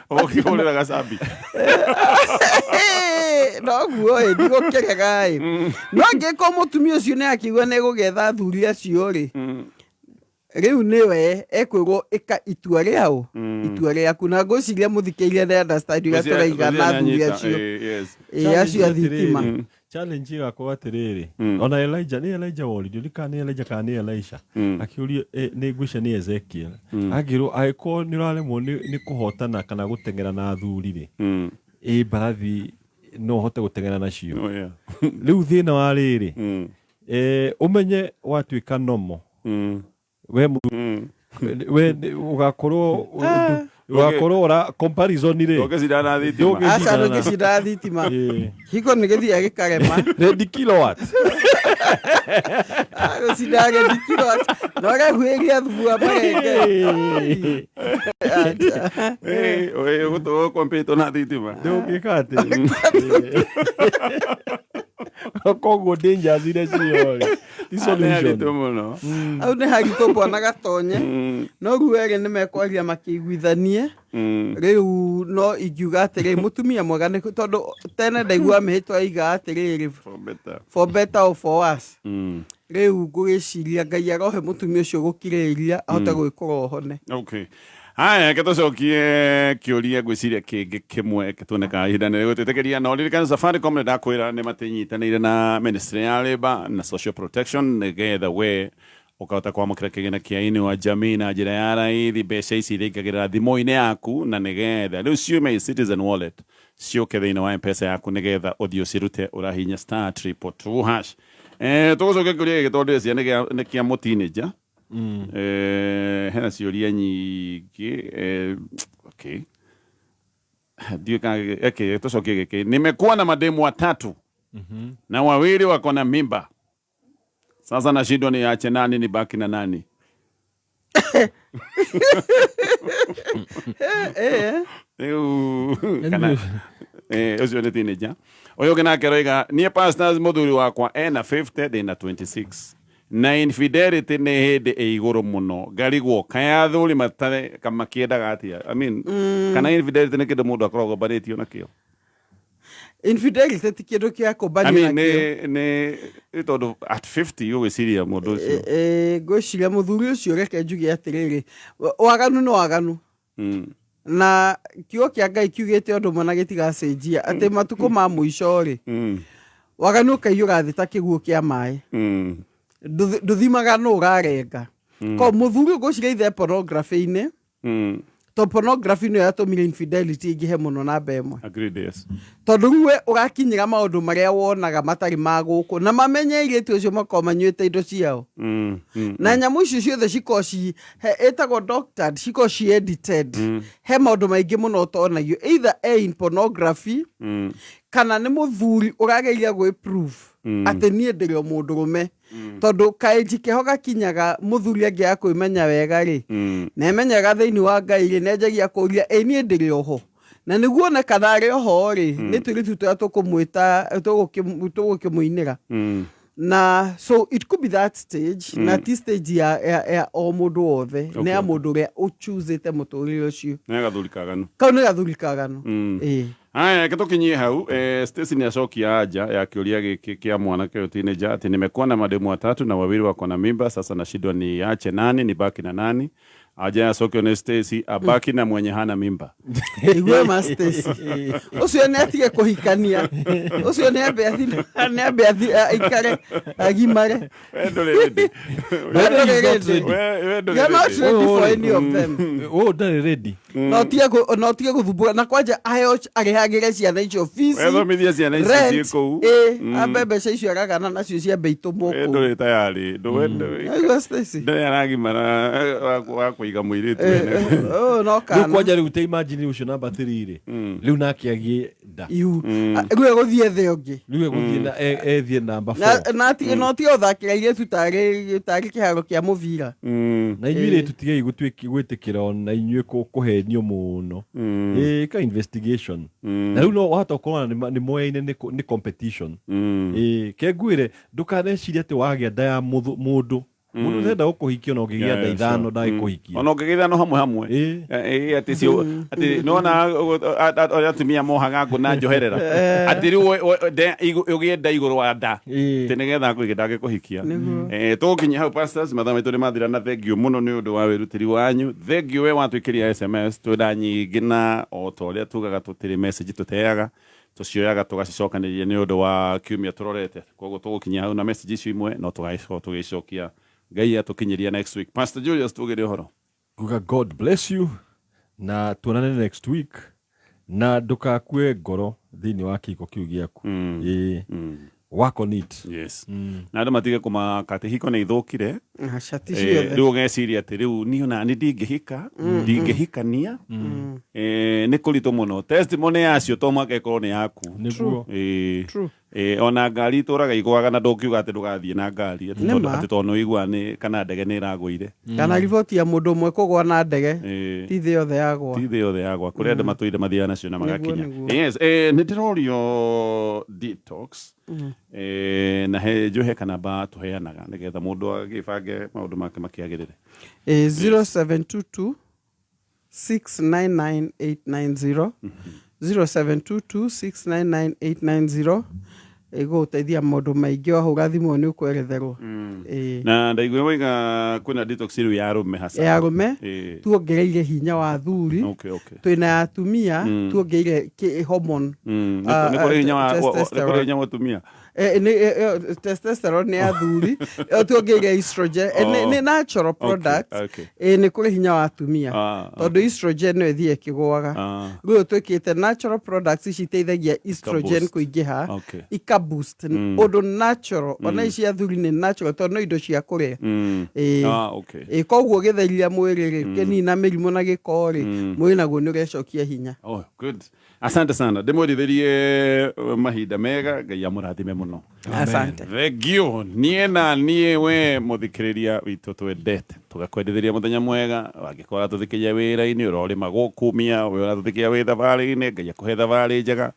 Ũkĩhũrĩra gacabi. Noguo ĩ, ndigũkĩrega ĩ, no angĩkorwo mũtumia ũcio nĩ akiuga nĩ egũgetha athuri acio rĩ, rĩu nĩwe ekwĩrwo ĩka itua rĩao, itua rĩaku. Na ngwĩciria mũthikĩirie nĩ understand ũrĩa tũraiga na athuri acio. Ĩ, acio a thitima. Challenge ĩgakorwo atĩrĩrĩ, ona Elijah, nĩ Elijah woririo, nĩ kana nĩ Elijah kana nĩ Elisha, akĩũrio, nĩ ngwĩciria nĩ Ezekiel, angĩrwo angĩkorwo nĩ ũraremwo nĩ kũhotana kana gũteng'era na athuri rĩ. Ĩ mbarathi no ũhote gũteng'era nacio. Oh, yeah. Rĩu thĩna wa rĩrĩ, ũmenye watuĩka nomo, we we ũgakorwo ũgakorwo ũra comparison rĩ. Ndũngĩcindana na thitima. Aca, ndũngĩcindana na thitima. Hiko nĩ gĩthiaga gĩkarema. Ready kilowatt. Gũcindana ready kilowatt. Na ũrehuhĩria thubu wa marenge. Ũgũtũ na thitima. Ndũngĩka atĩ. Koguo dangers iria ciĩ rĩ, ti Nĩ haritũ solution. mũno. Hau nĩ haritũ bwana Gatonye. No rĩu erĩ nĩ mekwaria makĩiguithanie. Rĩu no ingiuga atĩrĩ, mũtumia mwega nĩ tondũ tene ndaigua mĩhĩtwa aiga atĩrĩrĩ, For better. For better or for worse. Rĩu ngũgĩciria Ngai arohe mũtumia ũcio gũkirĩrĩria ahote gwĩkũra ũhone. Okay. Haya, reke tũcokie kĩũria ngwĩciria kĩngĩ kĩmwe tuone kana ihinda nĩ rĩgũtwĩtĩkĩria. No ririkana Safaricom nĩ ndakwĩra nĩ matinyitanĩire na Ministry ya Labour na Social Protection nĩgetha we ũkahota kwamũkĩra kĩgĩna kĩa Inua Jamii na njĩra ya raithi. Mbeca ici iraingagĩrĩra thimũ-inĩ yaku na nĩgetha rĩu ciume Citizen Wallet ciũke thĩinĩ wa M-Pesa yaku nĩgetha ũthiĩ ũcirute ũrahihinya star triple two hash. Tũgũcokia kĩũria gĩkĩ tondũ ndĩreciria nĩ kĩa mũtinĩnja. Hena ciũria nyingĩ. Okay. Ndiũĩ kana okay, tũcokie gĩkĩ. Nimekuwa na mademu watatu na wawili wako na mimba. Sasa nashindwa niache nani nibaki na nani. Rĩu kana ũcio nĩ teenager. Ũyũ ũngĩ nake aroiga niĩ pastors mũthuri wakwa ena 50 ndĩna 26 na infidelity nĩ hĩndĩ ĩ igũrũ mũno ngarigwo kaĩ athuri matare makĩendaga atĩa. I mean, kana infidelity nĩ kĩndũ mũndũ akoragwo mbarĩtio nakĩo. Infidelity ti kĩndũ kĩa I kũmbanio mean, nakĩo. nĩ tondũ at 50 ũgwĩciria mũndũ ũcio. Ngwĩciria mũthuri ũcio, reke njuge atĩrĩrĩ, waganu nĩ waganu. Na kiugo kĩa Ngai kiugĩte ũndũ ũmwe na gĩtigacenjia, atĩ matukũ ma mũico rĩ, waganu ũkaiyũra thĩ ta kĩguũ kĩa maĩ. Ndũthimaga nũ ũrarenga. Ko mũthuri ũyũ ngwĩciria ithe pornography-inĩ, to pornography nĩyo yatũmire infidelity ĩingĩhe mũno namba ĩmwe. Agreed, yes. Tondũ rĩu we ũrakinyĩra maũndũ marĩa wonaga matarĩ ma gũkũ, na mamenye airĩtu acio makorwo manyuĩte indo ciao. Na nyamũ icio ciothe cikorwo ci ĩtagwo doctored, cikorwo ci edited. He maũndũ maingĩ mũno ũtonagio, either e in pornography kana nĩ mũthuri ũrageria gwĩ prove atĩ niĩ ndĩrĩ o mũndũrũme. Tondũ kaĩnji keho gakinyaga mũthuri angĩaga kwĩmenya wega rĩ, na emenyaga thĩinĩ wa Ngai rĩ, nĩanjagia kũria ĩ niĩ ndĩrĩ oho. Na nĩguo one kana arĩ oho rĩ, nĩ tũirĩtu tũrĩa tũkũmwĩta tũgũkĩmũinĩra. Na so it could be that stage. Na ti stage ya o mũndũ wothe, nĩ ya mũndũ ũrĩa ũchusĩte mũtũrĩre ũcio. Nĩ gathuri kaganu. Kau nĩ gathuri kaganu. Ĩĩ. Haya, reke tũkinyie hau. Stacy nĩ acokia anja ya kĩũria gĩkĩ kĩa mwanake ũyũ teenager atĩ nimekuwa na mademu watatu na wawili wako na mimba, sasa nashindwa niache nani nibaki na nani. Anja yacokio nĩ Stacy, abaki na mwenye hana mimba. Igue ma Stacy ũcio nĩ atige kũhikania, ũcio nĩ ambe aikare agimare. We ndũrĩ ready. We ndũrĩ ready. We ndũrĩ You're not ready. ready for any of them. Ũyũ ndarĩ ready. No ũtige gũthumbũra na kwanja aheo arĩhagĩre ciana icio fees, Wethomithie ciana icio rent, ciĩ kũu. Ĩ, ambe mbeca icio aragana nacio ciambe itũmwo We kũu. ndũrĩ tayari. Aigua Stacy. Ndũrĩ aragimara wa kũiga mũirĩtu wene. Oh, no Rĩu kana. kwanja rĩu ta imagine ũcio namba 3 rĩ, rĩu nake agĩe nda. Ihu. Rĩu egũthiĩ ethe ũngĩ. Rĩu egũthiĩ na ethiĩ namba Na 4. na atige no ũtige gũthakĩra airĩtu tarĩ kĩharo kĩa mũbira. Na inyuĩ rĩ, tũtigei gwĩtĩkĩra ona inyuĩ kũhenio mũno. Ĩ, ka investigation. Na rĩu no wahota gũkorwo nĩ moyaine nĩ competition. Ĩ, ke ngwĩre ndũkanecirie atĩ wagĩa nda ya mũndũ mũndũ ndenda gũkũhikia ona ũngĩgĩa nda ithano ndagĩkũhikia. Ona ũngĩgĩa ithano hamwe hamwe. Ĩ, atĩ cio atĩ nĩwona ũrĩa atumia mohaga ngũ na njoherera, atĩ rĩu ũgĩe nda igũrũ wa nda atĩ nĩgetha akũhike ndangĩkũhikia. Tũgũkinyia hau pastors, mathaa maitũ nĩ mathira, na thengiũ mũno nĩ ũndũ wa wĩrutĩri wanyu. Thengiũ we watwĩkĩria SMS, twĩna nyingĩ, na o ta ũrĩa tugaga tũtirĩ message tũteaga, tũcioyaga tũgacicokanĩrĩria nĩ ũndũ wa kiumia tũrorete. Koguo tũgũkinyia hau na message icio imwe no tũgagĩkorwo tũgĩcokia Ngai atũkinyĩria next week. Pastor Julius, tugĩre ũhoro. Nguga God bless you na tuonane next week. Na ndũgakue ngoro thĩinĩ wa kĩhiko kĩu gĩaku. Ĩĩ, work on it. Yes. Na andũ matige kũmaka atĩ hiko nĩ ithũkire. Aca, ti Eh, ciothe. rĩu ũgeciria atĩ rĩu niĩ ona nĩ ndingĩhika, ndingĩhikania. Eh, nĩ kũritũ mũno. Testimony yacio to mũhaka ĩkorwo nĩ yaku. Nĩguo. Eh, eh, ona ngari itũraga igwaga na ndũngiuga atĩ ndũgathiĩ na ngari atĩ Nĩ tondũ ma. atĩ tondũ nĩ ũigua nĩ kana ndege nĩ ĩragũire. Kana riboti ya mũndũ ũmwe kũgwa na ndege, Eh. ti thĩ yothe yagwa. Ti thĩ yothe yagwa, kũrĩ andũ matũire mathiaga nacio na Nĩguo, magakinya. nĩguo. Yes, eh, nĩ ndĩrorio detox. Eh, na he njũhe kanamba tũheanaga nĩgetha mũndũ agĩbange maũndũ make makĩagĩrĩre. Eh, 0722 699890, 0722 699890, ĩgũgũteithia maũndũ maingĩ. Wahũra thimũ nĩ ũkweretherwo. Ĩĩ. Na ndaigua waiga kwĩna detox rĩu ya arũme hasa. Ya arũme. Ĩĩ. Tuongereire hinya wa athuri. Okay. Twĩna ya atumia, tuongereire hormone. Nĩ kũrĩ hinya wa nĩ kũrĩ testosterone. hinya wa atumia. Eh, testosterone nĩ athuri. Eh, tuongereire estrogen. Eh, nĩ natural product. Eh, nĩ kũrĩ hinya wa atumia, tondũ estrogen no ĩthiĩ ĩkĩgũaga. Rĩu twĩkĩte natural products ici iteithagia estrogen boost. kũingĩha, ika boost ũndũ natural. Ona ici athuri nĩ natural, tondũ no indo cia kũrĩa. Ĩĩ. Ĩĩ, koguo gĩtheria mwĩrĩ rĩ, kĩnina mĩrimũ na gĩko rĩ, mwĩrĩ naguo nĩ ũrecokia hinya. Oh, good. Asante sana. Ndĩmwendithĩrie mahinda mega, Ngai amũrathime mũno. Asante. Thank you. Niĩ na niĩ we mũthikĩrĩria witũ twendete, tũgakwendithĩria mũthenya mwega. Wangĩkorwo ũratũthikĩria wĩra-inĩ, ũrorĩma gũkumia, we ũratũthikĩria wĩ thabarĩ-inĩ, Ngai akũhe thabarĩ njega.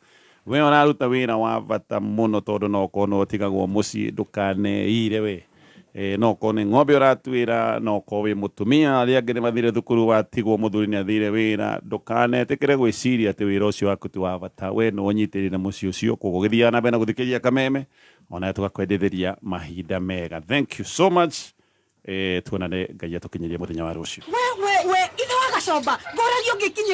We ũraruta wĩra wa bata mũno, tondũ no ũkorwo no ũtigagwo mũciĩ, ndũkaneire we. Eh, no ũkorwo nĩ ng'ombe ũratuĩra, no ũkorwo wĩ mũtumia, arĩa angĩ nĩ mathire thukuru, watigwo mũthuri nĩ athire wĩra, ndũkanetĩkĩre gwĩciria atĩ wĩra ũcio waku ti wa bata. We nĩ ũnyitĩrĩre mũciĩ ũcio, koguo gĩthiaga na mbere na gũthikĩrĩria Kameme, onawe tũgakwendithĩria mahinda mega. Thank you so much. Eh, tuonane, Ngai atũkinyĩrie mũthenya wa rũciũ. We we we, ithe wa gacomba, ngũragia ũngĩkinyĩte.